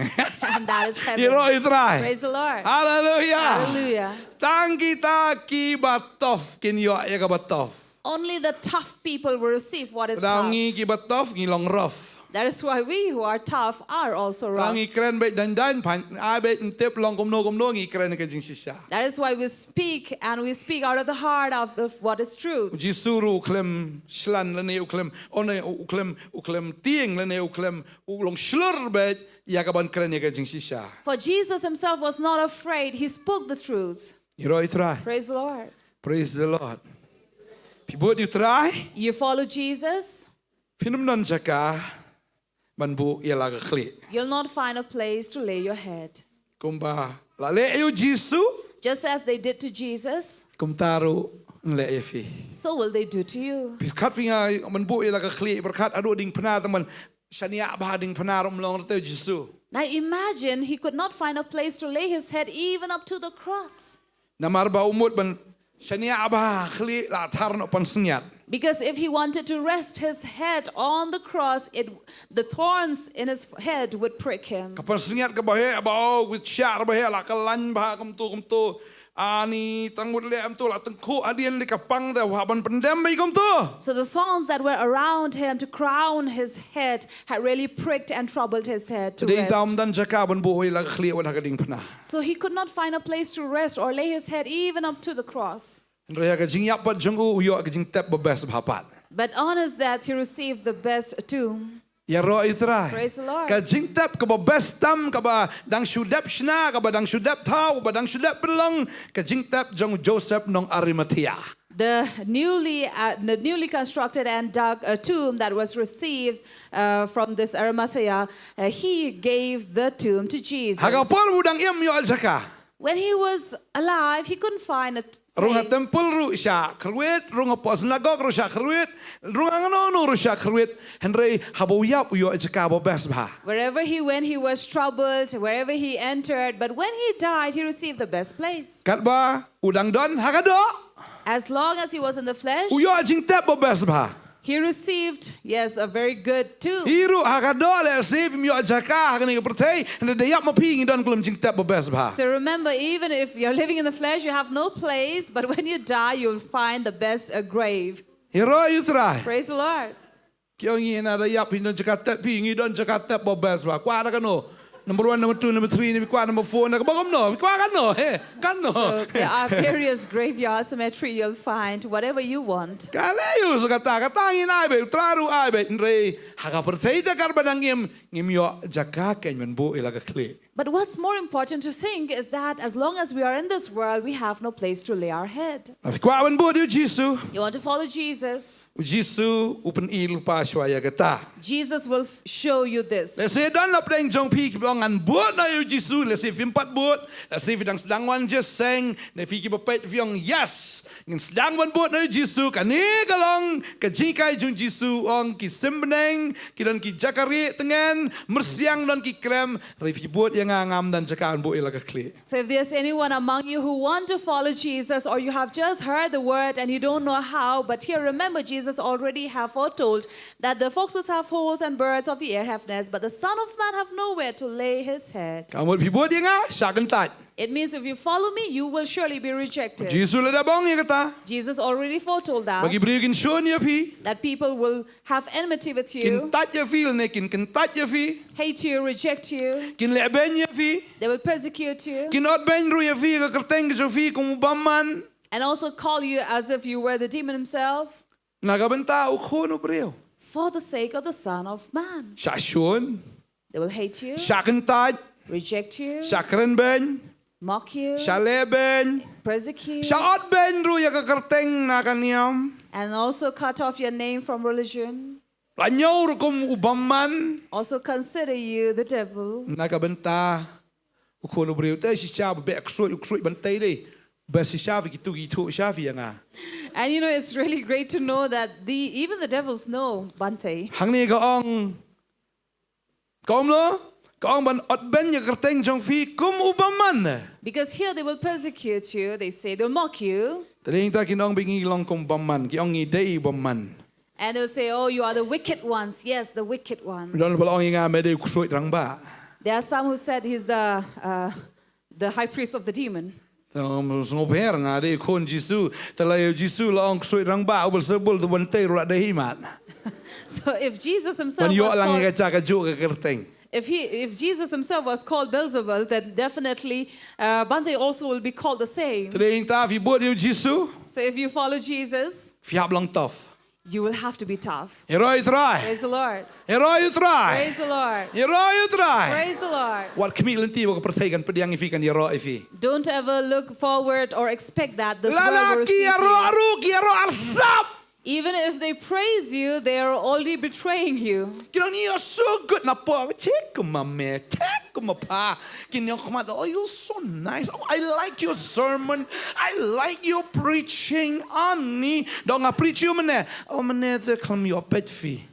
And that is heaven. Ïaroh ïa U Trai. Praise the Lord. Hallelujah. Hallelujah. Tang kita kiba tough kin ïoh ïa kaba tough. Only the tough people will receive what is tough. Te ngi kiba tough ngi long rough. That is why we who are tough are also rough. Te ngi kren beit dang dang, phan ai beit, ym tip long kumno kumno, ngi kren ka jingshisha. That is why we speak, and we speak out of the heart of, of what is true. U Jisu ruh u khlem shlan lane u khlem, ong ne u khlem, u khlem tieng lane u khlem, u long shlur beit ïa kaban kren ïa ka jingshisha. For Jesus himself was not afraid. He spoke the truth. Ïaroh ïa U Trai. Praise the Lord. Praise the Lord. Phi bud ïa U Trai. You follow Jesus. Phin ym don jaka ban buh ïa la ka khlieh. You'll not find a place to lay your head. Kumba la leh ïa U Jisu. Just as they did to Jesus, kumta ruh yn leh ïa phi. So will they do to you. Pyrkhat phi, nga ban buh ïa la ka khlieh, pyrkhat haduh diengphna, tang ban shaniah bha diengphna ruh ym long, te U Jisu. Now imagine he could not find a place to lay his head even up to the cross. Namar ba u mut ban shaniah bha ha khlieh, la thar noh pansngiat. Because if he wanted to rest his head on the cross, it, the thorns in his head would prick him. Ka pansngiat kaba heh, ba u wit shah ba heh, la kyllain bha kumto kumto. Ani tang mut leh kumto, la tyngkhuh hadien, leh ka pang te, u hap ban pyndem bha kumto. So the thorns that were around him to crown his head had really pricked and troubled his head to rest. Te dei tang ym don jaka ban buh ïa la ka khlieh wat ha ka diengphna. So he could not find a place to rest or lay his head even up to the cross. Hynrei ha ka jingïap pat jong u, u ïoh ka jingtep ba best bha pat. But on his death, he received the best tomb. Ïaroh ïa U Trai. Praise the Lord. Ka jingtep kaba best tam, kaba dang shu dep shna, kaba dang shu dep thaw, kaba dang shu dep pynlong, ka jingtep jong Joseph nong Arimathea. The newly, uh, the newly constructed and dug, uh, tomb that was received, uh, from this Arimathea, uh, he gave the tomb to Jesus. Ha ka por u dang im, u ïoh jaka. When he was alive, he couldn't find a t-, place. Rung ha temple ruh shah kyrwit, rung hapoh synagogue ruh shah kyrwit, rung hangno hangno ruh shah kyrwit, hynrei haba u ïap u ïoh jaka ba best bha. Wherever he went, he was troubled. Wherever he entered, but when he died, he received the best place. Katba u dang don ha ka doh. As long as he was in the flesh, u ïoh jingtep ba best bha. He received, yes, a very good tomb. Phi ruh ha ka doh, lehse phim ïoh jaka ha kane ka pyrthei, hynrei da ïap ma phi ngi don ka long jingtep ba best bha. So remember, even if you're living in the flesh, you have no place, but when you die, you'll find the best, uh, grave. Ïaroh ïa U Trai. Praise the Lord. Ki ong ïa ngi, da ïap phi don jaka tep, phi ngi don jaka tep ba best bha. Kwah da kano? Number one, number two, number three, ne phi kwah number four, ne kaba kumno, phi kwah kano, he, kano. So there are various graveyards, cemetery you'll find, whatever you want. Ka lei ïa u sa kata, kata ngin ai beit, U Trai ruh ai beit, hynrei ha ka pyrthei te katba dang im, ngim ïoh jaka keiñ ban buh ïa la ka khlieh. But what's more important to think is that as long as we are in this world, we have no place to lay our head. Phi kwah ban bud ïa U Jisu? You want to follow Jesus? U Jisu u pyni lypa shuwa ïa kata. Jesus will f-, show you this. Lehse don na pdeng jong phi kiba ong ngan bud noh ïa U Jisu, lehse phim pat bud, lehse phi dang sdang wan jingïaseng, ne phi kiba peit phi ong, yes, ngin sdang ban bud noh ïa U Jisu, kane ka long ka jinghikai jong U Jisu, ong ki sim bneng ki don ki jaka rieh tngen, myrsiang don ki krem, hynrei phi bud ïa nga, ngam don jaka ban buh ïa la ka khlieh. So if there's anyone among you who want to follow Jesus, or you have just heard the word and you don't know how, but here remember, Jesus already have foretold that the foxes have holes and birds of the air have nests, but the Son of Man have nowhere to lay his head. Ka mut phi bud ïa nga, shah kyntait. It means if you follow me, you will surely be rejected. Jisu la dep ong ïa kata. Jesus already foretold that, ba ki briew kin shun ïa phi, that people will have enmity with you, kin tait ïa phi, ne kin kyntait ïa phi, hate you, reject you, kin lehbeiñ ïa phi, they will persecute you, kin otbeiñ ruh ïa phi ha ka kyrteng ka jong phi kum u bymman, and also call you as if you were the demon himself, na ka bynta u Khun u briew. For the sake of the Son of Man. Shah shun. They will hate you, shah kyntait, reject you, shah kren beiñ, mock you, shah lehbeiñ, persecute, shah otbeiñ ruh ïa ka kyrteng na ka niam, and also cut off your name from religion. La ñiew ruh kum u bymman. Also consider you the devil. Na ka bynta U khun u briew te shisha ba beh ksuid, u ksuid ban tei de. Ba shisha phi kitu ki thuh sha phi ïa nga. And you know, it's really great to know that the even the devils know Bhante. Hangne ka ong Ka ong lo, ka ong ban otbeiñ ïa ka kyrteng jong phi kum u bymman. Because here they will persecute you, they say, they'll mock you. Te dei ta kin ong ba ngi long kum bymman, ki ong ngi dei bymman. And they'll say, oh, you are the wicked ones. Yes, the wicked ones. Don ba la ong ïa nga me dei u ksuid rangbah. There are some who said he's the uh, the high priest of the demon. Sngewbha nga dei khun Jisu, te la ïa u Jisu la ong ksuid rangbah u Beelzebul te ban tei ruh la dei hi mat. So if Jesus himself Ban ïoh was lang called, ka cha ka juh ka kyrteng. If he, if Jesus himself was called Beelzebul, then definitely uh, Bhante also will be called the same. Te dei ta phi bud ïa u Jisu. So if you follow Jesus, phi hap long tough. You will have to be tough. Ïaroh ïa u Trai. Praise the Lord. Ïaroh ïa u Trai. Praise the Lord. Ïaroh ïa u Trai. Praise the Lord. Wat khmih lynti ba ka pyrthei kan pdiang ïa phi, kan ïaroh ïa phi. Don't ever look forward or expect that this world will receive you. Lada ki ïaroh ruh, ki ïaroh arsap. Even if they praise you, they are already betraying you. Ki ong you're so good na pop. Check ma me. Check Kumba pha, kin ong khmat, oh, you're so nice. Oh, I like your sermon. I like your preaching. Ani, dong nga preach ïa u mynne. Oh, mynne te khlem ïoh peit phi.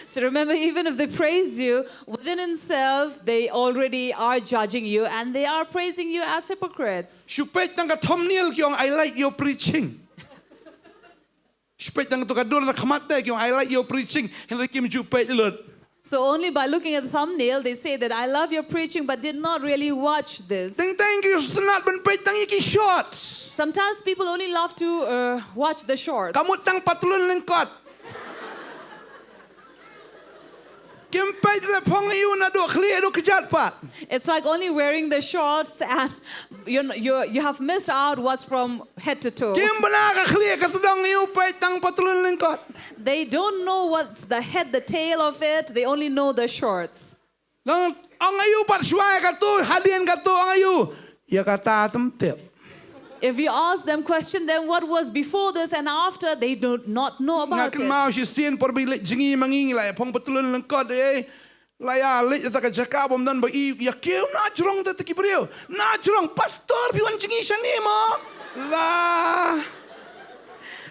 So remember, even if they praise you, within himself, they already are judging you and they are praising you as hypocrites. Shu peit tang ka thumbnail ki ong, I like your preaching. Shu peit tang tu ka dur na khmat te ki ong, I like your preaching. Hynrei kim ju peit lut. So only by looking at the thumbnail, they say that I love your preaching, but did not really watch this. Teng teng ki sngewtynnat ban peit tang ïa ki shorts. Sometimes people only love to uh, watch the shorts. Ka mut tang patlun lyngkot. Kim peit re phong ïa u naduh khlieh haduh kjat pat. It's like only wearing the shorts and you you you have missed out what's from head to toe. Kim bna ka khlieh ka tdong ïa u, peit tang patlun lyngkot. They don't know what's the head, the tail of it. They only know the shorts. Nang ong ïa u pat shuwa ïa katu, hadien katu ong ïa u, ïa kata tam tip. If you ask them question, then what was before this and after, they do not know about it. Nga kynmaw shisien por ba ïa leit jngi ma ngi, ngi la ïa phong patlun lyngkot, eh. La ïa leit ïa ta ka jaka bym don ba i, ïa kiew na jrong te ki briew. Na jrong, pastor, phi wan jngi shane mo. La.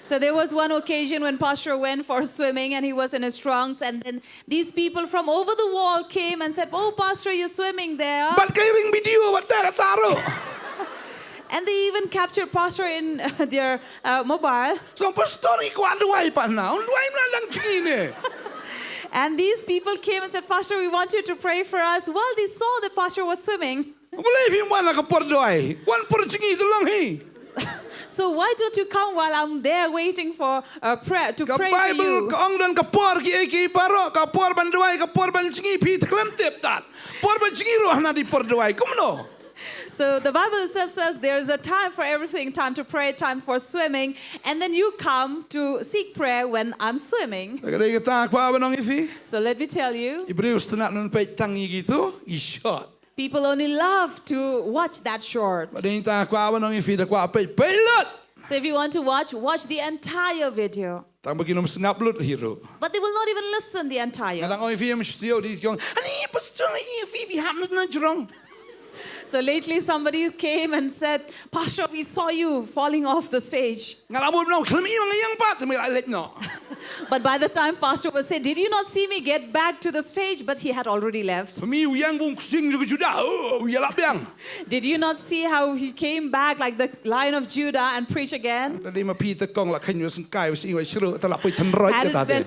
So there was one occasion when Pastor went for swimming and he was in his trunks, and then these people from over the wall came and said, "Oh, Pastor, you're swimming there." Bad ka ring video wat ta taro. And they even captured Pastor in uh, their uh, mobile. So pastor i kwah duwai pat na, un duwai na lang jngi ne. And these people came and said, "Pastor, we want you to pray for us." Well, they saw that Pastor was swimming. Balei phim wan ha ka por duwai? Wan por jngi te long hi. So why don't you come while I'm there waiting for a prayer to pray for you? Ka Bible ka ong don ka por kiei kiei baroh, ka por ban duwai, ka por ban jngi, phi te khlem tip tad. Por ban jngi ruh hana dei por duwai. Kumno? So the Bible itself says there is a time for everything, time to pray, time for swimming, and then you come to seek prayer when I'm swimming. Ka dei kata kwah ban ong ïa phi. So let me tell you. I briew sngewtynnat ban peit tang ïa kitu, i short. People only love to watch that short. Ba dei ta kwah ban ong ïa phi da kwah peit, peit lut. So if you want to watch, watch the entire video. Tang ba kin ym sngap lut hi ruh. But they will not even listen the entire. Nga dang ong ïa phi ym shtiew, di ki ong, ani pastor, ïa phi phi hap na jrong. So lately somebody came and said, "Pastor, we saw you falling off the stage." Nga la mut noh, khlem i ma nga ïeng pat, te me la leit noh. But by the time Pastor was said, "Did you not see me get back to the stage?" But he had already left. Phi ïeng bun ksing jong Judah, oh, ïalap biang. Did you not see how he came back like the Lion of Judah and preach again? Te dei ma phi te kong la kheiñ wa sngkai wa sing wa shru, te la poi tynroit kata te.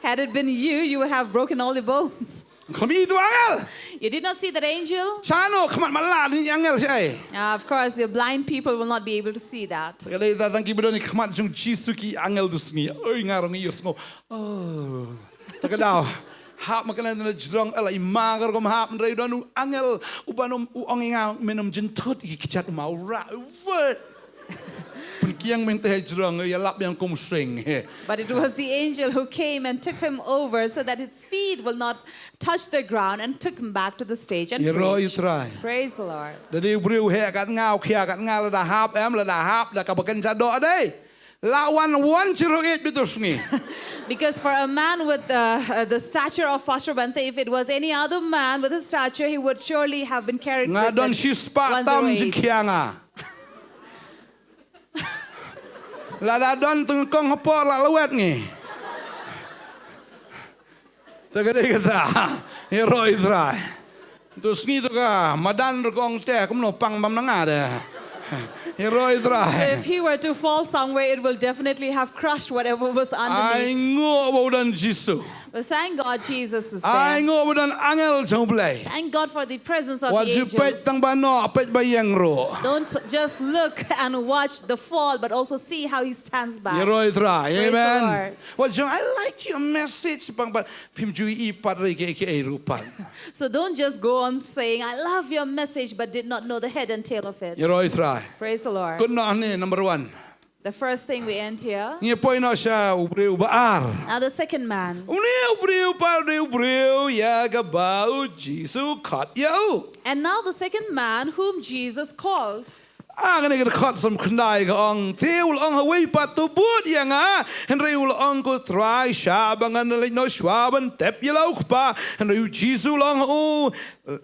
Had it been you, you would have broken all the bones. Khlem i tu angel. You did not see that angel? Shano khmat matlah ni angel shai. Ah, of course, the blind people will not be able to see that. Ka dei ta tang ki ba don i khmat jong Jisu ki angel tu sngi. Oi, nga rong i sngo. Oh. Ta ka daw. Hap ma ka na jrong, ela i ma ka rukom hap, ndrei don u angel u ban um, u ong i nga, men ym jynthut i ki kjat ma u ra. Wet. Pynkiang men te jrong, ïalap biang kum sing. But it was the angel who came and took him over so that his feet will not touch the ground and took him back to the stage and preached. Praise the Lord. Da dei u briew heh kat nga, u khia kat nga, lada hap em, lada hap da kaba kynja doh dei. La wan wan chi ruh ej bit u sngi. Because for a man with uh, uh, the stature of Pastor Bhante, if it was any other man with his stature, he would surely have been carried Nga with don the shi spah ones tam our age. jingkhia nga. La da don tyngkong hapoh la lawet ngi. Te ka dei kata. Ïaroh ïa u Trai. Tu sngi tu ka madan ruh ka ong te kumno pang bam na nga de. Ïaroh ïa u So Trai. if he were to fall somewhere, it will definitely have crushed whatever was Ai underneath. nguh ba u don Jisu. But thank God Jesus is Ai there. Nguh ba u don angel jong U Blei. Thank God for the presence of Wat the ju peit angels. Tang ba noh, peit ba ïeng ruh. Don't just look and watch the fall, but also see how he stands back. Ïaroh ïa u Trai. Praise the Amen. Lord. Wat jong, "I like your message," pang ba phim ju i pat re ki ki ei ruh pat. So don't just go on saying, "I love your message," but did not know the head and tail of it. Ïaroh ïa u Trai. Praise the Lord. Kut noh hangne number one. The first thing we end here. Ngi poi noh sha u briew ba ar. Now the second man. Une u briew ba ar u dei u briew ïa kaba u Jisu khot ïa u. And now the second man whom Jesus called. Ah, kane ka dkhot sawm khyndai ka ong, te u la ong ha uwei pat, "To bud ïa nga." Hynrei u la ong, "Ko Trai, shah ba ngan leit noh shuwa ban tep ïa la u kpa." Hynrei u Jisu u la ong ha u,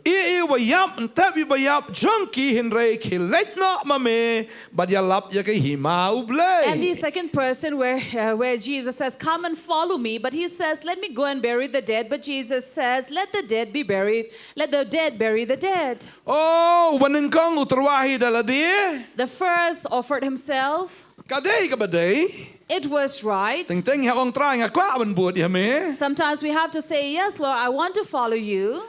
"Ïeh ïa uba ïap, tep ïa uba ïap jong ki, hynrei khie leit noh ma me bad ïalap ïa ka hima U Blei." And the second person where uh, where Jesus says, "Come and follow me," but he says, "Let me go and bury the dead." But Jesus says, "Let the dead be buried. Let the dead bury the dead." Oh, uba nyngkong u tyrwa hi da lade. The first offered himself. Ka dei kaba dei. It was right. Teng teng hap ong, "Trai, nga kwah ban bud ïa me." Sometimes we have to say, "Yes, Lord, I want to follow you."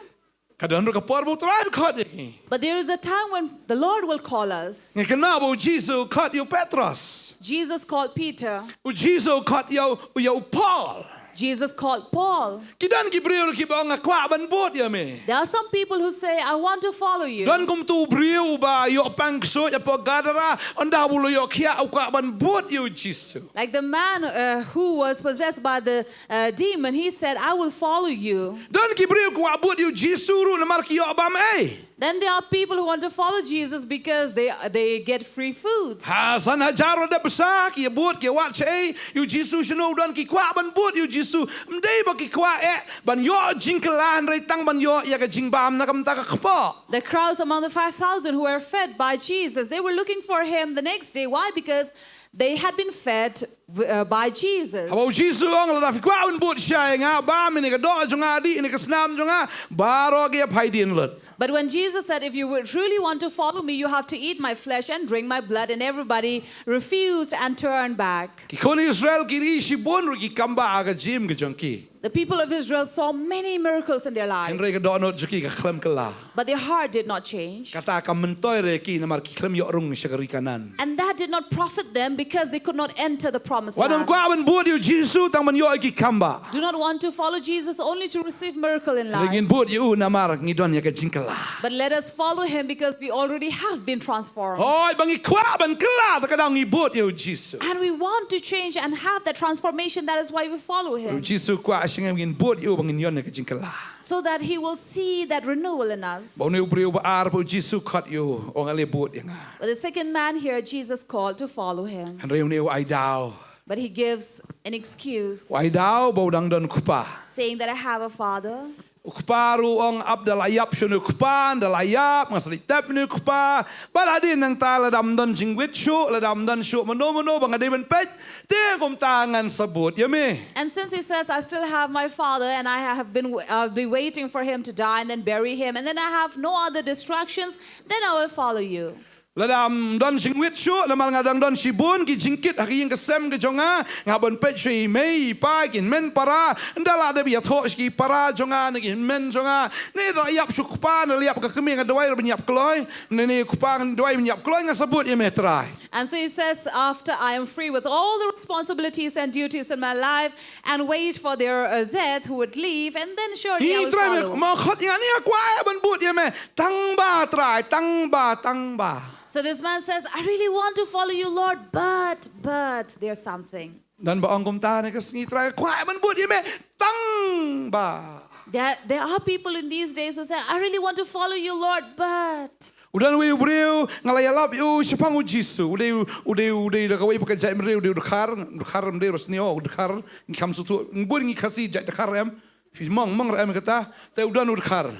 Ka don ruh ka por ba u Trai u khot ïa ngi. But there is a time when the Lord will call us. Ngi kynmaw ba u Jisu u khot ïa u Petros. Jesus called Peter. U Jisu u khot ïa u, ïa u Paul. Jesus called Paul. Ki don ki briew ruh kiba ong, "Nga kwah ban bud ïa me." There are some people who say, "I want to follow you." Don kum utu u briew uba ïoh pang ksuid hapoh Gadara, ynda u la ïoh khiah u kwah ban bud ïa u Jisu. Like the man uh, who was possessed by the uh, demon, he said, "I will follow you." Don ki briew ki kwah bud ïa u Jisu ruh namar ki ïoh bam ei. Then there are people who want to follow Jesus because they they get free food. Ha san hajar ruh da pisa, ki bud ki wad shaei ïa u Jisu shano? Don ki kwah ban bud ïa u Jisu, ym dei ba ki kwah eh ban ïoh jingkylla, hynrei tang ban ïoh ïa ka jingbam na ka bynta ka kpoh. The crowds among the five thousand who were fed by Jesus, they were looking for him the next day. Why? Because they had been fed uh, by Jesus. Haba u Jisu u ong, "Lada phi kwah ban bud shai ïa nga, bam ïa kane ka doh jong nga, dih ïa kane ka snam jong nga, baroh ki ïa phai dien lut." But when Jesus said, "If you would really want to follow me, you have to eat my flesh and drink my blood," and everybody refused and turned back. Ki khun Israel ki ri shibun ruh ki kam ba ha ka jingim ka jong ki. The people of Israel saw many miracles in their lives, Hynrei ka dohnud jong ki ka khlem kylla. But their heart did not change. Kata kam myntoi re ki namar ki khlem ïoh rung sha ka ri Kanaan. And that did not profit them because they could not enter the promised Wat ym land. kwah ban bud ïa u Jisu tang ban ïoh ïa ki kam ba. Do not want to follow Jesus only to receive miracle in Hynrei ngin life. Bud ïa u namar ngi don ïa ka jingkylla. But let us follow him because we already have been transformed. Hooid, ba ngi kwah ban kylla, te ka daw ngi bud ïa u Jisu. And we want to change and have that transformation. That is why we follow U him. Jisu u kwah sha ngi ba ngin bud ïa u ba ngin ïoh ïa ka jingkylla. So that he will see that renewal in us. Ba une u briew ba ar ba u Jisu u khot ïa u, u ong, "Ale bud ïa nga." But the second man here, Jesus called to follow him. Hynrei une u ai daw. But he gives an excuse, U ai daw ba u dang don kpa. Saying that I have a father. U kpa ruh u ong, "Ap, da la ïap shuh une u kpa, da la ïap, nga sa leit tep une u kpa. Bad hadien nangta lada ym don jingwit shuh, lada ym don shuh mano mano ba nga dei ban peit, te kumta ngan sa bud ïa me." And since he says, "I still have my father and I have been, I'll be waiting for him to die and then bury him, and then I have no other distractions, then I will follow you." Lada ym don jingwit shuh, namar nga dang don shibun ki jingkit ha ka ïing ka sem ka jong nga, nga hap ban peit sha i mei i pa, ki hynmen para, ynda la dep ïathoh sha ki para jong nga ne ki hynmen jong nga, ne da la ïap shuh u kpa, ne la ïap ka kmie, nga duwai ruh ban ïap kloi, ne ne u kpa nga duwai ban ïap kloi, nga sa bud ïa me, Trai. And so he says, "After I am free with all the responsibilities and duties in my life and wait for their uh, death who would leave, and then surely I Hi, will Trai, me follow." ma khot ïa nga, nga kwah ban bud ïa me. Tang ba, Trai, tang ba, tang ba. So this man says, "I really want to follow you, Lord, but, but there's something." Don ba ong kumta ha kane ka sngi, Trai, kwah ban bud ïa me. Tang ba. There, there are people in these days who say, "I really want to follow you, Lord, but." U don uwei u briew nga la ïalap ïa u shaphang u Jisu. U dei, u dei, u dei da kawei pat ka jaitbynriew, u dei u dkhar, dkhar em dei, u sniew u dkhar, ngi kham sngewthuh, ngi bun ngi Khasi jait dkhar em. Phi mong, mong ruh em kata, te u don u dkhar.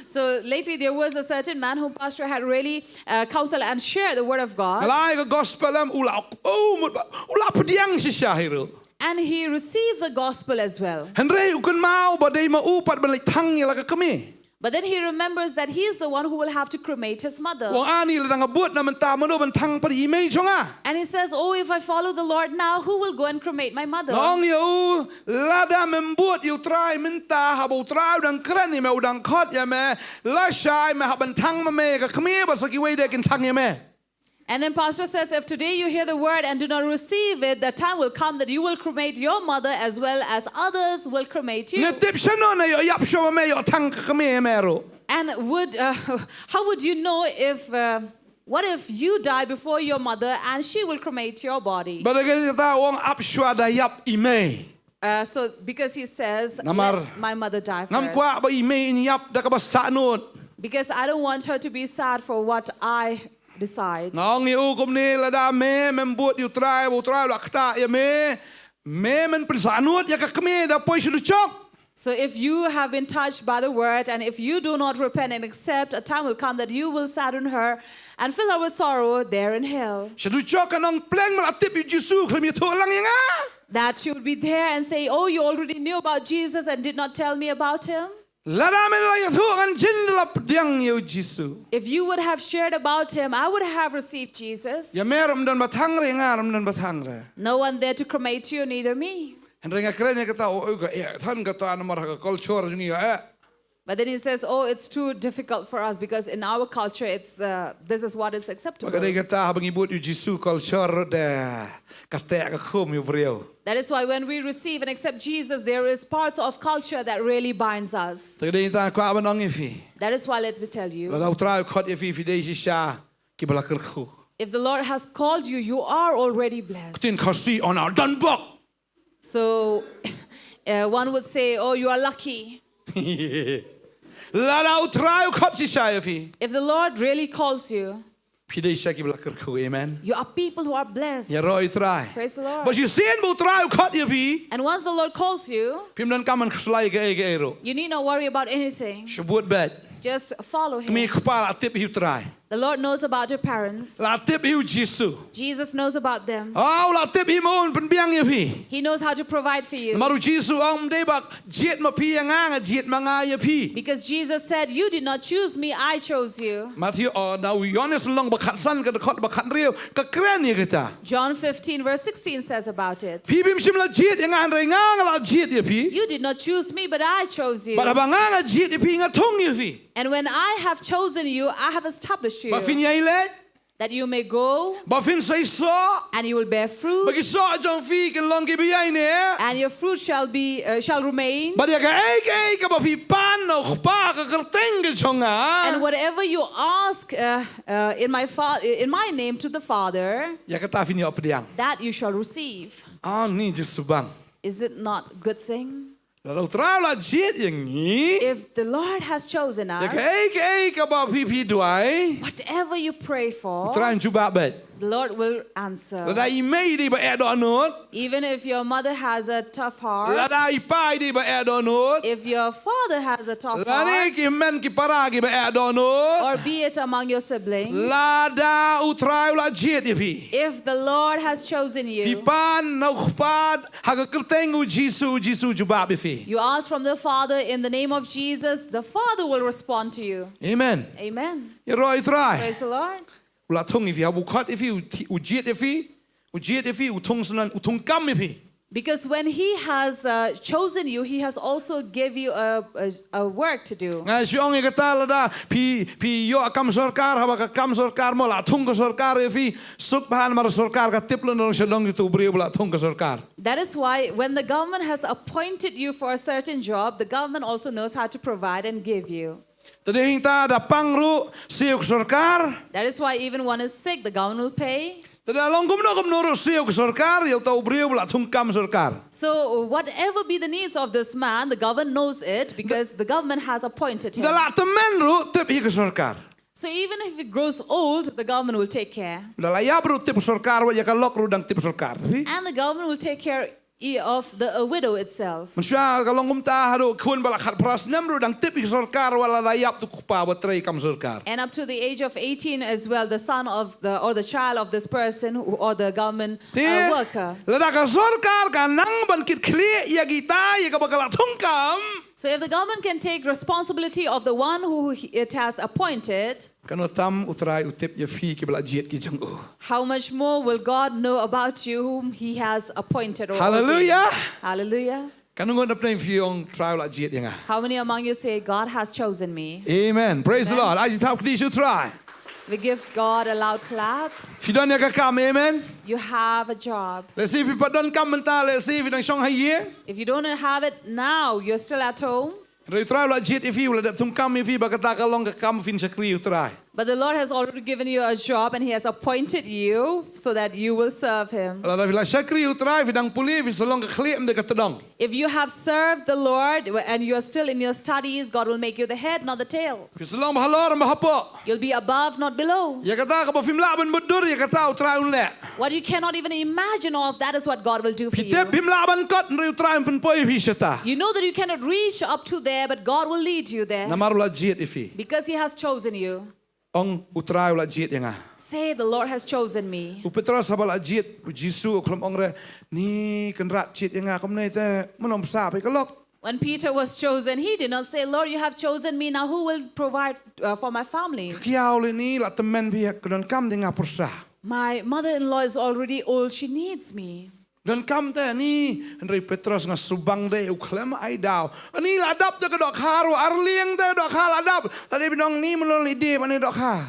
So lately there was a certain man whom Pastor had really uh, counseled and shared the word of God. Nga la ai ka gospel em, u la, oh, mut ba, u la pdiang shisha hi ruh. And he received the gospel as well. Hynrei u kynmaw ba dei ma u pat ban leit thang ïa la ka kmie. But then he remembers that he is the one who will have to cremate his mother. U ong, ani lada nga bud na mynta, mano ban thang pat ïa i mei jong nga? And he says, "Oh, if I follow the Lord now, who will go and cremate my mother?" Nga ong ïa u, lada mem bud ïa u Trai mynta, haba u Trai u dang kren ïa me, u dang khot ïa me, lashai me hap ban thang ma me ïa ka kmie, bad sa kiwei de kin thang ïa me. And then pastor says, "If today you hear the word and do not receive it, the time will come that you will cremate your mother as well as others will cremate you." Nga tip shano na ïoh ïap shuwa me, ïoh thang ka kmie me ruh. And would uh, how would you know if uh, what if you die before your mother and she will cremate your body? Bad kata u ong ap shuwa da ïap i mei. Uh, so because he says, "Namar let my mother die first." Ngam kwah ba i mei in ïap da kaba sahnud. Because I don't want her to be sad for what I decide. Nga ong ïa u kumne, lada me mem bud ïa u Trai, u Trai u la ktah ïa me, me men pynsahnud ïa ka kmie da poi sha dujok. So if you have been touched by the word and if you do not repent and accept, a time will come that you will sadden her and fill her with sorrow there in hell. Sha dujok kan ong, pleng, me la tip ïa u Jisu khlem ïathuh lang ïa nga. That she would be there and say, "Oh, you already knew about Jesus and did not tell me about him." Lada me la ïathuh, ngan jin da la pdiang ïa u Jisu. If you would have shared about him, I would have received Jesus. Ïa me ruh ym don ba thang re, nga ruh ym don ba thang re. No one there to cremate you, neither me. Hynrei nga kren ïa kata, oh, oh, ka eh than kata namar ha ka culture jong ngi ka eh. But then he says, "Oh, it's too difficult for us because in our culture, it's uh, this is what is acceptable." Bad ka dei kata, haba ngi bud ïa u Jisu, culture de ka teh ka khum ïa u briew. That is why when we receive and accept Jesus, there is parts of culture that really binds us. Te ka dei kata nga kwah ban ong ïa phi. That is why let me tell you. Lada u Trai u khot ïa phi, phi dei shisha kiba la kyrkhu. If the Lord has called you, you are already blessed. Ktien Khasi, u ong, don bok. So uh, one would say, "Oh, you are lucky." Lada u Trai u khot shisha ïa phi. If the Lord really calls you, phi dei shisha kiba la kyrkhu, amen. You are people who are blessed. Ïaroh ïa u Trai. Praise the Lord. Bad shisien ba u Trai u khot ïa phi, and once the Lord calls you, phim donkam ban khuslai kaei kaei ruh. You need not worry about anything. Shu bud beit. Just follow him. Kmie kpa la tip hi u Trai. The Lord knows about your parents. La tip hi u Jisu. Jesus knows about them. Oh, la tip hi ma u ban pynbiang ïa phi. He knows how to provide for you. Namar u Jisu u ong, ym dei ba jied ma phi ïa nga, nga jied ma nga ïa phi. Because Jesus said, "You did not choose me, I chose you." Matthew, oh, na u Ïoannis lynnong ba khatsan ka dkhot ba khathynriew ka kren ïa kata. John fifteen verse sixteen says about it. Phi phim shym la jied ïa nga, hynrei nga nga la jied ïa phi. You did not choose me, but I chose you. Bad haba nga nga jied ïa phi, nga thung ïa phi. And when I have chosen you, I have established you. Ba phin ïai leit. That you may go. Ba phin sa ïasoh. And you will bear fruit. Ba ki soh jong phi kin long kiba ïaineh. And your fruit shall be uh, shall remain. Bad ïa kaei kaei kaba phi pan na u Kpa ha ka kyrteng ka jong nga. And whatever you ask uh, uh, in my fa- in my name to the Father, ïa kata phin ïoh pdiang. That you shall receive. Ani Jisu bang. Is it not good thing? Lada u Trai u la jied ïa ngi. If the Lord has chosen us, ïa kaei kaei kaba phi phi duwai, whatever you pray for, u Trai un jubab beit. The Lord will answer. Lada i mei i dei ba eh dohnud. Even if your mother has a tough heart, lada i pa i dei ba eh dohnud. If your father has a tough heart, lane ki hynmen ki para kiba eh dohnud. Or be it among your siblings, lada u Trai u la jied ïa phi, if the Lord has chosen you, phi pan na u Kpa ha ka kyrteng u Jisu, u Jisu u jubab ïa phi. You ask from the Father in the name of Jesus, the Father will respond to you. Amen. Amen. Ïaroh ïa u Trai. Praise the Lord. U la thung ïa phi, haba u khot ïa phi, u jied ïa phi, u jied ïa phi, u thung syndon, u thung kam ïa phi. Because when he has uh, chosen you, he has also gave you a, a, a work to do. Nga shu ong ïa kata, lada phi phi ïoh kam sorkar, haba ka kam sorkar mo la thung ka sorkar ïa phi, suk bha namar sorkar ka tip lano sha dong ïa uto u briew ba la thung ka sorkar. That is why when the government has appointed you for a certain job, the government also knows how to provide and give you. Te dei hangta da pang ruh siew ka sorkar. That is why even one is sick, the government will pay. Lada long kumno kumno ruh siew ka sorkar, ïa uta u briew ba la thungkam sorkar. So whatever be the needs of this man, the government knows it because the government has appointed him. Lada la tymmen ruh tip hi ka sorkar. So even if he grows old, the government will take care. Lada la ïap ruh tip sorkar, wat ïa ka lok ruh dang tip sorkar. Phi? And the government will take care i- of the a widow itself. Mynshuwa ka long kumta haduh khun ba la khatphra snem ruh dang tip hi ka sorkar, wat lada ïap tu u kpa ba trei kam sorkar. And up to the age of eighteen as well, the son of the or the child of this person who, or the government Te, uh, worker. Lada ka sorkar ka nang ban kit khlieh ïa kita ïa kaba ka la thungkam. So if the government can take responsibility of the one who he- it has appointed, kano tam U Trai u tip ïa phi kiba la jied ki jong u. How much more will God know about you whom he has appointed or Hallelujah. Ordained? Hallelujah. Kano ngut na pdeng phi ong Trai u la jied ïa nga. How many among you say, "God has chosen me"? Amen. Praise the Amen. Lord. Ai jingthap kti sha U Trai. We give God a loud clap. Phi don ïa ka kam, amen. You have a job. Lehse phi pat donkam mynta, lehse phi dang shong ha ïing. If you don't have it now, you're still at home. Hynrei U Trai u la jied ïa phi, u la dep thungkam ïa phi ba kata ka long ka kam phin shakri U Trai. But the Lord has already given you a job and He has appointed you so that you will serve Him. Lada phi la shakri U Trai, phi dang pule, phin sa long ka khlieh ym dei ka tdong. If you have served the Lord and you are still in your studies, God will make you the head, not the tail. Phin sa long ba halor ym ba hapoh. You'll be above, not below. Ïa kata kaba phim lah ban mutdur, ïa kata U Trai un leh. What you cannot even imagine of, that is what God will do for Phi you. Tip phim lah ban kot, hynrei U Trai un pynpoi phi shata. You know that you cannot reach up to there, but God will lead you there. Namar u la jied ïa phi. Because He has chosen you. Ong U Trai u la jied ïa nga. Say, "The Lord has chosen me." U Petros haba la jied, u Jisu u khlem ong re, "Ni Kynrad jied ïa nga kumne te, mano pyrsa phi ka lok." When Peter was chosen, he did not say, "Lord, you have chosen me, now who will provide uh, for my family?" Ki ïa u leh ni la tymmen phi ka donkam de nga pyrsa. My mother-in-law is already old, she needs me. Donkam te ni, hynrei Petros nga shu bang de u khlem ai daw. Ni la dap te ka dohkha ruh, ar lieng te ka dohkha la dap. La dei ba nong ni mano lei de mane dohkha.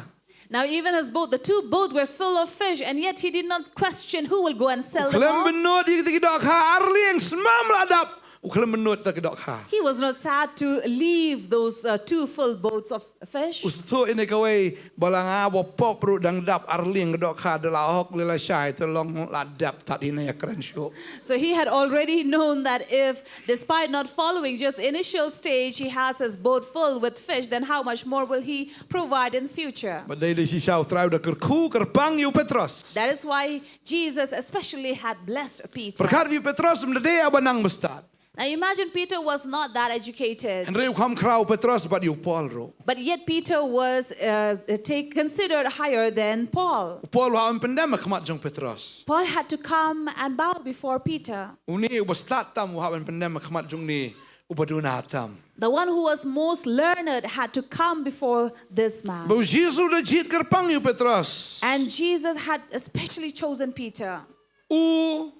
Now even his boat, the two boats were full of fish, and yet he did not question who will go and sell them Khlem off. Bynnud ïa ki dohkha ar lieng smam la dap. U khlem bynnud ïa ki dohkha. He was not sad to leave those uh, two full boats of fish. U sngewthuh ine kawei ba la nga ba pop ruh dang dap ar lieng ka dohkha da la hok lei la shai te long la dap tad ine ïa kren shuh. So he had already known that if, despite not following just initial stage, he has his boat full with fish, then how much more will he provide in the future? Ba dei dei shisha U Trai u da kyrkhu kyrpang ïa u Petros. That is why Jesus especially had blessed Peter. Pyrkhat ïa u Petros ym da dei ba nang ba stad. Now imagine Peter was not that educated. Hynrei u kham khraw u Petros bad ïa u Paul ruh. But yet Peter was uh, take, considered higher than Paul. U Paul u hap ban pyndem ha khmat jong u Petros. Paul had to come and bow before Peter. Une uba stad tam u hap ban pyndem ha khmat jong une uba duna tam. The one who was most learned had to come before this man. Ba u Jisu u da jied kyrpang ïa u Petros. And Jesus had especially chosen Peter. U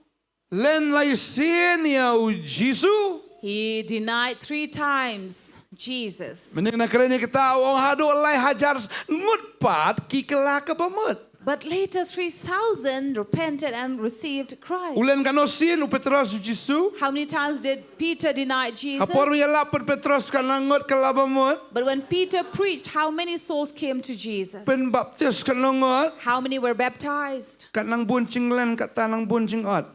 len lai sien ïa u Jisu. He denied three times Jesus. Mynhynnin nga kren ïa kata u ong haduh lai hajar ngut pat ki kylla kaba mut. But later three thousand repented and received Christ. U len katno sien u Petros u Jisu? How many times did Peter deny Jesus? Ha por u ïalap pat Petros katno ngut kylla ba mut? But when Peter preached, how many souls came to Jesus? Pynbaptis katno ngut? How many were baptized? Kat nang bun jinglen kat ta nang bun jingot.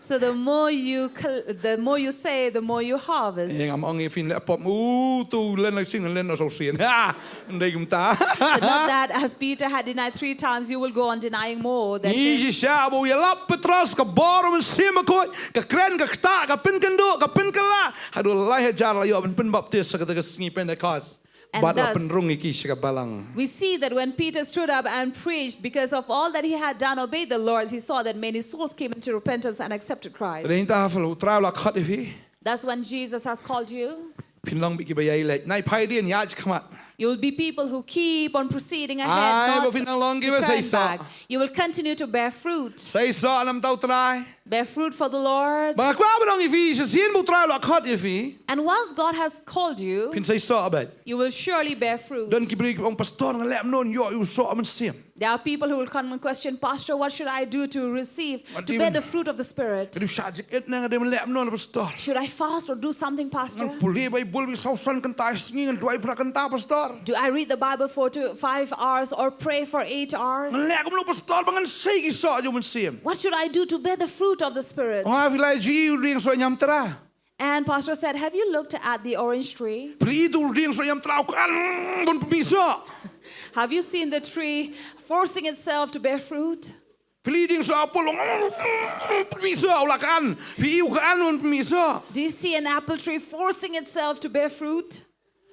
So the more you col- the more you say, the more you harvest. Ïa ngam ong ïa phi leh pop u tu len la sing len la sosien. Ha, ndai kumta. But not that as Peter had denied three times, you will go on denying more than Ni this. Shisha ba u ïalap Petros ka bor u Mynsiem Bakhuid ka kren ka ktah ka pynkynduh ka pynkylla. Haduh lai hajar la ïoh ban pynbaptis sa kata ka sngi Pentecost. And bad la thus, pynrung ïa ki sha ka balang. We see that when Peter stood up and preached, because of all that he had done, obeyed the Lord, he saw that many souls came into repentance and accepted Christ. Dei ta hafal u Trai u la khot ïa phi. That's when Jesus has called you. Phin long bad kiba ïai leit. Nai phai dien ïa khmat. You will be people who keep on proceeding ahead, ai, not ba phin long to kiba turn back. You will continue to bear fruit. Sai so alam tau Trai. Bear fruit for the Lord. Ba nga kwah ban ong ïa phi, shisien ba U Trai u la khot ïa phi, And once God has called you, phin sa ïoh bad, you will surely bear fruit. Don ki briew kiba ong, "Pastor, nga leh kumno ban ïoh ïa u soh mynsiem?" There are people who will come and question, "Pastor, what should I do to receive, to bear the fruit of the Spirit? Nga dei ban shah jingit ne nga dei ban leh kumno, Pastor? Should I fast or do something, Pastor? Ngan pule Baibl bad saw san kynta ha sngi, ngan duwai phra kynta, Pastor? Do I read the Bible for two, five hours or pray for eight hours? Ngan leh kumno, Pastor, ba ngan sei ki soh jong u mynsiem? What should I do to bear the fruit of the Spirit?" Nga, phi la ïohi u dieng soh ñiamtra? And Pastor said, "Have you looked at the orange tree? Phi la ïohi u dieng soh ñiamtra u khan ban pynmih soh? Have you seen the tree forcing itself to bear fruit?" Phi la ïohi u dieng soh apple, pynmih soh, u la khan. Phi ïohi u khan ban pynmih soh? Do you see an apple tree forcing itself to bear fruit?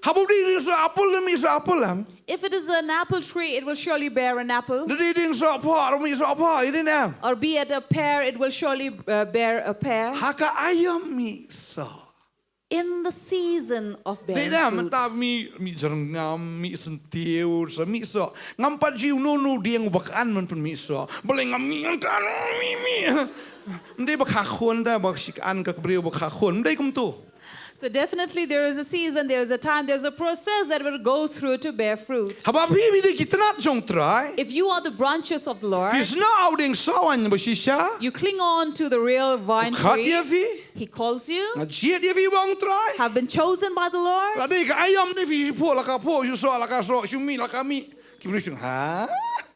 Haba u dieng soh apple, u mih soh apple, em? If it is an apple tree, it will surely bear an apple. Lada u dieng soh phoh, u mih soh phoh, ïa dei, em? Or be it a pear, it will surely, uh, bear a pear. Ha ka aïom mih soh. In the season of bearing fruit. Dei, em, mynta mih, mih jyrngam, mih syntiew, sa mih soh. Ngam pat ju ïohi uno uno u dieng uba khan ban pynmih soh. Balei ngam mih, ngan khan, mih, mih. Ym dei ba kha khun da, ba shi khan ka briew ba kha khun. Ym dei kumto. So definitely there is a season, there is a time, there's a process that will go through to bear fruit. Haba phi, phi dei ki tnat jong U Trai, if you are the branches of the Lord, phi snoh ha u dieng soh waiñ ba shisha, you cling on to the real vine tree. U khot ïa phi. He calls you. Nga jied ïa phi, ong U Trai. Have been chosen by the Lord. La dei ka aïom ne phi phoh la ka phoh, shu soh la ka soh, shu mih la ka mih. Ki briew ki ong, ha?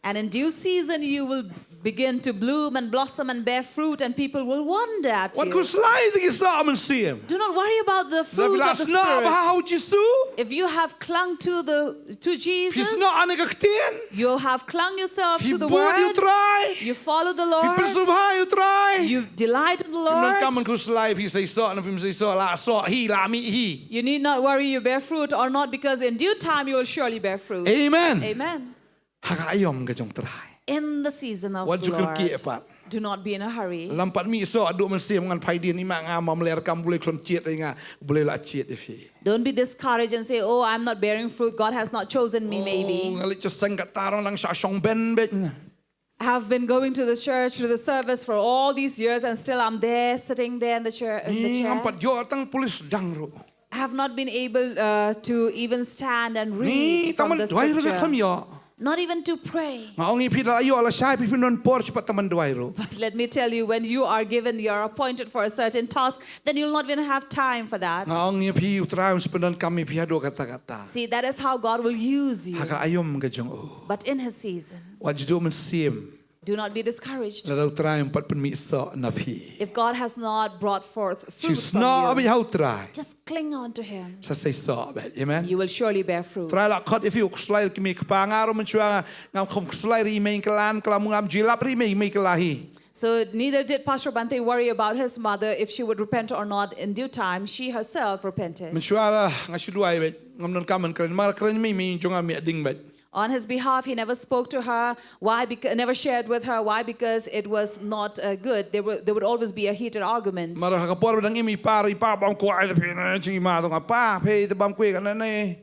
And in due season you will begin to bloom and blossom and bear fruit, and people will wonder at you. Wat khuslai ïa ki soh mynsiem. Do not worry about the fruit of the Spirit. Lada phi la snoh bha ha U Jisu, if you have clung to the, to Jesus, phi snoh ha kane ka ktien, you have clung yourself to the word, phi bud ïa U Trai, you follow the Lord, phi pynsngewbha ïa U Trai, you delight in the Lord, phim donkam ban khuslai phi sei soh ne phim sei soh, la soh hi, la mih hi. You need not worry you bear fruit or not, because in due time you will surely bear fruit. Amen. Amen. Ha ka aïom ka jong U Trai. In the season of the Lord. Wat ju kyrkieh pat. Do not be in a hurry. Lym pat mih soh haduh mynsiem ngan phai dien, i ma nga ma mlei, kam U Blei khlem jied ïa nga, U Blei la jied ïa phi. Don't be discouraged and say, "Oh, I'm not bearing fruit. God has not chosen me, maybe." Oh, nga leit sha seng kata ruh nang shah shong ben beit. I have been going to the church, to the service for all these years, and still I'm there, sitting there in the chair, in the chair. Ngam pat ïoh tang pule sdang ruh. I have not been able, uh, to even stand and read from the scripture. Ni tang ban duwai ruh khlem ïoh. Not even to pray. Nga ong ïa phi, lada la ïoh lashai phi, phim don por shuh pat tang ban duwai ruh. But let me tell you, when you are given, you are appointed for a certain task, then you'll not even have time for that. Nga ong ïa phi, U Trai un sa pyndonkam ïa phi haduh katta katta. See, that is how God will use you. Ha ka aïom ka jong u. But in his season. Wat ju duh mynsiem. Do not be discouraged. Lada U Trai um pat pynmih soh na phi. If God has not brought forth fruit from you, shu snoh beit ha U Trai. Just cling on to him. Sa sei soh beit. Amen. You will surely bear fruit. U Trai la khot ïa phi, u khuslai ïa ki mei ki pa. Nga ruh mynshuwa ngam kham khuslai ïa i mei, ka la, ka la mut ngam ju lap ïa i mei, i mei ka la hi. So neither did Pastor Bhante worry about his mother, if she would repent or not. In due time she herself repented. Mynshuwa nga shu duwai beit, ngam donkam ban kren. Mar kren mei, mei jong nga mih ding beit. On his behalf, he never spoke to her. Why? Bec-, never shared with her. Why? Because it was not, uh, good. There were, there would always be a heated argument. Mar ha ka por ba dang im i pa, i pa bam kwai, te phi ne jong i ma, to nga pa, phi te bam kwai kane ne.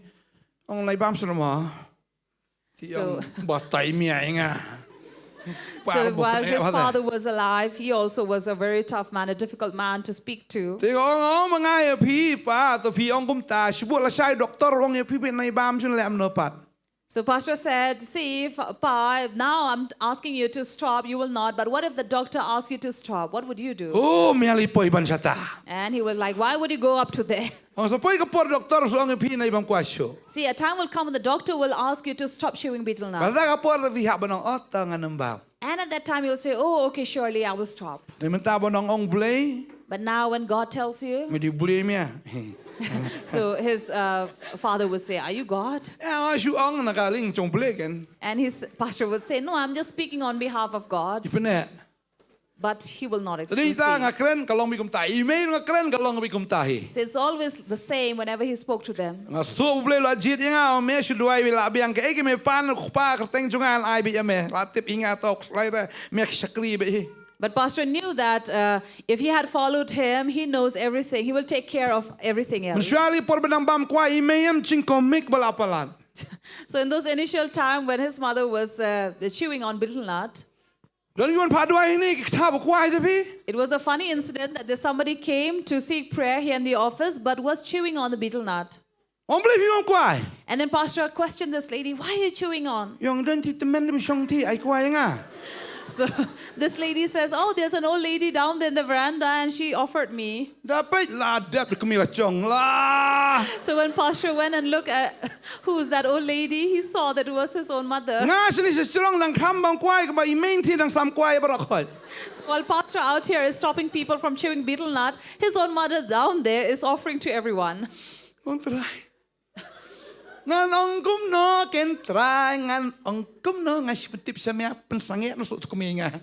Ong nai bam sngewma. Te ong batai mia ïa nga. So while his father was alive, he also was a very tough man, a difficult man to speak to. Te ong, ong ma nga ïa phi pa, to phi ong kumta, shu buh lashai doktor ong ïa phi, phi nai bam, shu leh kumno pat. So Pastor said, "See, if, Pa, now I'm asking you to stop, you will not. But what if the doctor asks you to stop? What would you do?" Oh, mia lei poi ban shata. And he was like, "Why would you go up to there?" Ong sa poi ka por doktor sa ong ïa phi nai bam kwai shuh. See, a time will come when the doctor will ask you to stop chewing betel nut. Bad ha ka por te phi hap ban ong, oh, to ngan ym bam. And at that time you'll say, "Oh, okay, surely I will stop." Te mynta ba ong ong Blei. But now when God tells you, me dei Blei mia. So his, uh, father would say, "Are you God?" Ïa, shu ong na ka liang jong Blei kan. And his pastor would say, "No, I'm just speaking on behalf of God." Ïa phi ne. But he will not receive. Te dei ta nga kren ka long beit kumta. I mei nga kren ka long beit kumta hi. So it's always the same whenever he spoke to them. Nga sngewthuh U Blei u la jied ïa nga, me shu duwai beit, la biang kaei kaei me pan u kpa kyrteng jong nga, ai beit ïa me. La tip ïa nga, to khuslai re, me ki shakri beit hi. But Pastor knew that, uh, if he had followed him, he knows everything. He will take care of everything else. Mynshuwa lei por ba dang bam kwai i mei, ym jingkhmih ba la palat. So in those initial time when his mother was, uh, chewing on betel nut, Don ki wan phah duwai hangne ki kthah ba kwai te phi. It was a funny incident that there's somebody came to seek prayer here in the office but was chewing on the betel nut. Ong Blei phi ym kwai. And then pastor questioned this lady, "Why are you chewing on?" Ong don ti tymmen da ba shong ti ai kwai nga. So this lady says, "Oh, there's an old lady down there in the veranda and she offered me." Da peit la dep da kmie la chong la. So when pastor went and looked at who's that old lady, he saw that it was his own mother. Nga shini sha shrong dang kham bang kwai kaba i mei ti dang sam kwai baroh khoit. So while pastor out here is stopping people from chewing betel nut, his own mother down there is offering to everyone. Ong Trai. Ngan ong kumno ken Trai, ngan ong kumno, nga shu pyntip sha me, pynsangeh na suk tu kmie nga.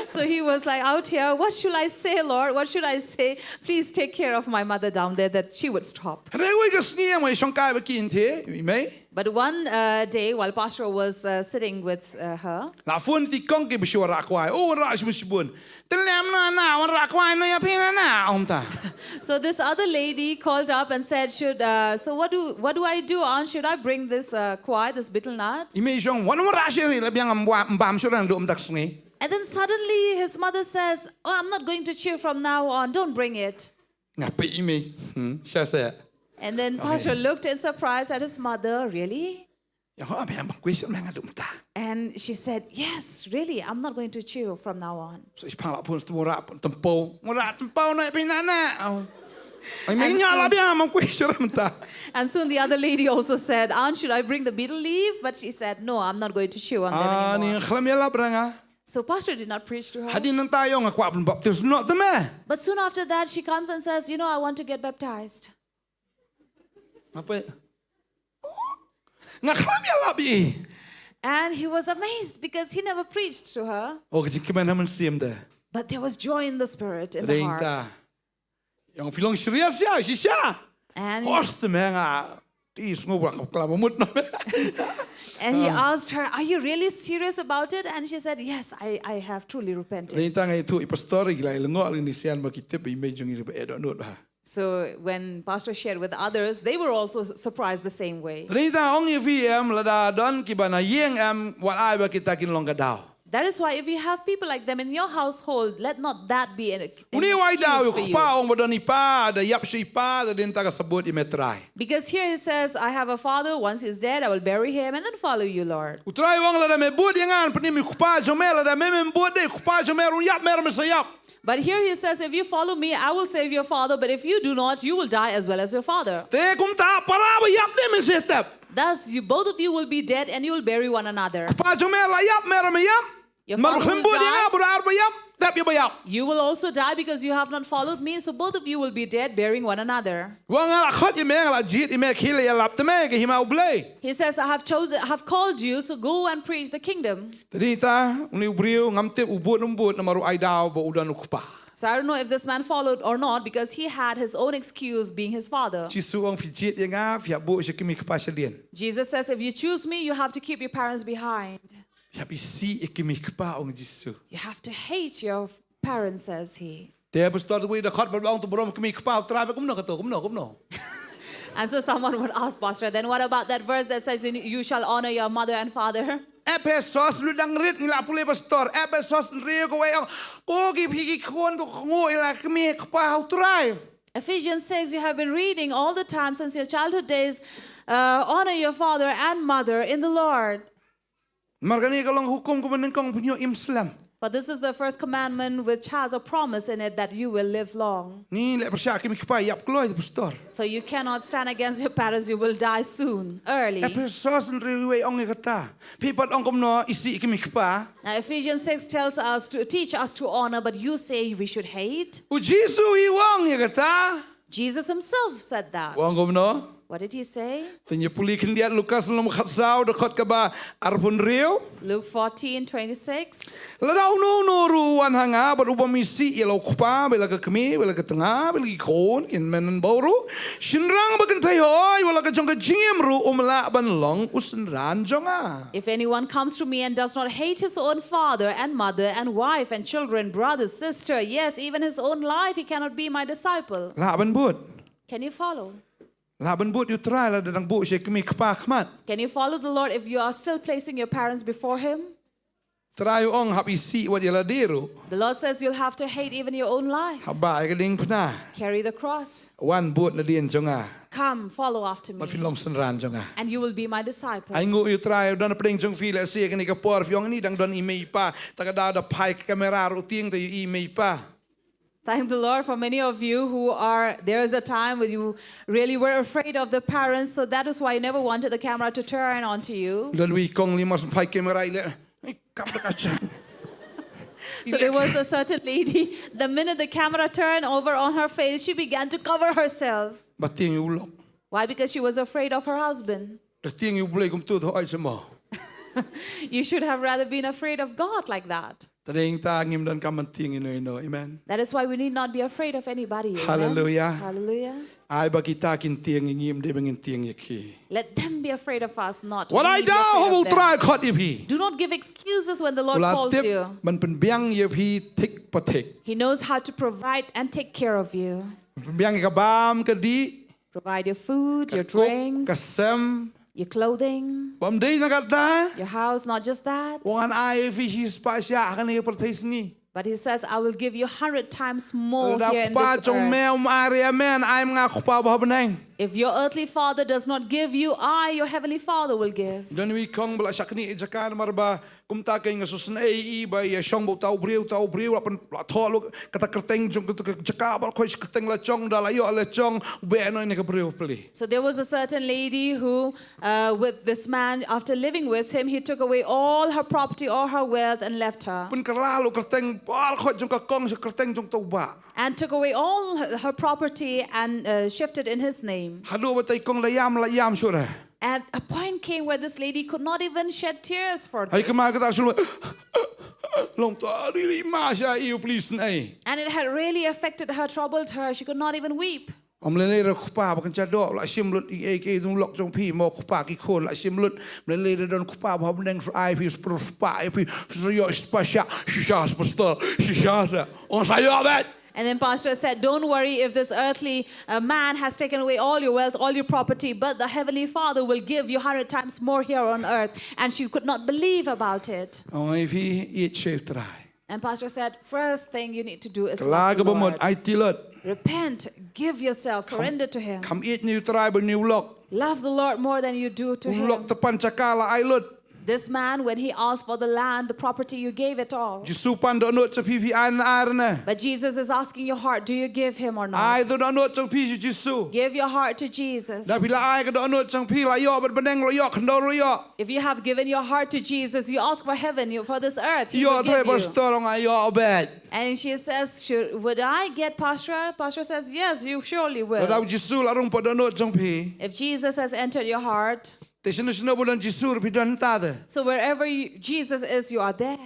So he was like, "Out here, what should I say, Lord? What should I say? Please take care of my mother down there," that she would stop. Hynrei wei ka sngi ong i shongkai ba ki ïing te, i mei. But one uh, day, while Pastor was uh, sitting with uh, her, la phone ti kong ki ba shu rah kwai. Oh, rah shu shu bun. Te lem na na, wan rah kwai na ïa phi na na, ong ta. So this other lady called up and said, "Should uh, so what do what do I do, Aunt? Should I bring this uh, kwai, this betel nut?" I mei shong wan wan rah shi la biang am wa mbam shu ran do um tak sngi. And then suddenly his mother says, "Oh, I'm not going to chew from now on. Don't bring it." Nga peit i mei. Hmm, sha sa. And then Pastor looked in surprise at his mother. "Really?" Ïa ho, me ma kwai sha me nga dum ta. And she said, "Yes, really, I'm not going to chew from now on." So i phang la phone stu ra tympew. Mo ra tympew na phi na na. Ai me nya la bia ma kwai sha ram ta. And soon the other lady also said, "Aunt, should I bring the betel leaf?" But she said, "No, I'm not going to chew on them anymore." Ah, ni khlam ïa la branga. So Pastor did not preach to her. Hadien nangta ïong nga kwah pynbaptis noh te me. But soon after that, she comes and says, "You know, I want to get baptized." Nga poi. Nga khlam ïa lap ïa i. And he was amazed because he never preached to her. Oh, ka jingkmen ha mynsiem te. But there was joy in the spirit, in the heart. Ïong phi long serious ïa, shisha. And Hos te me nga. Ti sngew ba ka klam mut na. And he asked her, "Are you really serious about it?" And she said, "Yes, I, I have truly repented." Dei tang ai tu i pastor i la i lengoh li ni sian ba ki tip i mei jong i ba e do nut ba. So when Pastor shared with others, they were also surprised the same way. Dei tang ong i V M lada don ki ba na ïeng em wat ai ba kita kin long ka daw. That is why if you have people like them in your household, let not that be an, an Uni wai daw yu kpa ong ba don i pa da yap shi pa da din ta ka sabut i me trai. Because here he says, "I have a father, once he's dead, I will bury him and then follow you, Lord." U trai ong la da me but ïa ngan pni mi kpa jong me la da me me but de kpa jong me run yap me me sa yap. But here he says, "If you follow me, I will save your father, but if you do not, you will die as well as your father." Te kumta para ba yap de me se tep. Thus, you, both of you will be dead and you will bury one another. Kpa jong me la yap me ra me yap. Your father will die. Mar khim bu dia bura ar ba yap, tep ya ba yap. You will also die because you have not followed me, so both of you will be dead, burying one another. Wa nga la khot i me, nga la jied i me, khil ya lap te me, ke hima u Blei. He says, "I have chosen, I have called you, so go and preach the kingdom." Te di ta, uni u briew ngam tip u bud um bud namar u ai daw ba u don u kpa. So I don't know if this man followed or not because he had his own excuse being his father. Jisu ong phi jied ïa nga phi hap buh sha ki mi kpa sha dien. Jesus says, "If you choose me, you have to keep your parents behind." Phi hap isih ïa ki mi kpa ong Jisu. You have to hate your parents, says he. Te pastor tu da khot ba ong tu brom ki mi kpa u trai ba kumno ka to kumno kumno. And so someone would ask, "Pastor, then what about that verse that says you shall honor your mother and father?" Ephesos lu dang rit ngi la pule pastor. Ephesos ri ko wei ong. Ko ki phi ki khun ko ngo ila kmi kpa u trai. Ephesians six, you have been reading all the time since your childhood days, uh, "Honor your father and mother in the Lord." Mar kane ka long hukum kaba nyngkong pynïoh im slem. For this is the first commandment which has a promise in it that you will live long. Ngi leh pyrshah ki mi kpa ïap kloi pastor. So you cannot stand against your parents, you will die soon, early. Ephesos hynriew wei ong ïa kata. Phi pat ong kumno isih ki mi kpa. Now Ephesians six tells us to teach us to honor, but you say we should hate. U Jisu i ong ïa kata. Jesus himself said that. Ong kumno? What did he say? Te ngi pule khyndiat Lukas lynnong khatsaw dkhot kaba arphew hynriew. Luke fourteen twenty-six. Lada uno uno ruh u wan ha nga bad u bym isih ïa la u kpa bad la ka kmie bad la ka tnga bad la ki khun kin men bau ruh. Shynrang ba kynthei hooid wat la ka jong ka jingim ruh um lah ban long u synran jong nga. If anyone comes to me and does not hate his own father and mother and wife and children, brother, sister, yes, even his own life, he cannot be my disciple. Lah ban bud. Can you follow? Lah ban bud ïa u Trai lada dang buh sha ki mi kpa khmat. Can you follow the Lord if you are still placing your parents before him? Trai u ong hap isih wat ïa lade ruh. The Lord says you'll have to hate even your own life. Hap bah ïa ka diengphna. Carry the cross. Wan bud nadien jong nga. Come, follow after me. Bad phin long synran jong nga. And you will be my disciple. Ai nguh ïa u Trai, don hapdeng jong phi lehse kane ka por phi ong ni dang don i mei i pa. Te ka daw da phai ka kamera ruh tieng te ïa i mei i pa. Thank the Lord for many of you who are, there is a time when you really were afraid of the parents, so that is why you never wanted the camera to turn onto you. Don wi kong li mas phai kamera i leh. Ai, kam da ka cha. So there was a certain lady, the minute the camera turned over on her face, she began to cover herself. Ba tieng ïa u lok. Why? Because she was afraid of her husband. Da tieng ïa u Blei kumtu to ai sema. You should have rather been afraid of God like that. Te dei ta ngim donkam ban tieng ïa no ïa no. Amen. That is why we need not be afraid of anybody. Amen? Hallelujah. Hallelujah. Ai ba kita kin tieng ïa ngi, ym dei ba ngin tieng ïa ki. Let them be afraid of us, not Wat we ai be daw afraid haba of u them. Trai khot ïa phi. Do not give excuses when the Lord U la calls tip you. Ban pynbiang ïa phi thik pa thik. He knows how to provide and take care of you. Pynbiang ïa ka bam ka dih. Provide your food, your Ka kuk, drinks, ka sem. Your clothing, Bym dei na kata. Your house, not just that. Wan ai phi hi spah shah ha kane ka pyrthei sngi. But he says, I will give you a hundred times more Da here in kpa this jong me earth. Um ai ïa me, ai ma nga kpa ba ha bneng. If your earthly father does not give you, I, your heavenly father, will give. Don wi kong ba la shakni jaka namar ba kumta ka nga sngewsynei ba ïa shong ba uta u briew, uta u briew la pyn la thoh lok kata kyrteng jong kata ka jaka ba khoi kyrteng la jong da la ïoh la jong u be no ne ka briew pli. So there was a certain lady who, uh, with this man, after living with him, he took away all her property, all her wealth, and left her. Pynkylla lok kyrteng ba khoi jong ka kong sha kyrteng jong uta u bah. And took away all her, her property and, uh, shifted in his name. Haduh ba uta i kong da ïam la ïam shuh re. At a point came where this lady could not even shed tears for Hai this. kama kata sul long to ri ri ma sha i u pli snei. And it had really affected her, troubled her. She could not even weep. Ym lei lei re kpa ba kan cha doh la shim lut i ei kei dung lok jong phi mo kpa ki khun la shim lut. Ym lei lei re don kpa ba ha bneng shu ai phi shu spah ai phi shu ïoh spah shah shisha spah stor shisha sa. Ong sa ïoh bet. And then Pastor said, don't worry if this earthly, uh, man has taken away all your wealth, all your property, but the Heavenly Father will give you hundred times more here on earth. And she could not believe about it. Ong ai phi ïeit sha u Trai. And Pastor said, first thing you need to do is Kylla love the kaba mut Lord. Ai tilot. Repent, give yourself, surrender to Him. Kham ïeit ïa u Trai ba ïa u lok. Love the Lord more than you do to U lok Him. Te pan jaka la ai lut. This man, when he asked for the land, the property, you gave it all. Jisu pan dohnud sha phi, phi ai ne em? But Jesus is asking your heart, do you give Him or Ai not? dohnud jong phi sha Jisu. Give your heart to Jesus. Da phi la ai ka dohnud jong phi la ïoh bad bneng la ïoh khyndew la ïoh. If you have given your heart to Jesus, you ask for heaven, you, for this earth, He Ïoh will Trai give you. Pastor ong ai ïoh bet. And she says, should, would I get Pastor? Pastor says, yes, you surely will. Lada u Jisu la rung pat dohnud jong phi. If Jesus has entered your heart, Te shano shano ba don Jisu ruh phi don hangta te. so wherever you, Jesus is, you are there.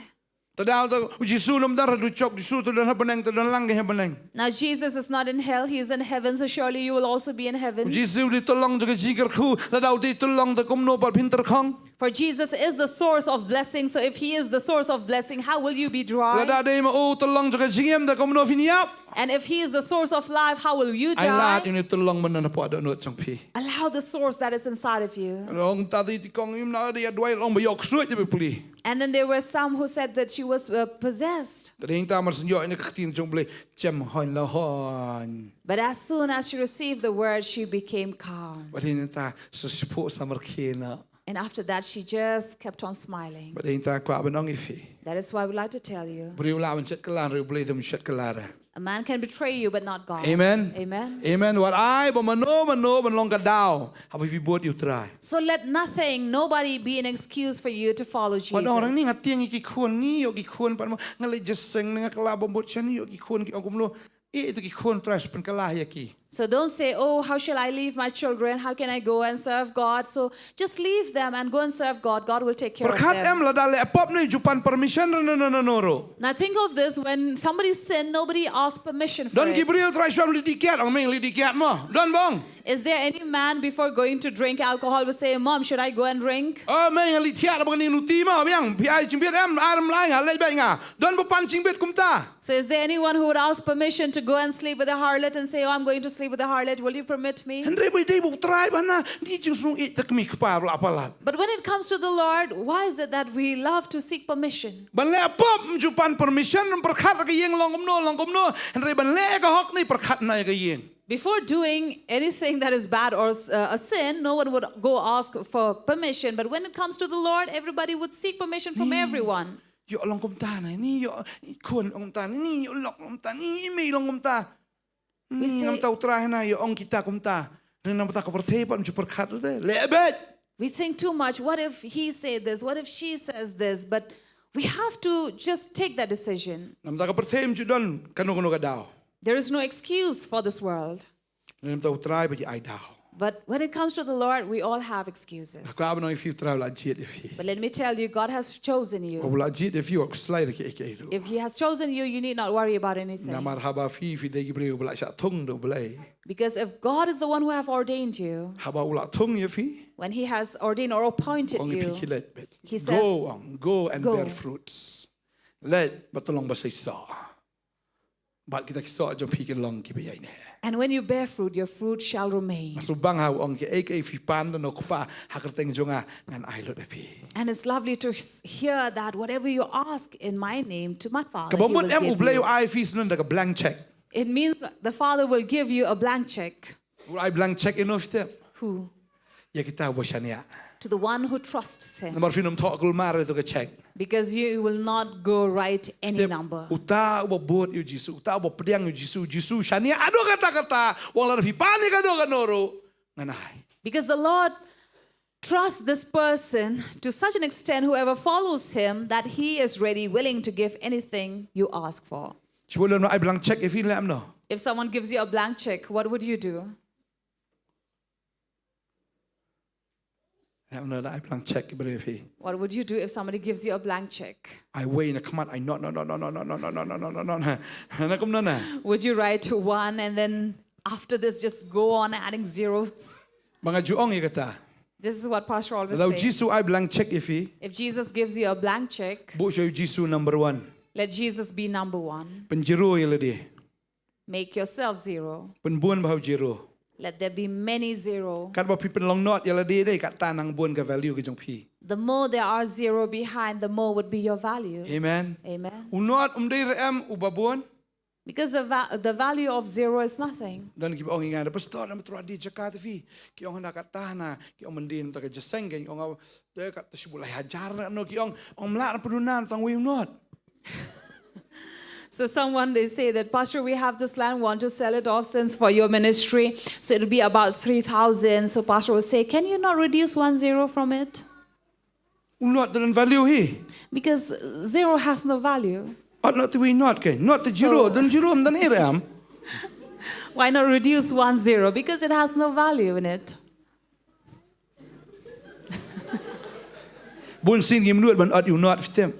Te da u Jisu um don ha duchok, Jisu te don ha bneng, te don lang ha bneng. Now, Jesus is not in hell, He is in heaven, so surely you will also be in U heaven. Jisu u dei u tyllong jong ka jingkyrkhu, lada u dei u tyllong te kumno pat phin tyrkhong. For Jesus is the source of blessing, so if He is the source of blessing, how will you be dry? Lada dei ma u tyllong jong ka jingim te kumno phin ïap. And if He is the source of life, how will you Ai lad die? ïa une u tyllong ba don hapoh dohnud jong phi. Allow the source that is inside of you. Ong ta dei ti kong im na dei ïa duwai long ba ïoh ksuid ïa phi pli. And then there were some who said that she was, uh, possessed. Te dei ta mar syn ïoh ïa ka ktien jong Blei chem hon la hon. But as soon as she received the word, she became calm. Ba dei ta sa sipho sa mar khie na. And after that, she just kept on smiling. Ba dei ta kwah ban ong ïa phi. That is why I would like to tell you. Briew lah ban shet kylla re, Blei te um shet kylla re. A man can betray you, but not God. Amen. Amen. Amen. Wat ai ba mano mano ban long ka daw haba phi bud ïa u Trai. So let nothing, nobody be an excuse for you to follow Wat ong rang ni Jesus. Nga tieng ïa ki khun, ngi ïoh ki khun pat mo, nga leit jingïaseng, nga kylla bam bud sha, ngi ïoh ki khun, ki ong kumno. Eh, ito ki khun Trai sa pynkylla ïa ki. So don't say, oh, how shall I leave my children? How can I go and serve God? So just leave them and go and serve God. God will take care of Pyrkhat em them. lada leh pop ne ju pan permission re no no no no ruh. Now think of this, when somebody sin, nobody asks permission for Don ki it. briew Trai shuwa leit dih kiad, ong meng leit dih kiad mo. Don bong. Is there any man before going to drink alcohol will say, "Mom, should I go and drink?" Oh, mei nga leit thiah da ba kane ka luti mo, biang, phi ai jingbit em, ar em lai nga, leit beit nga. Don ba pan jingbit kumta. So is there anyone who would ask permission to go and sleep with a harlot and say, "Oh, I'm going to sleep with a harlot. Will you permit me?" Hynrei ba dei ba U Trai ba na, ni jingsngew ïeit ta kmie kpa ba la palat. But when it comes to the Lord, why is it that we love to seek permission? Ban leh pop ym ju pan permission, ym pyrkhat ka ïing long kumno, long kumno. Hynrei ban leh ka hok ni pyrkhat na ka ïing. Before doing anything that is bad or uh, a sin, no one would go ask for permission. But when it comes to the Lord, everybody would seek permission from everyone. Ïoh long kumta na, ni ïoh khun long kumta, ni ïoh lok long kumta, ni mei long kumta. Ni say- namta U Trai na, ïoh ong kita kumta. Ni namta ka pyrthei pat ym ju pyrkhat te. Leh beit. We think too much. What if he said this? What if she says this? But we have to just take that decision. Namta ka pyrthei ym ju don kano kano ka daw. There is no excuse for this world. Namta U Trai ba ji ai daw. But when it comes to the Lord, we all have excuses. Ka ba nong ïa phi U Trai u la jied ïa phi. But let me tell you, God has chosen you. U la jied ïa phi, u slai da kiei kiei ruh. If He has chosen you, you need not worry about anything. Namar haba phi, phi dei ki briew ba la shah thung da U Blei. Because if God is the one who have ordained you, Haba u la thung ïa phi. When He has ordained or appointed Ong ïa phi you, ki leit beit. He says, Go, ong, go and "Go." Bear fruits. Leit bad to long ba seisoh. Bad kita ki soh jong phi kin long kiba ïaineh. And when you bear fruit, your fruit shall remain. Nga sngewbha ha u ong kiei kiei phi pan da na u Kpa ha ka kyrteng jong nga ngan ai lut ïa phi. And it's lovely to s- hear that whatever you ask in my name to my Father, Kaba He will mut em U give Blei you. u ai phi shnong da ka blank check. It means the Father will give you a blank check. U ai blank check ïa uno u step. Who? Ïa kita uba shaniah. To the one who trusts Him. Namar phin ym thoh kulmar ïa uto ka check. Because you will not go write any Step, number. Uta uba bud ïa u Jisu, uta uba pdiang ïa u Jisu, Jisu shaniah haduh katta katta, u ong lada phi pan ïa kano kano ruh ngan ai. Because the Lord trusts this person to such an extent, whoever follows Him, that He is ready, willing to give anything you ask for. Shu lem no ai blank check ïa phi lem no. If someone gives you a blank check, what would you do? Lem no da ai blank check ïa phi. What would you do if somebody gives you a blank check? Ai wei na khmat ai not not not not not not not not not not not. Na kum na na. Would you write one and then after this just go on adding zeros? Ba nga ju ong ïa kata. This is what Pastor always Lada u says. Jisu ai blank check ïa phi. If Jesus gives you a blank check, Buh sha u Jisu number one. Let Jesus be number one. Pyn zero ïa lade. Make yourself zero. Pynbun bha u zero. Let there be many zero. Katba phi pynlong not ïa lade de, katta nang bun ka value ka jong phi. The more there are zero behind, the more would be your value. Amen. Amen. U not um dei re em uba bun. Because the, va- the value of zero is nothing. Don kiba ong ïa nga da pastor na matrua di jaka te phi. Ki ong na katta na, ki ong mendin ta ka jaseng, ki ong te katta shibu lai hajar na no, ki ong ong mla na pynuna tang wei u not. So someone, they say that, "Pastor, we have this land, want to sell it off since for your ministry. So it'll be about three thousand." So pastor will say, "Can you not reduce one zero from it?" U not don value hi. Because zero has no value. Ot not te wei not ke. Not te zero, don zero, don iram. Why not reduce one zero? Because it has no value in it. Bun sien ngim nud ban ot u not ftem.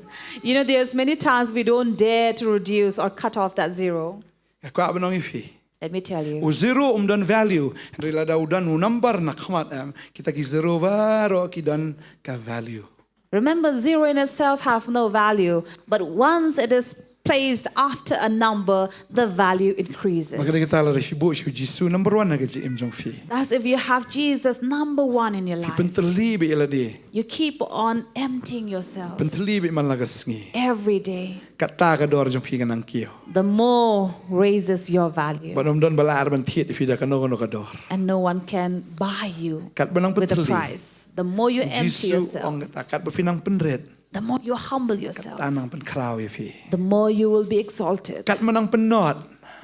You know, there's many times we don't dare to reduce or cut off that zero. Ka kwah ban ong ïa phi. Let me tell you. U zero um don value. Hynrei lada u don u number na khmat em, kita ki zero baroh ki don ka value. Remember, zero in itself have no value, but once it is placed after a number, the value increases. Maka kita lada phi buh sha u Jisu number one na ka jingim jong phi. As if you have Jesus number one in your life. Pyntylli beit ïa lade. You keep on emptying yourself Pyntylli beit man la ka sngi. Every day. Katta ka dor jong phi ka nang kiew. The more raises your value. Bad ym don ba lah ban thied ïa phi da kano kano ka dor. And no one can buy you Katba nang with a pyntylli. Price. The more you empty Jisu yourself, ong kata, katba phi nang pynrit. The more you humble yourself, Ta nang pynkhraw ïa phi. The more you will be exalted. Katba nang pynnot.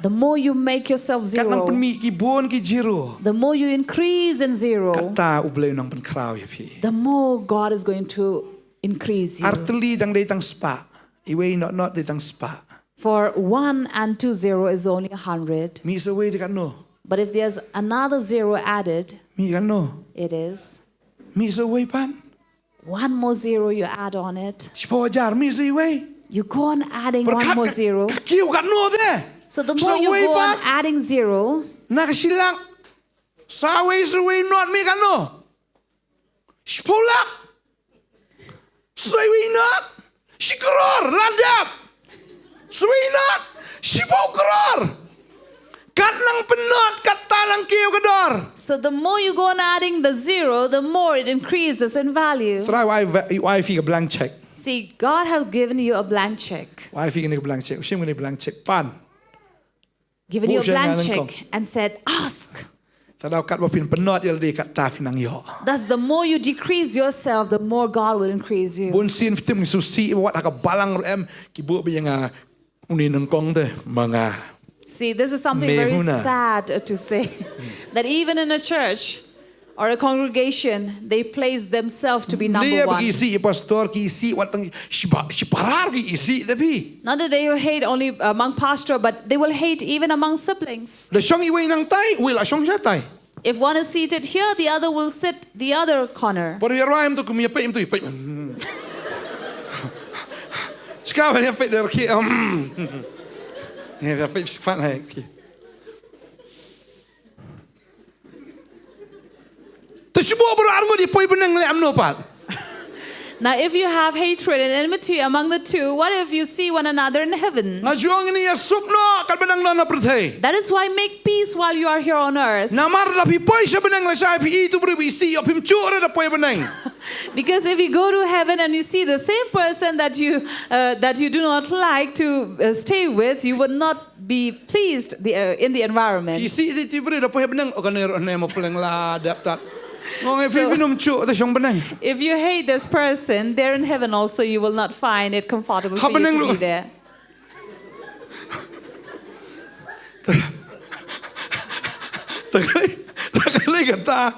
The more you make yourself zero, Kat nang pynmih ki bun ki zero. The more you increase in zero, Katta U Blei u nang pynkhraw ïa phi. The more God is going to increase you. Artylli dang dei tang spah. Iwei not not dei tang spah. For one and two zero is only a hundred. Mih sa iwei dei katno? But if there's another zero added, Mih katno? It is. Mih sa iwei pat. One more zero you add on it. Shiphew hajar, mih sa iwei. You go on adding one more zero. Ka kiew katno te. So the more you go on adding zero, na ka shilak. Sa wei, sa wei not mi kano. Shiphew lak. Sa wei not. Shi klur, la dep. Sa wei not. Shiphew klur. Kat nang pynot, kat ta nang kiew ka dor. So the more you go on adding the zero, the more it increases in value. Trai wai, wai fi ka blank check. See, God has given you a blank check. Wai fi ka blank check. Shim ka blank check. Pan. Given you a blank check and said, "Ask." Tang daw kat ba phin pynot ïa lade kat ta phin nang ïoh. Thus, the more you decrease yourself, the more God will increase you. Bun sien phi tip ngi sngewsih wat ha ka balang ruh em ki buh ba ïa nga uni nyngkong te ma nga. See, this is something very sad to say, that even in a church, or a congregation, they place themselves to be number one. Ki isih i pastor, ki isih wat tang shiba, shiparar ki isih te phi. Not that they will hate only among pastor, but they will hate even among siblings. Da shong iwei nangtai, iwei la shong shatai. If one is seated here, the other will sit the other corner. Por ïa rwai em tu kum ïa peit em tu ïa peit. Chika ban ïa peit der ki. Ïa peit sifat hai ki. Te shu buh baroh arngut ïa poi bneng leh amno pat. Now, if you have hatred and enmity among the two, what if you see one another in heaven? Nga ju ong ïa suk noh kat ba dang don ha pyrthei. That is why make peace while you are here on earth. Namar lada phi poi sha bneng lashai phi i tu briew ba isih ïoh phim shuh re da poi bneng. Because if you go to heaven and you see the same person that you uh, that you do not like to uh, stay with, you would not be pleased the, uh, in the environment. Isih ïa tu briew da poi bneng, o kane ruh ne mo pleng la dep tat. Ngong e phi phin ym shuh te shong bneng. If you hate this person, there in heaven also you will not find it comfortable for you to be there. Te ka dei, te ka dei kata.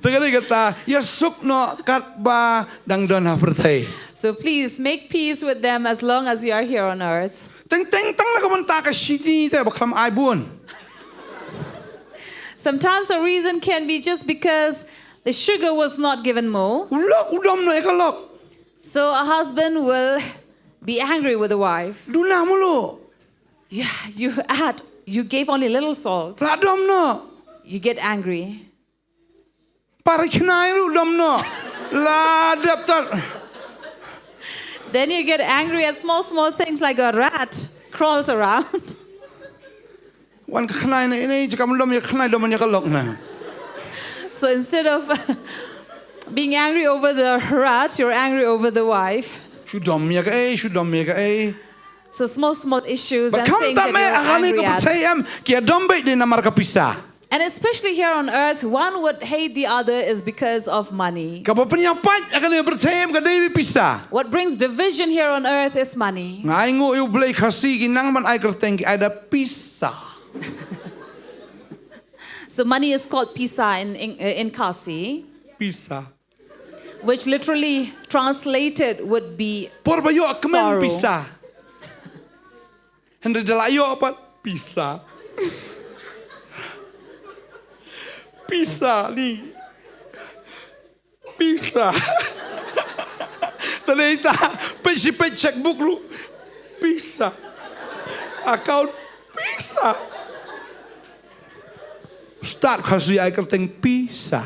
Te ka dei kata. Ïa suk noh kat ba dang don ha pyrthei. So please make peace with them as long as you are here on earth. Teng teng tang na ka bynta ka shini te ba khlam ai bun. Sometimes a reason can be just because the sugar was not given more. U lok u dom noh ïa ka lok. So a husband will be angry with the wife. Duna mulu. Yeah, you add, you gave only little salt. La dom noh. You get angry. Par khnai ruh dom noh. La dep tat. Then you get angry at small, small things like a rat crawls around. Wan ka khnai na ini, jaka mlom ïa khnai dom ïa ka lok na. So instead of being angry over the rat, you're angry over the wife. Shu dom ïa ka ei, shu dom ïa ka ei. So small, small issues and things that you're angry at. Ba kham tam eh ha kane ka pyrthei em, ki ïa dom beit dei namar ka pisa. And especially here on earth, one would hate the other is because of money. Kaba pynïapait ha kane ka pyrthei em ka dei beit pisa. What brings division here on earth is money. Nga ai nguh ïa u Blei Khasi ki nang ban ai kyrteng ki ai da pisa. So money is called pisa in, in, in Khasi. Pisa. Which literally translated would be sorrow. Por ba ïoh kmen pisa. Hynrei da la ïoh pat pisa. Pisa ni. Pisa. Te dei ta peit shi peit checkbook ruh. Pisa. Account pisa. Stad Khasi ai kyrteng pisa.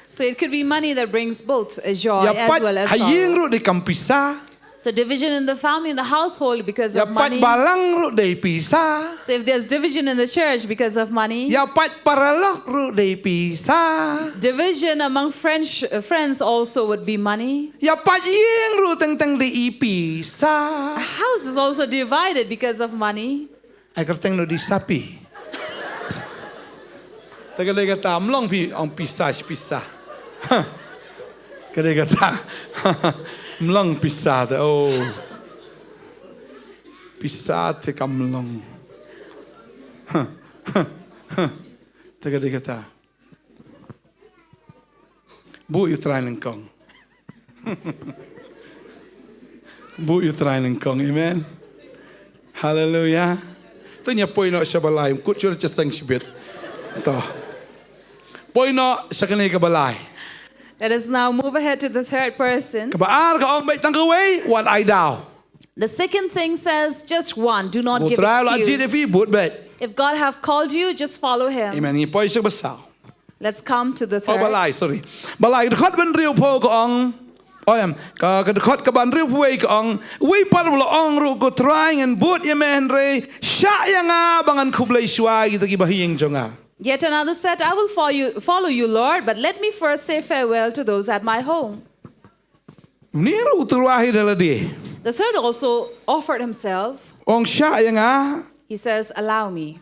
So it could be money that brings both a joy as well as sorrow. Ïa pait ha ïing ruh dei kam pisa. So division in the family, in the household because of money. Ïa pait balang ruh dei pisa. So if there's division in the church because of money. Ïa pait paralok ruh dei pisa. Division among French, uh, friends also would be money. Ïa pait ïing ruh teng teng dei i pisa. A house is also divided because of money. Ai kyrteng noh dei sapi. Te ka dei kata mlong phi ong pisa shi pisa. Ka dei kata. Mlong pisa te oh. Pisa te ka mlong. Te ka dei kata. Buh ïa u Trai nyngkong. Buh ïa u Trai nyngkong. Amen. Haleluya. To ngin ïa poi noh sha ba lai. Kut shuh sha seng shibit. To. Poi noh sha kane kaba lai. Let us now move ahead to the third person. Kaba ar ka ong beit tang kawei, wat ai daw. The second thing says, just one. Do not Ko give Trai la jied ïa excuse. Phi, bud beit. If God have called you, just follow him. Amen. Ngi poi sha ka ba saw. Let's come to the Oh, ba third. lai, sorry. Ba lai, ka dkhot ba hynriewphew ka ong. Oh, em, ka, ka dkhot kaba hynriewphew wei ka ong. Uwei pat u la ong ruh, ko Trai, ngan bud ïa me, hynrei shah ïa nga ba ngan khublei shuwa ïa kita kiba ha ïing jong nga. Yet another said, I will follow you, follow you, Lord, but let me first say farewell to those at my home. Une ruh u tyrwa hi da lade. The third also offered himself. Ong, shah ïa nga He says, allow me.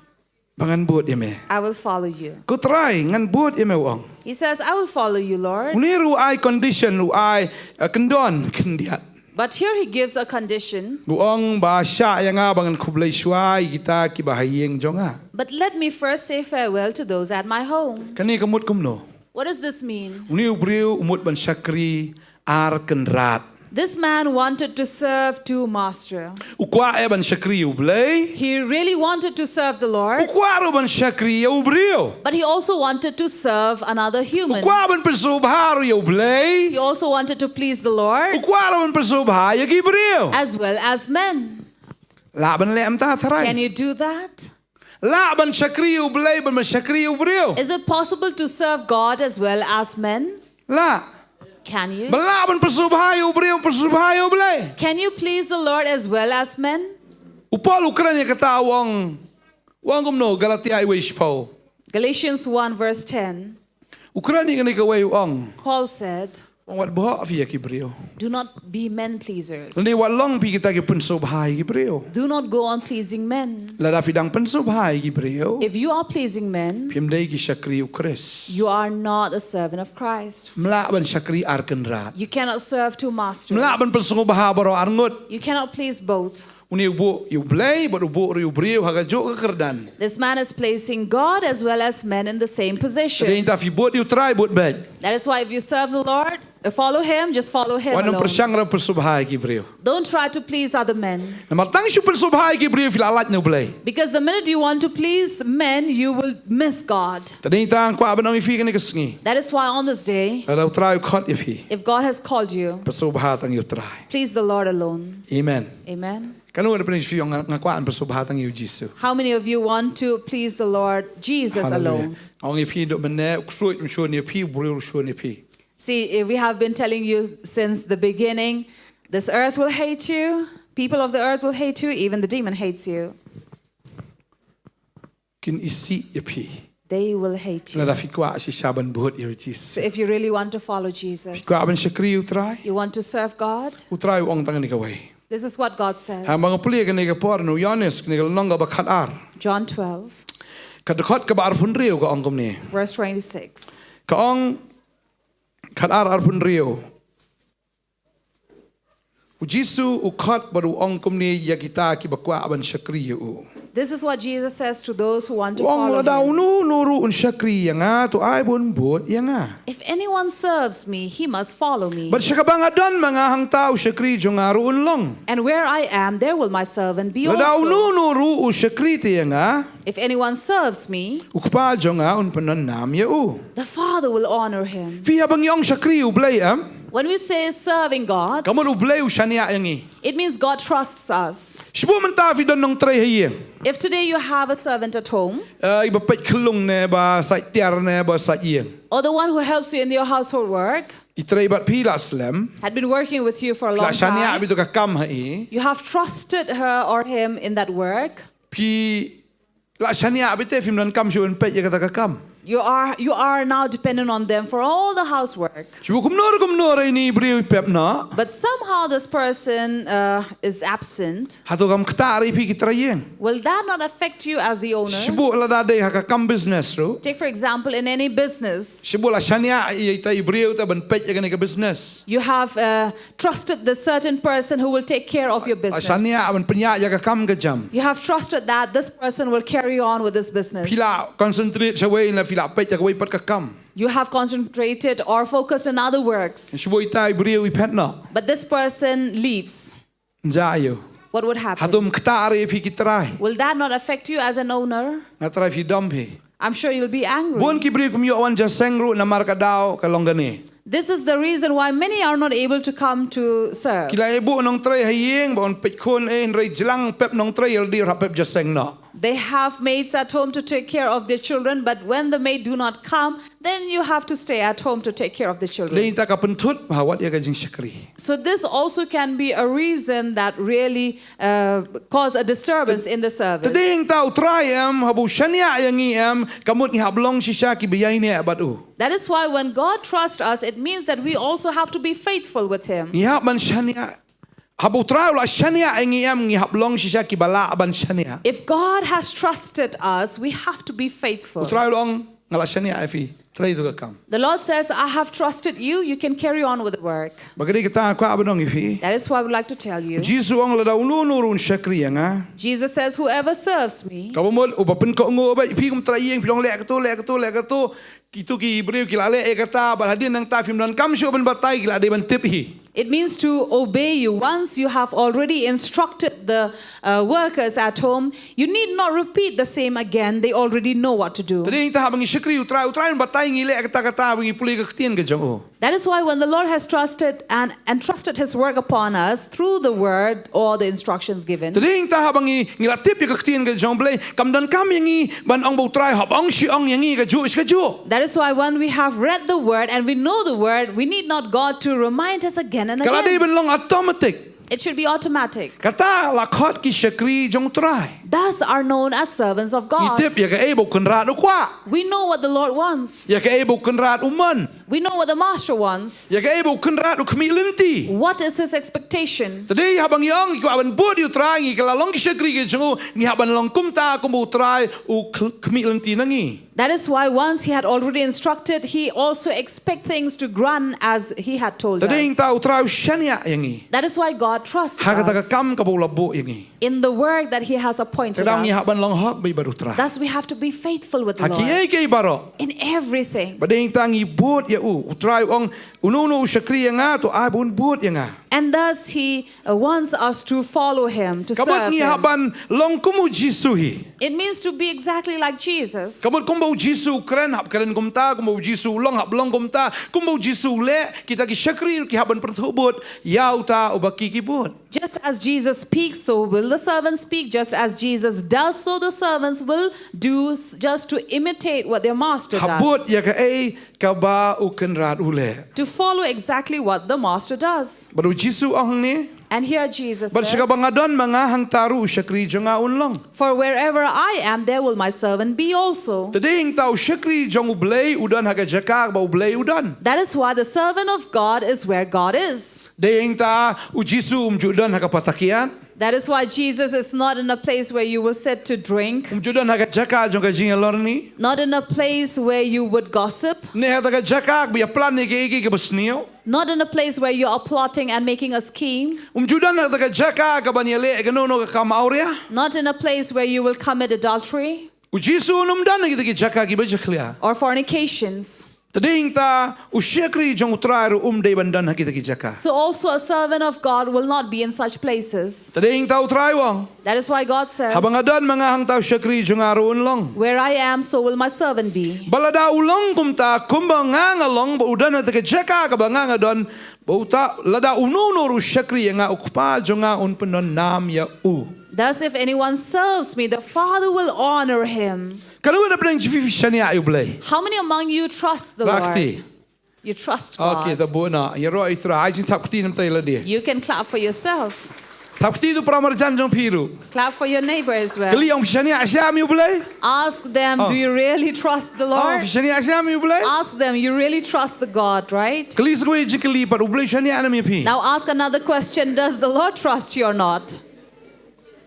ba ngan bud ïa me. I will follow you. Ko Trai, ngan bud ïa me, u ong. He says, I will follow you, Lord. Une ruh u ai condition, u ai, uh, kyndon khyndiat. But here he gives a condition. U ong ba shah ïa nga ba ngan khublei shuwa ïa kita kiba ha ïing jong nga. But let me first say farewell to those at my home. Kane ka mut kumno? What does this mean? Une u briew u mut ban shakri ar kynrad. This man wanted to serve two masters. U kwah eh ban shakri ïa u Blei. He really wanted to serve the U Lord, kwah ruh ban shakri ïa u briew. but he also wanted to serve another U human. kwah ban pynsngewbha ruh ïa u Blei. He also wanted to please the Lord U kwah ruh ban pynsngewbha ïa ki briew. As well as men. Lah ban leh mynta, Trai? Can you do that? Lah ban shakri ïa u Blei bad ban shakri ïa u briew? Is it possible to serve God as well as men? Lah. Can you? Lah ban pynsngewbha ïa u briew, pynsngewbha ïa u Blei? Can you please the Lord as well as men? U Paul u kren ïa kata, u ong, u ong kumno, Galatia wei shiphew. Galatians one verse ten. U kren ïa kane kawei, u ong. Paul said, Wat bok phi ïa ki briew. Do not be men pleasers. Lane wat long phi kita ki pynsngewbha ïa ki briew. Do not go on pleasing men. Lada phi dang pynsngewbha ïa ki briew, If you are pleasing men, phim dei ki shakri u Khrist. You are not a servant of Christ. Ym lah ban shakri ar kynrad. You cannot serve two masters. Ym lah ban pynsngewbha baroh arngut. You cannot please both. Une u buh ïa u Blei bad u buh ruh ïa u briew ha kajuh ka kyrdan. This man is placing God as well as men in the same position. Dei ta phi bud ïa u Trai, bud beit. That is why if you serve the Lord, uh, follow him, just follow him. Wat nym pyrshang ruh pynsngewbha ïa ki briew. Don't try to please other men. Namar tang shu pynsngewbha ïa ki briew phi la lait na u Blei. Because the minute you want to please men, you will miss God. Te dei ta nga kwah ban ong ïa phi kane ka sngi. That is why on this day, lada u Trai u khot ïa phi, if God has called you, pynsngewbha tang ïa u Trai. Please the Lord alone. Amen. Amen. Katno na pdeng jong phi ong nga, nga kwah ban pynsngewbha tang ïa u Jisu? How many of you want to please the Lord Jesus alone? Hallelujah. Ong ïa phi, duh mynne u ksuid um shun ïa phi, u briew um shun ïa phi. See, eh, we have been telling you since the beginning, this earth will hate you, people of the earth will hate you, even the demon hates you. Kin isih ïa phi. They will hate you. Lada phi kwah shisha ban bud ïa u Jisu. So if you really want to follow Jesus, phi kwah ban shakri ïa u Trai, you want to serve God, u Trai u ong tang kane kawei. This is what God says. Haba nga pule kane ka por na u Ïoannis, kane ka lynnong kaba khatar. John twelve. Ka dkhot kaba arphew hynriew ka ong kumne. Verse twenty-six. Ka ong, khatar, arphew hynriew. U Jisu u khot bad u ong kumne ïa kita kiba kwah ban shakri ïa u. This is what Jesus says to those who want to follow him. U ong, lada uno uno ruh un shakri ïa nga, to ai ba un bud ïa nga. If anyone serves me, he must follow me. Bad sha kaba nga don ma nga hangta, u shakri jong nga ruh un long. And where I am, there will my servant be also. Lada uno uno ruh u shakri te ïa nga, if anyone serves me, u Kpa jong nga un pynnam ïa u. The Father will honor him. Phi, haba ngi ong shakri u Blei, em? When we say serving God, ka mut u Blei u shaniah ïa ngi. It means God trusts us. Shibun mynta phi don nongtrei ha ïing. If today you have a servant at home, eh, iba peit khyllung ne ba sait tiar ne ba sait ïing, or the one who helps you in your household work, i trei bad phi la slem, had been working with you for a long time, la shaniah beit ïa ka kam ha i, you have trusted her or him in that work. Phi la shaniah beit te, phim donkam shuh ban peit ïa kata ka kam. You are, you are now dependent on them for all the housework. Shibun kumno re kumno re ine i briew i pep noh. But somehow this person, uh, is absent. Hato kam ktah re ïa phi ki trai ïing? Will that not affect you as the owner? Shibun lada dei ha ka kam business ruh. Take for example in any business. Shibun la shaniah ïa ita i briew te ban peit ïa kane ka business. You have, uh, trusted the certain person who will take care of your business. La shaniah ban pynïaid ïa ka kam ka jam. You have trusted that this person will carry on with this business. Phi la concentrate shawei ne phi la peit ïa kawei pat ka kam. You have concentrated or focused in other works. Shibun ita i briew i phet noh. But this person leaves. Ïa u, what would happen? Hato kam ktah re ïa phi ki trai? Will that not affect you as an owner? Nga trai phi dom phi. I'm sure you'll be angry. Bun ki briew kim ïoh wan jingïaseng ruh namar ka daw ka long kane. This is the reason why many are not able to come to serve. Ki la ïa buh nongtrei ha ïing ba un peit khun, eh, hynrei jlang pep nongtrei ïa lade ruh pep jingïaseng noh. They have maids at home to take care of their children, but when the maid do not come, then you have to stay at home to take care of the children. Dei ta ka pynthut bha wat ïa ka jingshakri. So this also can be a reason that really uh, cause a disturbance in the service. Te dei ta U Trai em, haba u shaniah ïa ngi em, ka mut ngi hap long shisha kiba ïaineh bad u. That is why when God trusts us, it means that we also have to be faithful with Him. Ngi hap ban shaniah. Haba U Trai u la shaniah ïa ngi em, ngi hap long shisha kiba lah ban shaniah. If God has trusted us, we have to be faithful. U Trai u la ong, nga la shaniah ïa phi, trei tu ka kam. The Lord says, "I have trusted you, you can carry on with the work." Ba ka dei kata nga kwah ban ong ïa phi. That is what I would like to tell you. Jisu u ong lada uno uno ruh un shakri ïa nga. Jesus says, "Whoever serves me." Kaba mut uba pynkohnguh beit, phi kum trai ïing, phi long leh kato, leh kato, leh kato. Kito ki briew ki la leh ïa kata, bad hadien nangta phim donkam shuh ban batai, ki la dei ban tip hi. It means to obey you. Once you have already instructed the uh, workers at home, you need not repeat the same again. They already know what to do. Te dei ta haba ngi shakri U Trai, U Trai un batai ngi leh kata kata, ba ngi pule ka ktien ka jong u. That is why when the Lord has trusted and entrusted His work upon us through the word or the instructions given, te dei ta haba ngi, ngi la tip ïa ka ktien ka jong U Blei, kam donkam ïa ngi ban ong ba U Trai hap ong shi ong ïa ngi kajuh shi kajuh. That is why when we have read the word and we know the word, we need not God to remind us again and again. Ka la dei ban long automatic. It should be automatic. Kata la khot ki shakri jong U Trai. Thus are known as servants of God. Ngi tip ïa kaei ba U Kynrad u kwah. We know what the Lord wants. Ïa kaei ba U Kynrad u mon. We know what the Master wants. Ïa kaei ba U Kynrad u khmih lynti. What is His expectation? Te dei haba ngi ong ngi kwah ban bud ïa U Trai, ngi ka la long ki shakri ki jong u, ngi hap ban long kumta kumba U Trai u khl-, khmih lynti na ngi. That is why once He had already instructed, He also expects things to run as He had told us. Te dei ta U Trai u shaniah ïa ngi. That is why God trusts us. Ha kata ka kam kaba u la buh ïa ngi. In the work that He has appointed us. Te dei ngi hap ban long hok beit bad U Trai. Thus we have to be faithful with the Lord. Ha kiei kiei baroh. In everything. Ba dei ta ngi bud ïa u. U Trai u ong uno uno u shakri ïa nga, to ai ba un bud ïa nga. And thus He uh, wants us to follow Him, to serve Him. Ka mut ngi hap ban long kum u Jisu hi. It means to be exactly like Jesus. Ka mut kumba u Jisu u kren hap kren kumta, kumba u Jisu u long hap long kumta, kumba u Jisu u leh, kita ki shakri ki hap ban pyrthuh bud ïa uta uba ki ki bud. Just as Jesus speaks, so will the servants speak. Just as Jesus does, so the servants will do, s- just to imitate what their master does. Hap bud ïa kaei kaba U Kynrad u leh. To follow exactly what the master does. Bad u Jisu u ong hangne. And here Jesus says, bad sha kaba nga don ma nga hangta ruh u shakri jong nga un long. For wherever I am, there will my servant be also. Te dei ta u shakri jong U Blei u don ha ka jaka kaba U Blei u don. That is why the servant of God is where God is. Dei ta u Jisu um ju don ha ka patakiat. That is why Jesus is not in a place where you will sit to drink, um ju don ha ka jaka jong ka jingïalorni. Not in a place where you would gossip, ne ha ka jaka ba ïa plan ïa kiei kiei kiba sniew. Not in a place where you are plotting and making a scheme, um ju don ha ka jaka kaban ïaleh ïa kano kano ka kam awria. Not in a place where you will commit adultery, u Jisu um don ha kita ki jaka kiba jakhlia, or fornications. Te dei ta u shakri jong U Trai ruh um dei ban don ha kita ki jaka. So also a servant of God will not be in such places. Te dei ta U Trai u ong. That is why God says, haba nga don ma nga hangta u shakri jong nga ruh un long. Where I am, so will my servant be. Bad lada u long kumta kumba nga nga long, ba u don ha ka jaka kaba nga nga don, ba uta lada uno uno ruh u shakri ïa nga, u Kpa jong nga un pyndonnam ïa u. Thus, if anyone serves me, the Father will honor him. Katno na pdeng jong phi phi shaniah ïa U Blei? How many among you trust the Lord? Rakti. You trust God. Okay, ta bun na. Ïaroh ïa U Trai, ai jingthap kti na bynta ïa lade. You can clap for yourself. Thap kti ïa u para marjan jong phi ruh. Clap for your neighbor as well. Kylli, ong phi shaniah shisha ïa U Blei? Ask them, do you really trust the Lord? Ong phi shaniah shisha ïa U Blei? Ask them, you really trust the God, right? Kylli sa kawei jingkylli pat, U Blei u shaniah ne em ïa phi? Now ask another question, does the Lord trust you or not?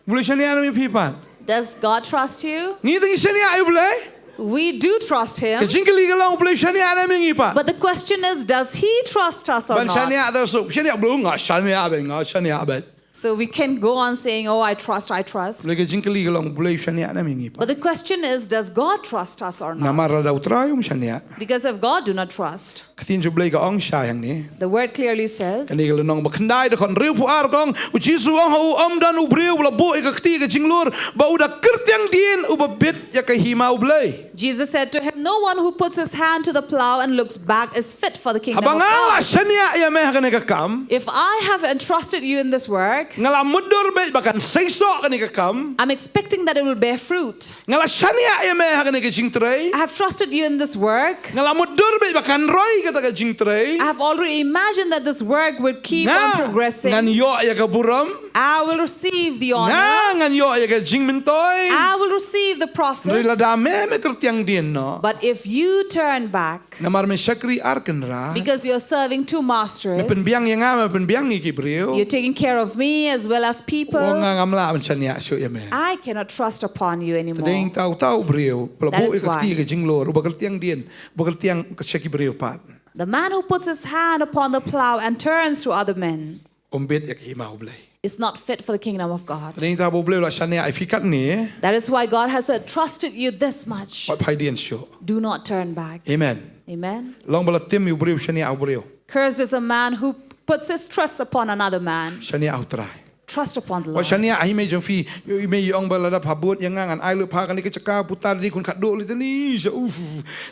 U Blei u shaniah ne em ïa phi pat? Does God trust you? Ngi te ngi shaniah ïa U Blei. We do trust him. Ka jingkylli ka long, U Blei u shaniah ne em ïa ngi pat? But the question is, does he trust us or not? Ban shaniah, te shu shaniah, U Blei, nga shaniah beit, nga shaniah beit. So we can go on saying, "Oh, I trust, I trust." Hynrei ka jingkylli ka long, U Blei u shaniah ne em ïa ngi pat? But the question is, does God trust us or not? Namar lada U Trai um shaniah, Because if God do not trust, ka ktien jong U Blei ka ong shai hangne. The word clearly says, Kane ka lynnong ba khyndai dkhot hynriewphew ar ka ong, U Jisu u ong ha u, ym don u briew ba la buh ïa ka kti ka jinglur, ba u da kyrtiang dien uba bit ïa ka hima U Blei. Jesus said to him, "No one who puts his hand to the plow and looks back is fit for the kingdom of God." Haba nga la shaniah ïa me ha kane ka kam, If I have entrusted you in this work, nga la mutdur beit ba kan seisoh kane ka kam. I'm expecting that it will bear fruit. Nga la shaniah ïa me ha kane ka jingtrei. I have trusted you in this work. Nga la mutdur beit ba kan roi kata ka jingtrei. I have already imagined that this work would keep on progressing. Nga ngan ïoh ïa ka burom. I will receive the honor. Nga ngan ïoh ïa ka jingmyntoi. I will receive the profit. Hynrei lada me me kyrtiang dien noh. But if you turn back, Namar me shakri ar kynrad. Because you're serving two masters. Me pynbiang ïa nga, me pynbiang ïa ki briew. You're taking care of me as well as people. Ong nga ngam lah ban shaniah shuh ïa me. I cannot trust upon you anymore. Te dei ïa uta u briew ba la buh ïa ka kti ka jinglur, uba kyrtiang dien, uba kyrtiang sha ki briew pat. The man who puts his hand upon the plow and turns to other men Um bit ïa ka hima U Blei. Is not fit for the kingdom of God. Te dei ïa uta U Blei u la shaniah ïa phi katne. That is why God has entrusted you this much. Wat phai dien shuh. Do not turn back. Amen. Amen. Long ba la tim ïa u briew shaniah ha u briew. Cursed is a man who puts his trust upon another man. Shaniah ha U Trai. Trust upon the Lord. Wat shaniah ha i mei jong phi, i mei i ong ba lada pha bud ïa nga ngan ai lut pha kane ka jaka puta da dei khun khatduh lei tani sha uf.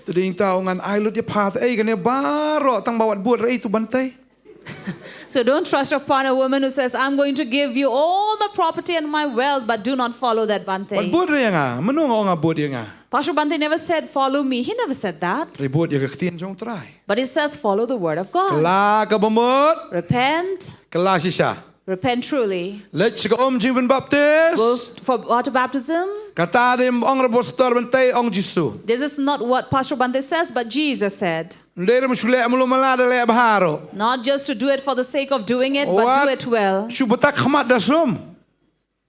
Te dei ïa uta u ong ngan ai lut ïa pha te ei kane baroh tang ba wat bud re ei tu ban tei. So don't trust upon a woman who says, "I'm going to give you all the property and my wealth, but do not follow that bantei." Wat bud re ïa nga, mano nga ong nga bud ïa nga? Pastor Bhante never said, "Follow me." He never said that. Re bud ïa ka ktien jong U Trai. But he says, "Follow the word of God." Kylla ka bamut. Repent. Kylla shisha. Repent truly. Leit sha ka um jingpynbaptis. Go f-, for water baptism. Kata dei ym ong re pastor bantei, ong Jisu. This is not what Pastor Bhante says, but Jesus said. Ym dei re me shu leh malu mala da leh bha ruh. Not just to do it for the sake of doing it, but do it well. Wat shu bta khmat da sum.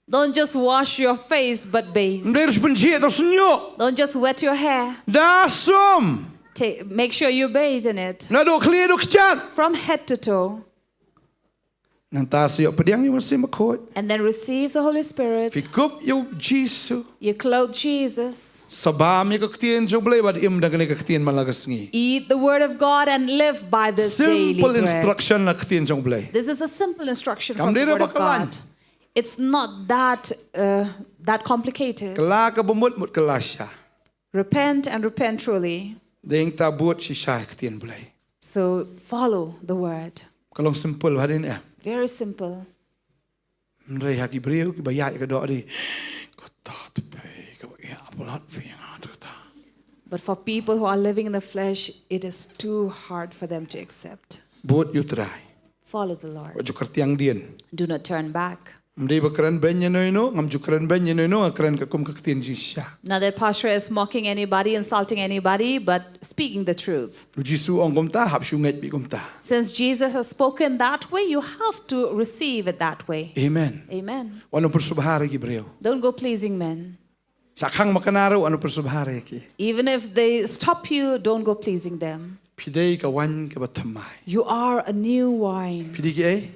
Don't just wash your face, but bathe. Ym dei re shu pynjhieh da u shñiuh. Don't just wet your hair. Da sum. Ta-, make sure you bathe in it. Naduh khlieh haduh kjat. From head to toe. Nangta sa ïoh pdiang ïa u Mynsiem Bakhuid. And then receive the Holy Spirit. Phi kup ïa u Jisu. You clothe Jesus. Sa bam ïa ka ktien jong U Blei bad im da kane ka ktien man la ka sngi. Eat the word of God and live by this daily bread. Simple instruction na ktien jong U Blei. This is a simple instruction from the word of God. Kam dei re ba kylla. It's not that, uh, that complicated. Kylla ka bamut, mut kylla shisha. Repent and repent truly. Dei ïa uta bud shisha ïa ka ktien Blei. So follow the word. Ka long simple bha dei ne em? Very simple. Hynrei ha ki briew kiba ïaid ïa ka doh dei, kata te phi kaba ïa palat phi ïa nga te kata. But for people who are living in the flesh, it is too hard for them to accept. Bud ïa U Trai. Follow the Lord. Wat ju kyrtiang dien. Do not turn back. Ym dei ba kren beiñ ïano ïano, ngam ju kren beiñ ïano ïano, nga kren katkum ka ktien jingshisha. Not that pastor is mocking anybody, insulting anybody, but speaking the truth. U Jisu u ong kumta, hap shu ngeit beit kumta. Since Jesus has spoken that way, you have to receive it that way. Amen. Amen. Wat nang pynsngewbha ïa ki briew. Don't go pleasing men. Sha khang makna ruh wat nang pynsngewbha ïa ki. Even if they stop you, don't go pleasing them. Phi dei ka waiñ kaba thymmai. You are a new wine. Phi dei kiei?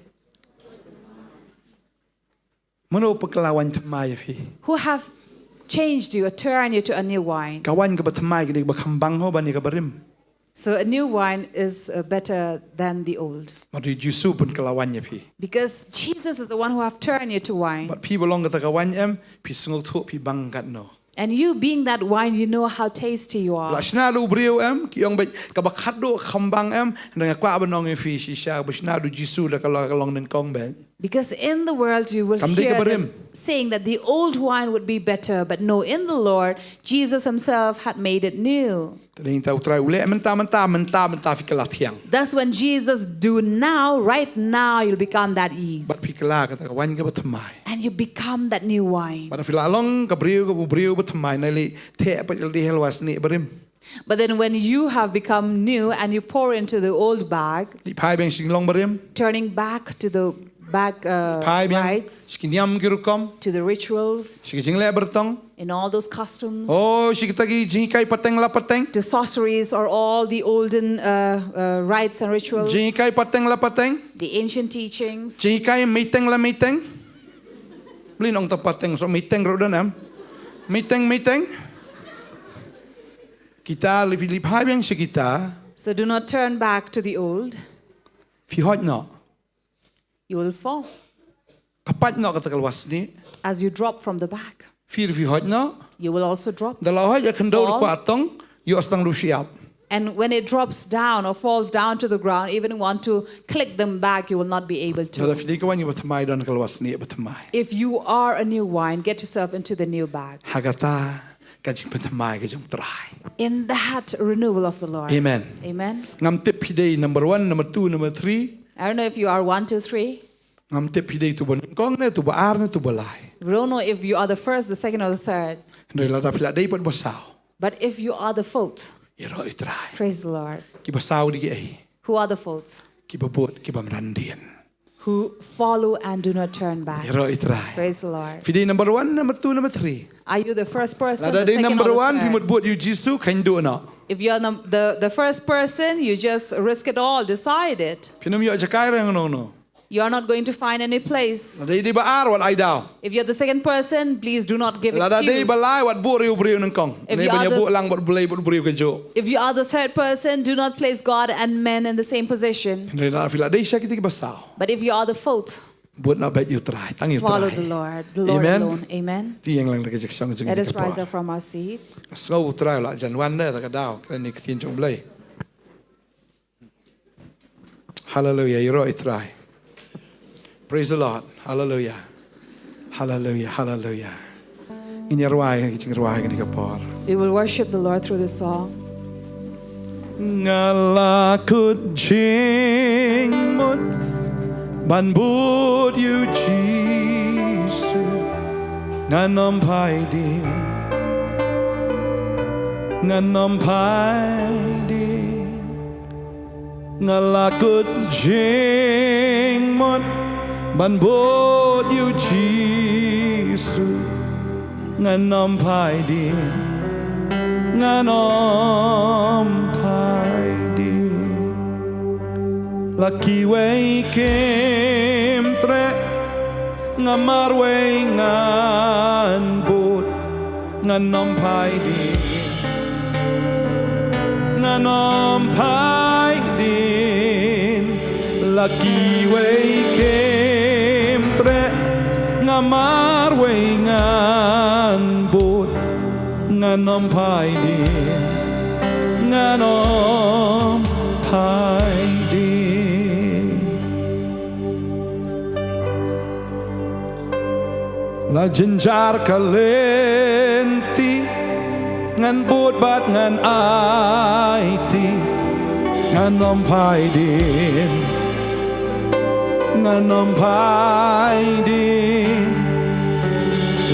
Mano u pynkylla waiñ thymmai ïa phi? Who have changed you or turned you to a new wine? Ka waiñ kaba thymmai ka dei kaba kham bang ho ban ïa kaba rim. So a new wine is, uh, better than the old. Namar u Jisu u pynkylla waiñ ïa phi. Because Jesus is the one who have turned you to wine. Bad phi ba long kata ka waiñ em, phi sngewthuh phi bang katno. And you being that wine, you know how tasty you are. La shna da u briew em, ki ong beit kaba khatduh kham bang em, hynrei nga kwah ban ong ïa phi shisha ba shna da u Jisu da ka long, ka long nyngkong beit. Because in the world you will hear them saying that the old wine would be better, but no, in the Lord, Jesus himself had made it new. Te dei ïa uta u Trai u leh mynta, mynta, mynta, mynta phi kylla thiang. Thus when Jesus do now, right now you'll become that yeast. Bad phi kylla kata ka waiñ kaba thymmai. And you become that new wine. Bad phi la long ka briew, ka briew ba thymmai, nang leit theh pat ïa lade ha lwar snieh barim. But then when you have become new and you pour into the old bag, leit phai biang sha ki jinglong barim. Turning back to the back, uh, rites, sha ki niam ki rukom, to the rituals, sha ki jingleh bartong, in all those customs, oh, sha kita ki jinghikai pateng la pateng, to sorceries or all the olden, uh, uh, rites and rituals, jinghikai pateng la pateng. The ancient teachings. Jinghikai meiteng la meiteng. Mlien ong tang pateng, so meiteng ruh don em. Meiteng, meiteng. Kita lip lip hai biang sha kita. So do not turn back to the old. Phi hoi noh. You will fall. Phi pait noh kata ka lwasnieh. As you drop from the back. Phi ruh phi hoi noh. You will also drop. Lada la hoi ïa khyndew, fall, kwah tong, ïoh tang ruh shyiap. And when it drops down or falls down to the ground, even want to click them back, you will not be able to. Lada phi dei ka waiñ ba thymmai, don ka lwasnieh ba thymmai. If you are a new wine, get yourself into the new bag. Ha kata ka jingpynthymmai ka jong U Trai. In that renewal of the Lord. Amen. Amen. Ngam tip phi dei number one, number two, number three. I don't know if you are one, two, three. Ngam tip phi dei uto uba nyngkong ne uto uba ar ne uto uba lai. We don't know if you are the first, the second, or the third. Hynrei lada phi la dei pat ba saw. But if you are the fourth, ïaroh ïa U Trai. Praise the Lord. Kiba saw dei kiei? Who are the fourth? Kiba bud, kiba ym randien. Who follow and do not turn back. Ïaroh ïa U Trai. Praise the Lord. Phi dei number one, number two, number three. Are you the first person, the second, or the third? Lada dei number one, phi mut bud ïa U Jisu, kheiñ duh noh. If you're the, the, the first person, you just risk it all, decide it. Phin ym ïoh jaka re, no, no. You are not going to find any place. Lada dei ba ar, wat ai daw. If you're the second person, please do not give excuse. Lada dei ba lai, wat buh ïa u briew nyngkong. If you are the, ne ban ïa buh lang bad U Blei bad u briew kajuh. If you are the third person, do not place God and men in the same position. Hynrei lada phi la dei sha kita kiba saw. But if you are the fourth, bud noh beit ïa U Trai, tang ïa U Trai. Follow the Lord, the Lord alone. Amen. Amen. Tieng lang da ka jingsnong jong ngi. Let us rise up from our seat. Sngew U Trai u la jan wan da ka daw, kane ka ktien jong U Blei. Hallelujah, ïaroh ïa U Trai. Praise the Lord. Hallelujah. Hallelujah, hallelujah. Ngin ïa rwai, ngin rwai kane ka por. We will worship the Lord through this song. Nga la kut jingmut ban bud ïa U Jisu, ngan ym phai dien, ngan ym phai dien. Nga la kut jingmut ban bud ïa U Jisu, ngan ym phai dien, ngan ym phai dien. La kiwei kim treh, nga marwei ngan bud, ngan ym phai dien, ngan ym phai dien. La kiwei kim treh, nga marwei ngan bud, ngan ym phai dien, ngan ym phai dien. La jynjar ka lynti, ngan bud bad ngan aiti, ngan ym phai dien, ngan ym phai dien.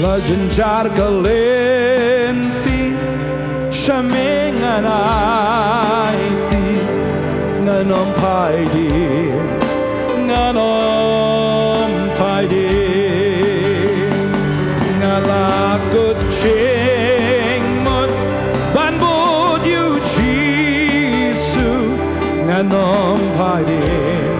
La jynjar ka lynti, sha me ngan aiti, ngan ym phai dien, ngan ym phai dien. Nga la kut jingmut ban bud ïa U Jisu, ngan ym phai dien,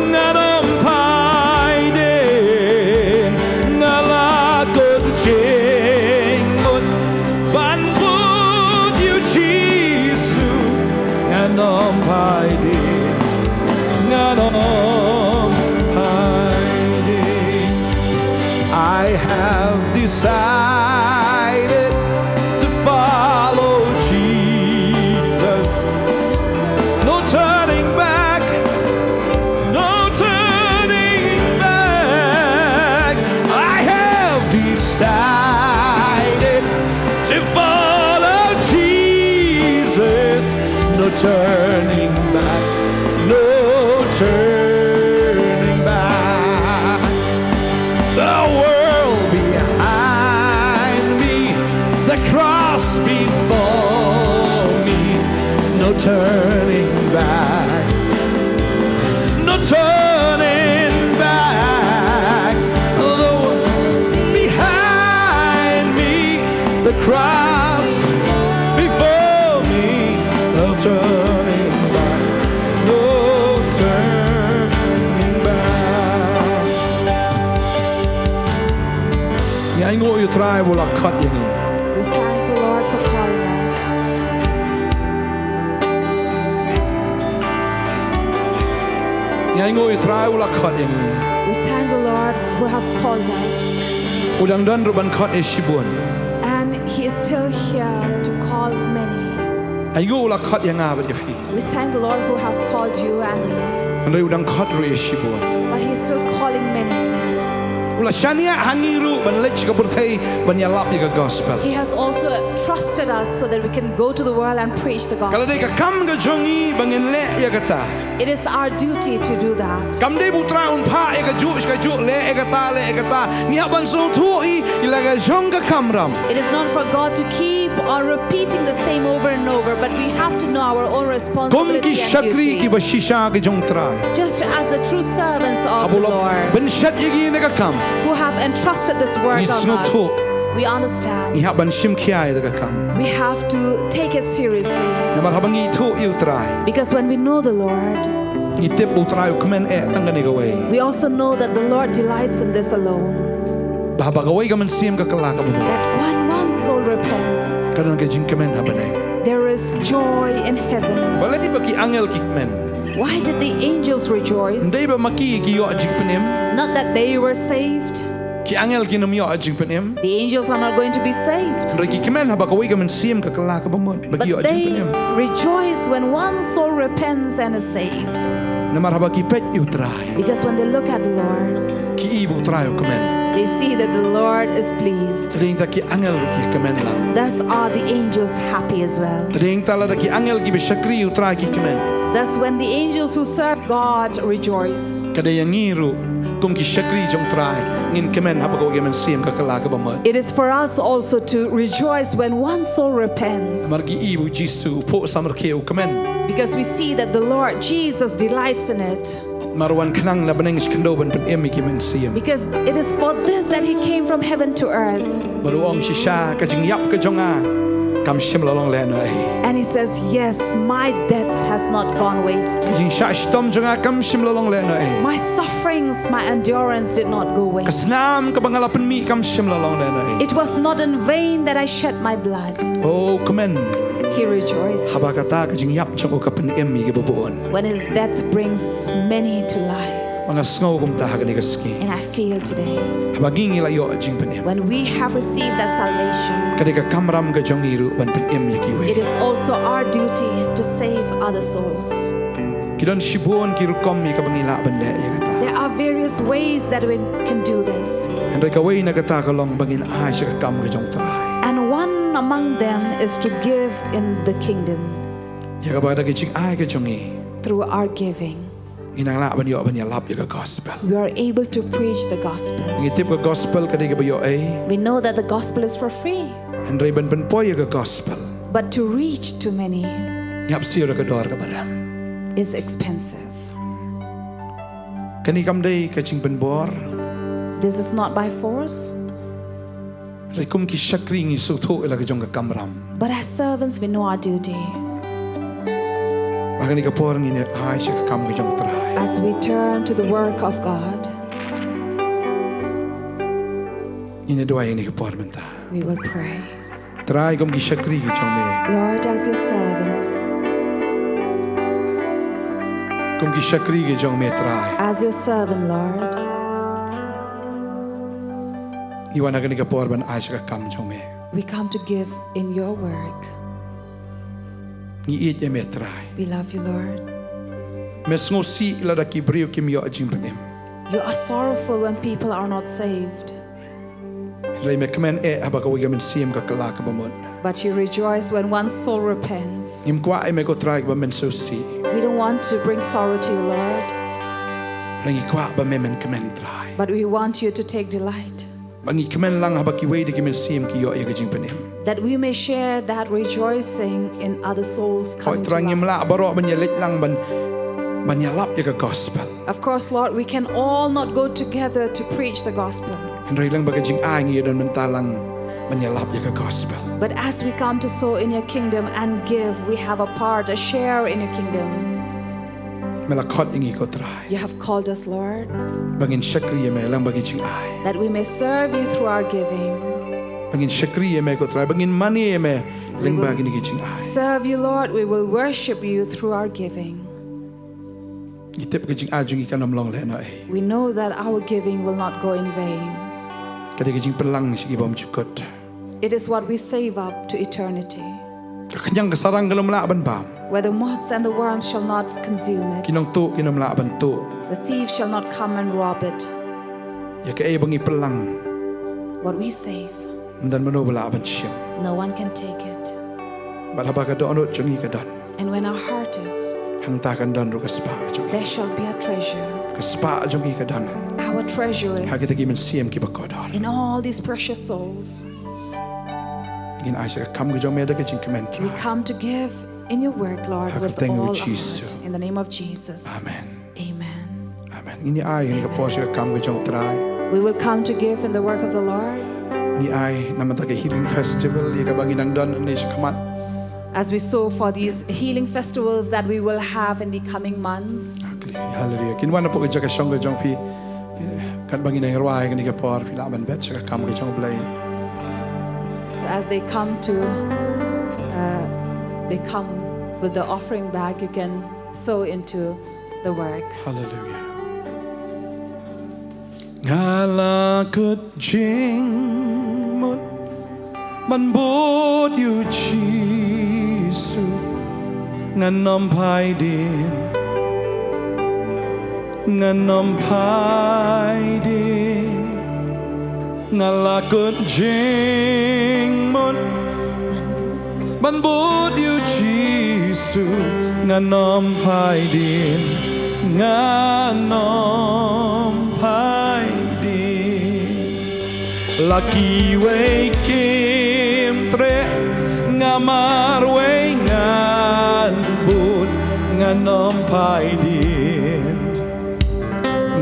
ngan ym phai dien. Nga la kut jingmut ban bud ïa U Jisu, ngan ym phai dien, ngan ym phai dien. I have decided to follow Jesus. No turning back, no turning back. I have decided to follow Jesus. No turning back, no turning back. The world behind me, the cross before me, no turning back, no turning back. The world behind me, the cross before me, no turning back. Trai ba u la khot ïa ngi. We thank the Lord for calling us. Ngi ainguh ïa u Trai u la khot ïa ngi. We thank the Lord who have called us. U dang don ruh ban khot ïa shibun. And he is still here to call many. Ainguh u la khot ïa nga bad ïa phi. We thank the Lord who have called you and me. Hynrei u dang khot ruh ïa shibun. But he's still calling many. U la shaniah ha ngi ruh ban leit sha ka pyrthei ban ïalap ïa ka gospel. He has also trusted us so that we can go to the world and preach the gospel. Ka la dei ka kam ka jong ngi ba ngin leh ïa kata. It is our duty to do that. Kam dei ba u Trai un phah ïa kajuh sha kajuh, leh ïa kata, leh ïa kata. Ngi hap ban sngewthuh ïa la ka jong ka kamram. It is not for God to keep on repeating the same over and over, but we have to know our own responsibility and duty. Kum ki shakri kiba shisha ki jong u Trai. Just as the true servants of the Lord, haba u la pynshet ïa ngi ïa kane ka kam, who have entrusted this work on us, ngi sngewthuh, we understand. Ngi hap ban shim khia ïa kane ka kam. We have to take it seriously. Namar haba ngi ithuh ïa u Trai, because when we know the Lord, ngi tip ba u Trai u kmen eh tang kane kawei. We also know that the Lord delights in this alone. Ba haba kawei ka mynsiem ka kylla kaba mut, that when one soul repents, ka don ka jingkmen ha bneng. There is joy in heaven. Balei ba ki angel ki kmen? Why did the angels rejoice? Ym dei ba ma ki ki ïoh jingpynim. Not that they were saved. Ki angel kin ym ïoh jingpynim. The angels are not going to be saved. Hynrei ki kmen haba kawei ka mynsiem ka kylla kaba mut, ba ki ïoh jingpynim. But they rejoice when one soul repents and is saved. Namar haba ki peit ïa u Trai, because when they look at the Lord, ki i ba u Trai u kmen. They see that the Lord is pleased. Te dei nangta ki angel ruh ki kmen lang. Thus are the angels happy as well. Te dei nangta lada ki angel kiba shakri ïa u Trai ki kmen. Thus, when the angels who serve God rejoice, ka dei ïa ngi ruh kum ki shakri jong u Trai ngin kmen haba kawei ka mynsiem ka kylla kaba mut. It is for us also to rejoice when one soul repents. Namar ngi i ba u Jisu u phuh samrkhie u kmen. Because we see that the Lord Jesus delights in it. Namar wan khnang na bneng sha khyndew ban pynim ïa ki mynsiem. Because it is for this that he came from heaven to earth. Bad u ong shisha, ka jingïap ka jong nga kam shym la long lehnohei. And he says, "Yes, my death has not gone waste." Ka jingshah shitom jong nga kam shym la long lehnohei. My sufferings, my endurance did not go waste. Ka snam kaba nga la pynmih kam shym la long lehnohei. It was not in vain that I shed my blood. Oh, kmen. He rejoices. Haba kata ka jingïap jong u ka pynim ïa kiba bun. When his death brings many to life. Ba nga sngew kumta ha kane ka sngi. And I feel today, haba ngi ngi la ïoh jingpynim, when we have received that salvation, ka dei ka kamram ka jong ngi ruh ban pynim ïa kiwei. It is also our duty to save other souls. Ki don shibun ki rukom ïa kaba ngi lah ban leh ïa kata. There are various ways that we can do this. Hynrei kawei na kata ka long ba ngin ai sha ka kam ka jong u Trai. And one among them is to give in the kingdom. Ïa kaba da ka jingai ka jong ngi, through our giving, ngi nang lah ban ïoh ban ïalap ïa ka gospel. We are able to preach the gospel. Ngi tip ka gospel ka dei kaba ïoh ei. We know that the gospel is for free. Hynrei ban pynpoi ïa ka gospel, but to reach to many, ngi hap siew da ka dor kaba rem, is expensive. Kane kam dei ka jingpynbor. This is not by force. Hynrei kum ki shakri ngi sngewthuh ïa la ka jong ka kamram. But as servants, we know our duty. Ba ha kane ka por ngin ïa ai sha ka kam ka jong u Trai. As we turn to the work of God, ngin ïa duwai ha kane ka por mynta. We will pray. Trai, kum ki shakri ki jong me, Lord, as your servants, kum ki shakri ki jong me, Trai, as your servant, Lord, ngi wan ha kane ka por ban ai sha ka kam jong me. We come to give in your work. Ngi ïeit ïa me, Trai. We love you, Lord. Me sngewsih lada ki briew kim ïoh jingpynim. You are sorrowful when people are not saved. Hynrei me kmen eh haba kawei ka mynsiem ka kylla kaba mut. But you rejoice when one soul repents. Ngim kwah ïa me ko Trai ba men sngewsih. We don't want to bring sorrow to you, Lord. Hynrei ngi kwah ba me men kmen, Trai. But we want you to take delight. Ba ngi kmen lang haba kiwei de ki mynsiem ki ïoh ïa ka jingpynim. That we may share that rejoicing in other souls coming to life. Hooid Trai, ngim lah baroh ban ïaleit lang ban, ban ïalap ïa ka gospel. Of course, Lord, we can all not go together to preach the gospel. Hynrei lyngba ka jingai ngi ïadon bynta lang ban ïalap ïa ka gospel. But as we come to sow in your kingdom and give, we have a part, a share in your kingdom. Me la khot ïa ngi ko Trai. You have called us, Lord. Ba ngin shakri ïa me lyngba ka jingai. That we may serve you through our giving. Ba ngin shakri ïa me ko Trai, ba ngin mane ïa me lyngba kine ki jingai. Serve you, Lord. We will worship you through our giving. Ngi tip ka jingai jong ngi kan ym long lehnohei. We know that our giving will not go in vain. Ka dei ka jingpynlang sha ki bymjukut. It is what we save up to eternity. Ka khñiang ka sarang kan ym lah ban bam. Where the moths and the worms shall not consume it. Ki nongtuh kin ym lah ban tuh. The thief shall not come and rob it. Ïa kaei ba ngi pynlang. What we save. Ym don mano ba lah ban shim. No one can take it. Bad haba ka dohnud jong ngi ka don. And when our heart is, hangta kan don ruh ka spah ka jong ngi. There shall be a treasure. Ka spah jong ngi ka don. Our treasure is, ha kita ki mynsiem kiba kordor. In all these precious souls. Ngin ai sha ka kam ka jong me da ka jingkmen Trai. We come to give in your work, Lord, with all our heart. Ha ka kyrteng u Jisu. In the name of Jesus. Amen. Amen. Amen. Ngin ïa ai ha kane ka por sha ka kam ka jong u Trai. We will come to give in the work of the Lord. Ngi ai namar ka healing festival ïa kaba ngi nang don ne shakhmat. As we sow for these healing festivals that we will have in the coming months. Hallelujah. Kin wan hapoh ka jaka shong ka jong phi. Katba ngi nang rwai ha kane ka por phi lah ban bet sha ka kam ka jong u Blei. So as they come to, uh, they come with the offering bag, you can sow into the work. Hallelujah. Nga la kut jingmut ban bud ïa u Jisu, ngan ym phai dien, ngan ym phai dien. Nga la kut jingmut ban bud ïa u Jisu, ngan ym phai dien, ngan ym phai dien. La kiwei kim treh, nga marwei ngan bud, ngan ym phai dien,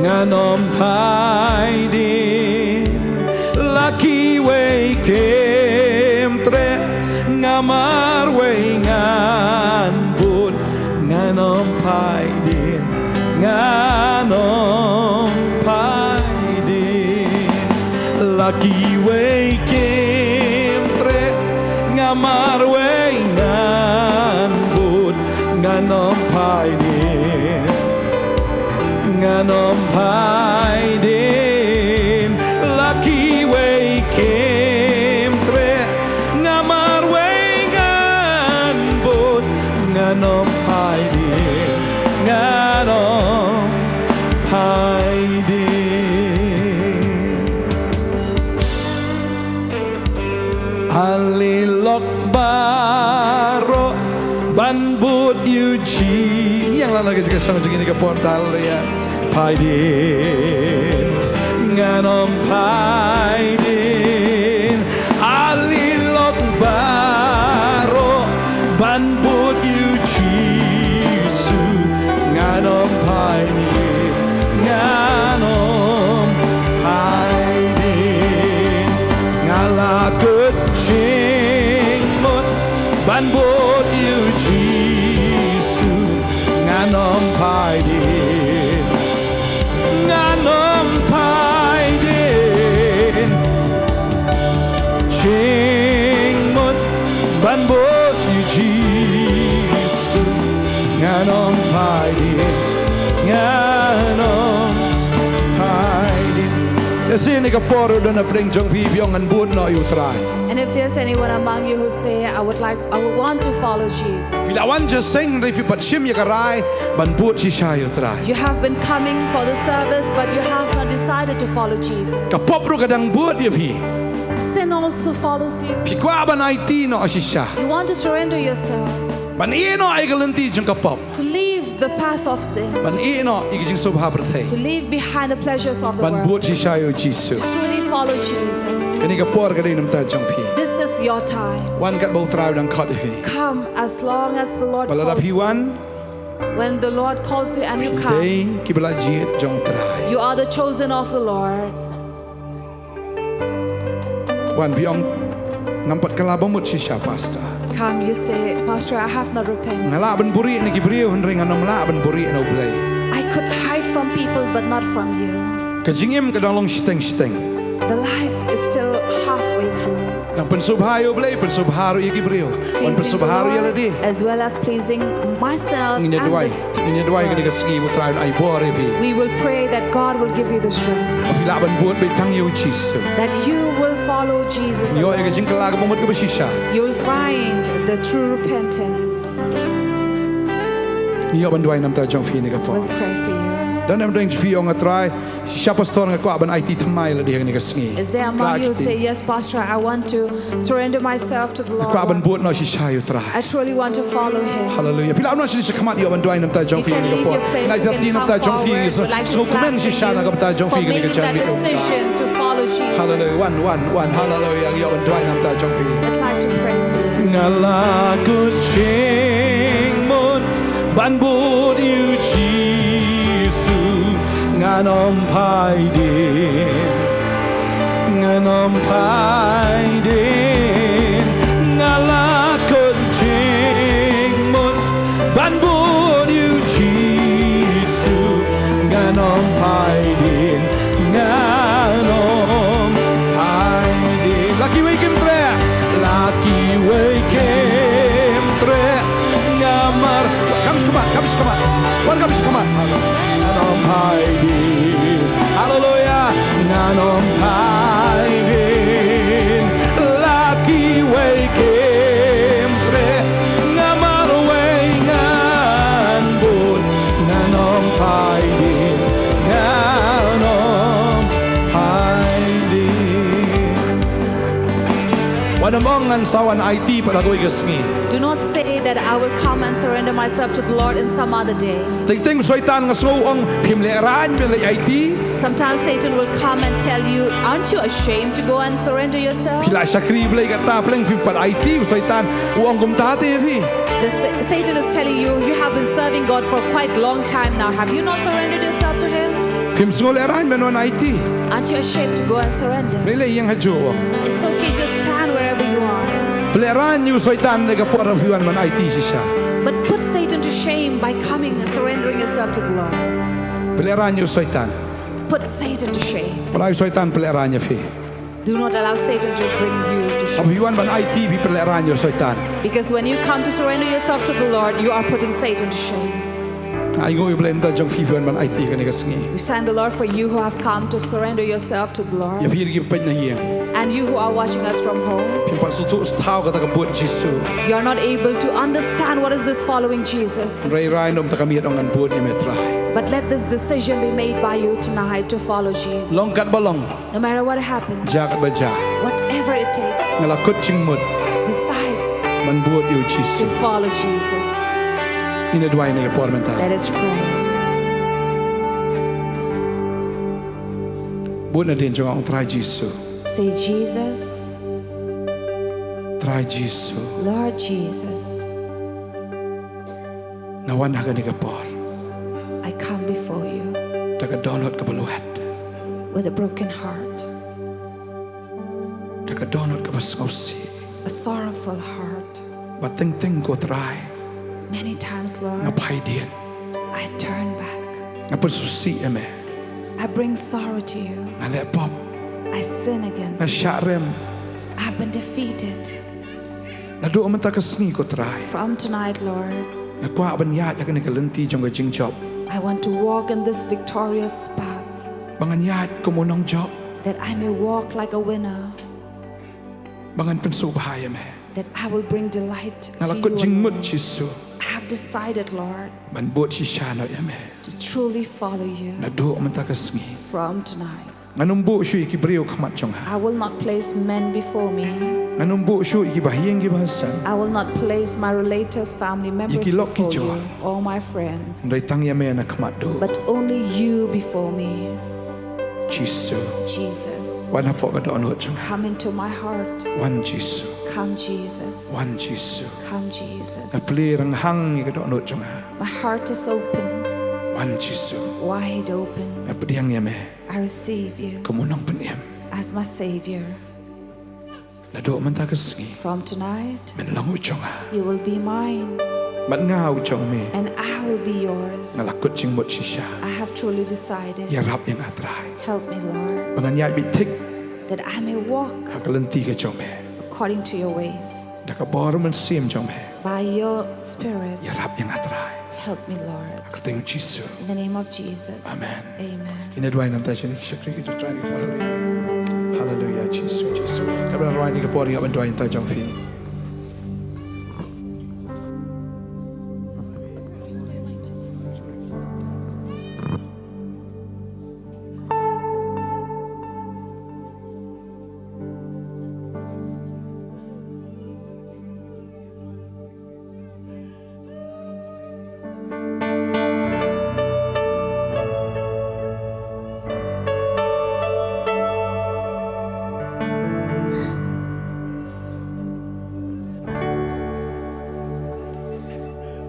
ngan ym phai dien. La kiwei kim treh, nga marwei ngan bud, ngan ym phai dien, ngan ym phai dien. La kiwei kim treh, nga marwei ngan bud, ngan ym phai dien, ngan ym phai dien. La kiwei kim treh, nga marwei ngan bud, ngan ym phai dien, ngan ym phai dien. Ale lok baroh ban bud ïa u Jisu. Ïa la na ka jaka shong jong ngi ha kane ka por, haleluya. Phai dien, ngan ym phai dien. Ale lok baroh ban bud ïa u Jisu, ngan ym phai dien, ngan ym phai dien. Nga la kut jingmut ban bud ïa u Jisu, ngan ym phai dien, ngan ym phai dien. Jingmut ban bud ïa u Jisu, ngan ym phai dien, ngan ym phai dien. Te shisien ha kane ka por, don na pdeng jong phi, phi ong ngan bud noh ïa u Trai. And if there's anyone among you who say, "I would like, I would want to follow Jesus." Phi la wan sha seng hynrei phi pat shim ïa ka rai ban bud shisha ïa u Trai. You have been coming for the service, but you have not decided to follow Jesus. Ka pop ruh ka dang bud ïa phi. Sin also follows you. Phi kwah ban aiti noh shisha. You want to surrender yourself. Ban ïeh noh ïa ka lynti jong ka pop. To leave the path of sin. Ban ïeh noh ïa ka jingsngewbha pyrthei. To leave behind the pleasures of the world. Ban bud shisha ïa u Jisu. To truly follow Jesus. Kane ka por ka dei na ka bynta jong phi. This is your time. Wan katba u Trai u dang khot ïa phi. Come as long as the Lord calls you. Bad lada phi wan, when the Lord calls you and you come, phi dei kiba la jied jong u Trai. You are the chosen of the Lord. Wan, phi ong, ngam pat kylla ba mut shisha, Pastor. Come, you say, "Pastor, I have not repented. Nga lah ban buhrieh na ki briew hynrei ngan ym lah ban buhrieh na u Blei. I could hide from people, but not from you." Ka jingim ka dang long shiteng shiteng. The life is still halfway through. Tang pynsngewbha ïa U Blei, pynsngewbha ruh ïa ki briew. Wan pynsngewbha ruh ïa lade. As well as pleasing myself. Ngin ïa duwai, ngin ïa duwai kane ka sngi ba U Trai un ai bor ïa phi. We will pray that God will give you the strength. Ba phi lah ban bud beit tang ïa U Jisu. That you will follow Jesus alone. Ïoh ïa ka jingkylla kaba mut kaba shisha. You will find the true repentance. Ïoh ban duwai namar jong phi kane ka por. We'll pray for you. Don em dang jong phi ong, Trai, shisha pastor nga kwah ban aiti thymmai lade ha kane ka sngi. Is there among you who say, "Yes, Pastor, I want to surrender myself to the Lord"? Kwah ban bud noh shisha ïa U Trai. I truly want to follow him. Hallelujah. Phi lah wan sha khmat, ïoh ban duwai namar jong phi kane ka por. Ngai jati namar jong phi. Sngewkmen shisha na ka bynta jong phi kane ka janmiet. Decision to follow Jesus. Hallelujah. Wan, wan, wan. Hallelujah. Ïoh ban duwai namar jong phi. I'd like to pray for you. Nga la kut jingmut ban bud ïa U Jisu, ngan ym phai dien, ngan ym phai dien. Nga la kut jingmut ban bud ïa U Jisu, ngan ym phai dien, ngan ym phai dien. La kiwei kim treh, la kiwei kim treh. Nga mar, kam sha khmat, kam sha khmat. Wan kam sha khmat. Ngan ym phai dien. Hallelujah. Ngan ym phai dien. La kiwei kim treh. Nga marwei ngan bud. Ngan ym phai dien. Ngan ym phai dien. Wat nym ong ngan sa wan aiti pat ha kawei ka sngi. Do not say that I will come and surrender myself to the Lord in some other day. Teng teng u Soitan nga sngew u ong, phim lehraiñ ban leit aiti. Sometimes Satan will come and tell you, "Aren't you ashamed to go and surrender yourself?" Phi la shakri Blei kata, phim pat aiti, u Soitan u ong kumta te phi. The Sa-, Satan is telling you, "You have been serving God for quite long time now. Have you not surrendered yourself to him?" Phim sngew lehraiñ ban wan aiti. Aren't you ashamed to go and surrender? Lei lei ïeng ha juh. It's okay, just stand wherever you are. Pynlehraiñ ïa u Soitan ha ka por ba phi wan ban aiti shisha. But put Satan to shame by coming and surrendering yourself to the Lord. Pynlehraiñ ïa u Soitan. Put Satan to shame. Wat ym ai u Soitan pynlehraiñ ïa phi. Do not allow Satan to bring you to shame. Haba phi wan ban aiti phi pynlehraiñ ïa u Soitan. Because when you come to surrender yourself to the Lord, you are putting Satan to shame. Ai nguh ïa U Blei namar jong phi phi wan ban aiti kane ka sngi. We thank the Lord for you who have come to surrender yourself to the Lord. Ïa phi ruh kiba peit na ïing. And you who are watching us from home. Phim pat sngewthuh sngewthuh kata ka bud Jisu. You are not able to understand what is this following Jesus. Hynrei rai noh mynta ka miet ong ngan bud ïa me Trai. But let this decision be made by you tonight to follow Jesus. Long katba long. No matter what happens, jia katba jia, whatever it takes, nga la kut jingmut, decide, ban bud ïa u Jisu, to follow Jesus. Ngin ïa duwai ha kane ka por mynta. Let us pray. Bud nadien jong nga, ong, Trai Jisu. Say, "Jesus, Trai Jisu, Lord Jesus, nga wan ha kane ka por, I come before you, da ka dohnud kaba lwet, with a broken heart, da ka dohnud kaba sngewsih, a sorrowful heart. Ba teng teng, ko Trai, many times, Lord, nga phai dien, I turn back, nga pynsngewsih ïa me, I bring sorrow to you, nga leh pop, I sin against you, nga shah rem, I've been defeated." Naduh mynta ka sngi, ko Trai, from tonight, Lord, nga kwah ban ïaid ha kane ka lynti jong ka jingjop, I want to walk in this victorious path, ba ngan ïaid kum u nongjop, that I may walk like a winner, ba ngan pynsngewbha ïa me, that I will bring delight to you alone. Nga la kut jingmut, Jisu, I have decided, Lord, ban bud shisha noh ïa me, to truly follow you. Naduh mynta ka sngi, from tonight, ngan ym buh shuh ïa ki briew ha khmat jong nga, I will not place men before me, ngan ym buh shuh ïa ki bahaïing ki bahasem, I will not place my relatives, family members before you, ïa ki lok ki jor, or my friends. Hynrei tang ïa me na khmat duh, but only you before me. Jisu, Jesus, wan hapoh ka dohnud jong nga, come into my heart. Wan Jisu, come Jesus, wan Jisu, come Jesus. Nga plie rynghang ïa ka dohnud jong nga, my heart is open, wan Jisu, wide open. Nga pdiang ïa me, I receive you, kum u nongpynim, as my Savior. Naduh mynta ka sngi, from tonight, men long u jong nga, you will be mine, bad nga u jong me, and I will be yours. Nga la kut jingmut shisha, I have truly decided. Ïarap ïa nga, Trai, help me, Lord, ba ngan ïaid beit thik, that I may walk, ha ka lynti ka jong me, according to your ways. Da ka bor mynsiem jong me. By your spirit. Ïarap ïa nga Trai. Help me, Lord. Ha ka kyrteng Jisu. In the name of Jesus. Amen. Amen. Ngin ïa duwai namar ïa kine ki shakri ki jong Trai. Haleluya. Haleluya, Jisu, Jisu. Te ban rwai ha kane ka por, ïa ban duwai namar ïa jong phi.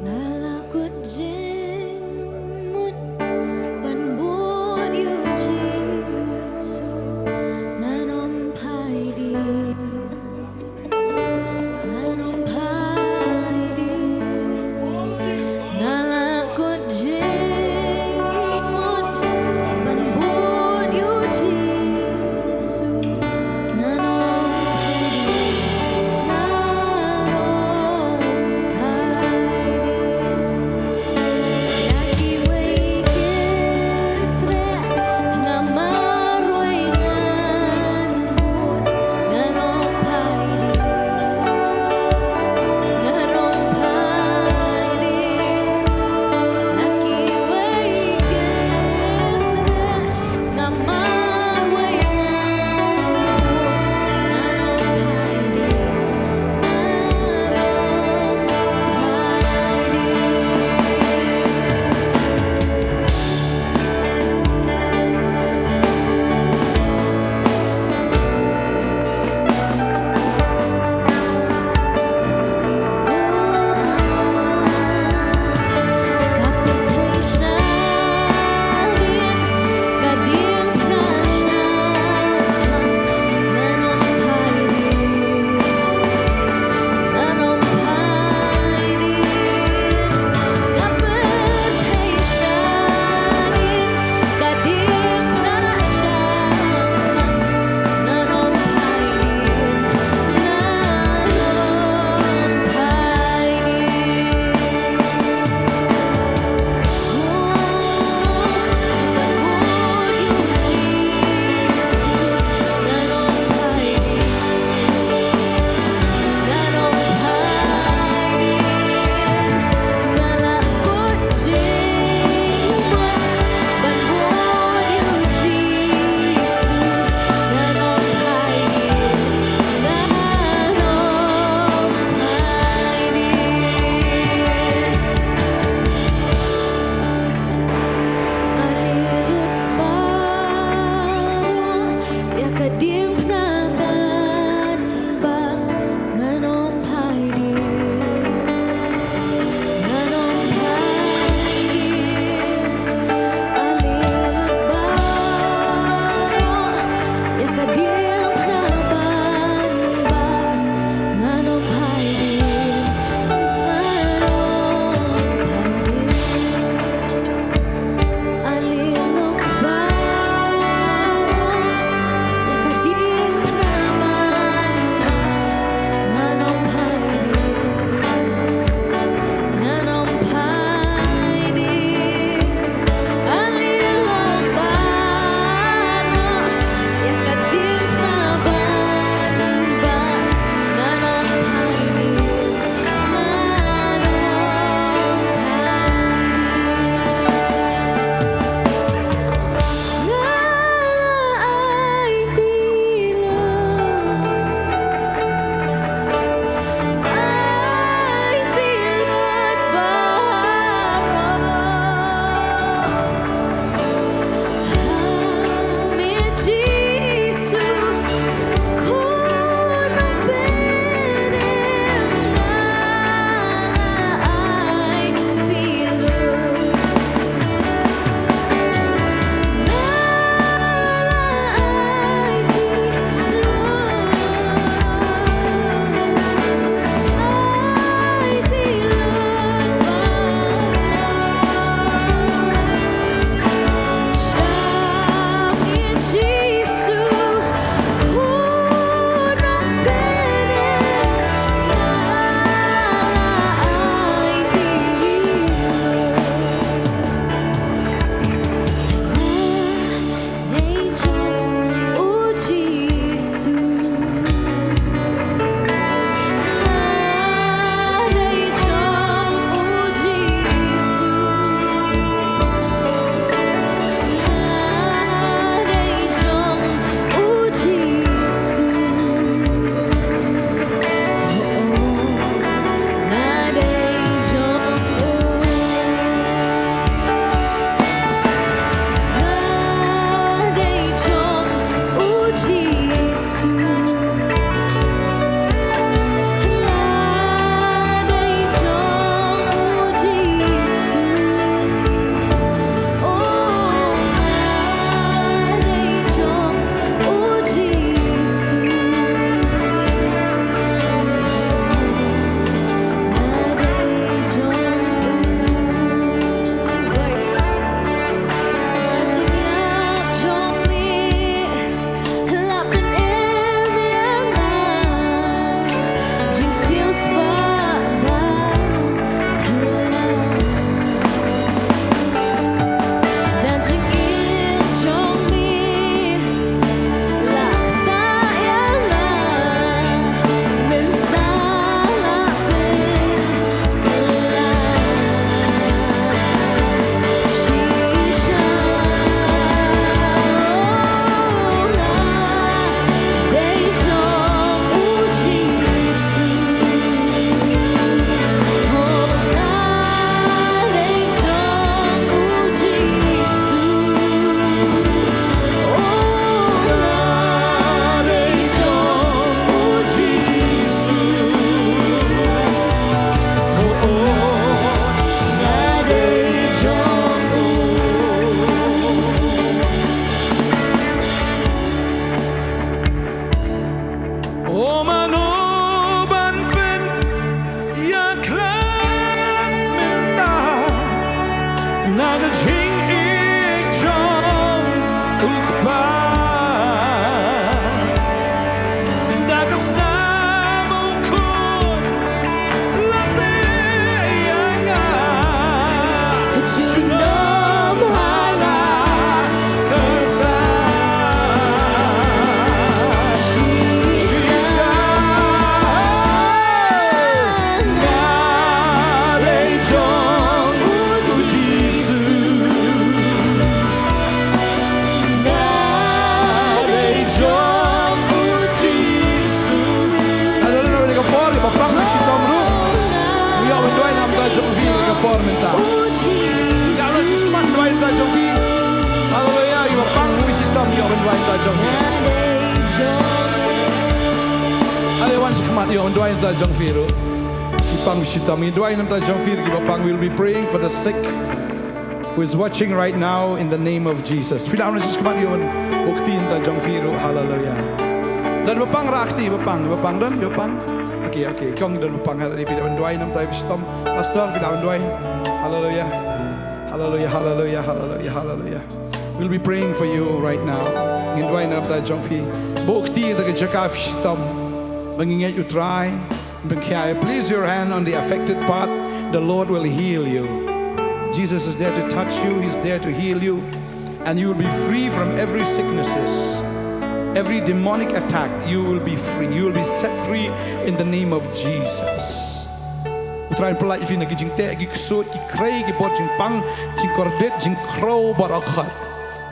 Nga la kut jingmut ban bud ïa u Jisu, ngan ym phai dien, ngan ym phai dien. Nga la kut jingmut ban bud ïa u Jisu. Ka jingïeit jong u Kpa. Da ka snam u khun la teh ïa nga. Ka junom ha la kyrteng Jisha. Nga dei jong u Jisu. Nga dei jong u Jisu. Haleluya, ka por ba pang shitom ruh. Ïa, ban duwai na ka bynta jong phi ka por mynta. Ïa, ban duwai na ka bynta jong phi. Haleluya, ïa, ba pang shitom, ïa, ban duwai na ka bynta jong phi. Ale wan sha khmat, ïa, ban duwai na ka bynta jong phi ruh. Ki pang shitom, ïa, duwai na ka bynta jong phi ruh, ki ba pang, we'll be praying for the sick who is watching right now in the name of Jesus. Phi lah ban shu khmat ïa u kti nta jong phi ruh. Haleluya. Don ba pang, rah kti ba pang, ba pang don, ba pang. Okay, okay. Kong don ba pang, haleluya. Phi lah ban duwai namar ba shitom. Pastor, phi lah ban duwai. Haleluya. Haleluya, haleluya, haleluya, haleluya. We'll be praying for you right now. Ngin duwai namar jong phi. Ba u kti nta ka jaka phi shitom. Ba ngin ngeit u Trai. Please your hand on the affected part. The Lord will heal you. Jesus is there to touch you. He's there to heal you. And you will be free from every sicknesses. Every demonic attack, you will be free. You will be set free in the name of Jesus. U Trai un pyllait ïa phi na ki jingteh, ki ksuid, ki khrei, ki bor jingpang, jingkordit, jingkhrew baroh khoit.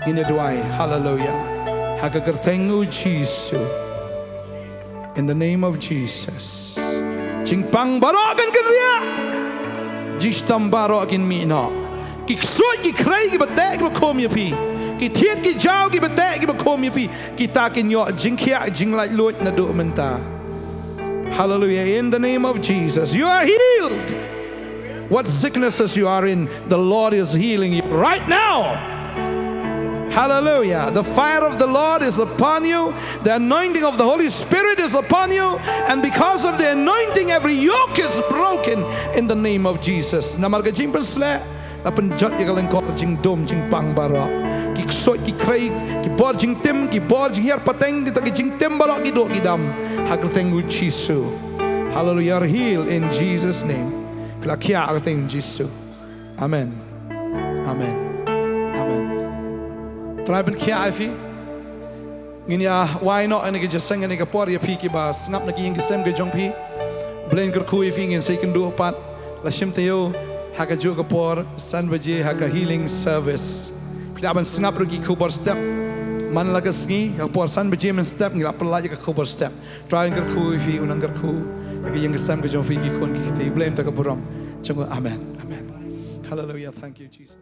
Ngin ïa duwai. Haleluya. Ha ka kyrteng u Jisu. In the name of Jesus. Jingpang baroh kan kynriah. Jingshitom baroh kin mih noh. Ki ksuid, ki khrei, ki ba teh, ki ba khum ïa phi. Ki thied, ki jaw, ki ba teh, ki ba khum ïa phi. Kita kin ïoh jingkhiah, jinglaitluid naduh mynta. Hallelujah. In the name of Jesus, you are healed. What sicknesses you are in, the Lord is healing you right now. Hallelujah. The fire of the Lord is upon you. The anointing of the Holy Spirit is upon you. And because of the anointing, every yoke is broken in the name of Jesus. Namar ka jingpynsleh, la pynjot ïa ka lyngkor jingdum jingpang baroh. Ki ksuid, ki khrei, ki bor jingtim, ki bor jinghiar pateng, kita ki jingtim baroh ki duh ki dam. Ha ka kyrteng u Jisu. Hallelujah. You're healed in Jesus' name. Phi la khiah ha ka kyrteng u Jisu. Amen. Amen. Amen. Trai pynkhiah ïa phi. Ngin ïa wai noh ha kane ka jingïaseng, ha kane ka por, ïa phi ki ba sngap na ki ïing ki sem ki jong phi. Blei un kyrkhu ïa phi. Ngin sa ïakynduh pat la shim taïew ha kajuh ka por, san baje ha ka healing service. Phi lah ban sngap ruh ki khubor step man la ka sngi, ha ka por san baje mynstep ngi la pyllait ïa ka khubor step. Trai un kyrkhu ïa phi, un nang kyrkhu ïa ki ïing ki sem ki jong phi, ki khun ki kti. Blei un ïa ka burom jong u. Amen. Amen. Hallelujah. Thank you, Jesus.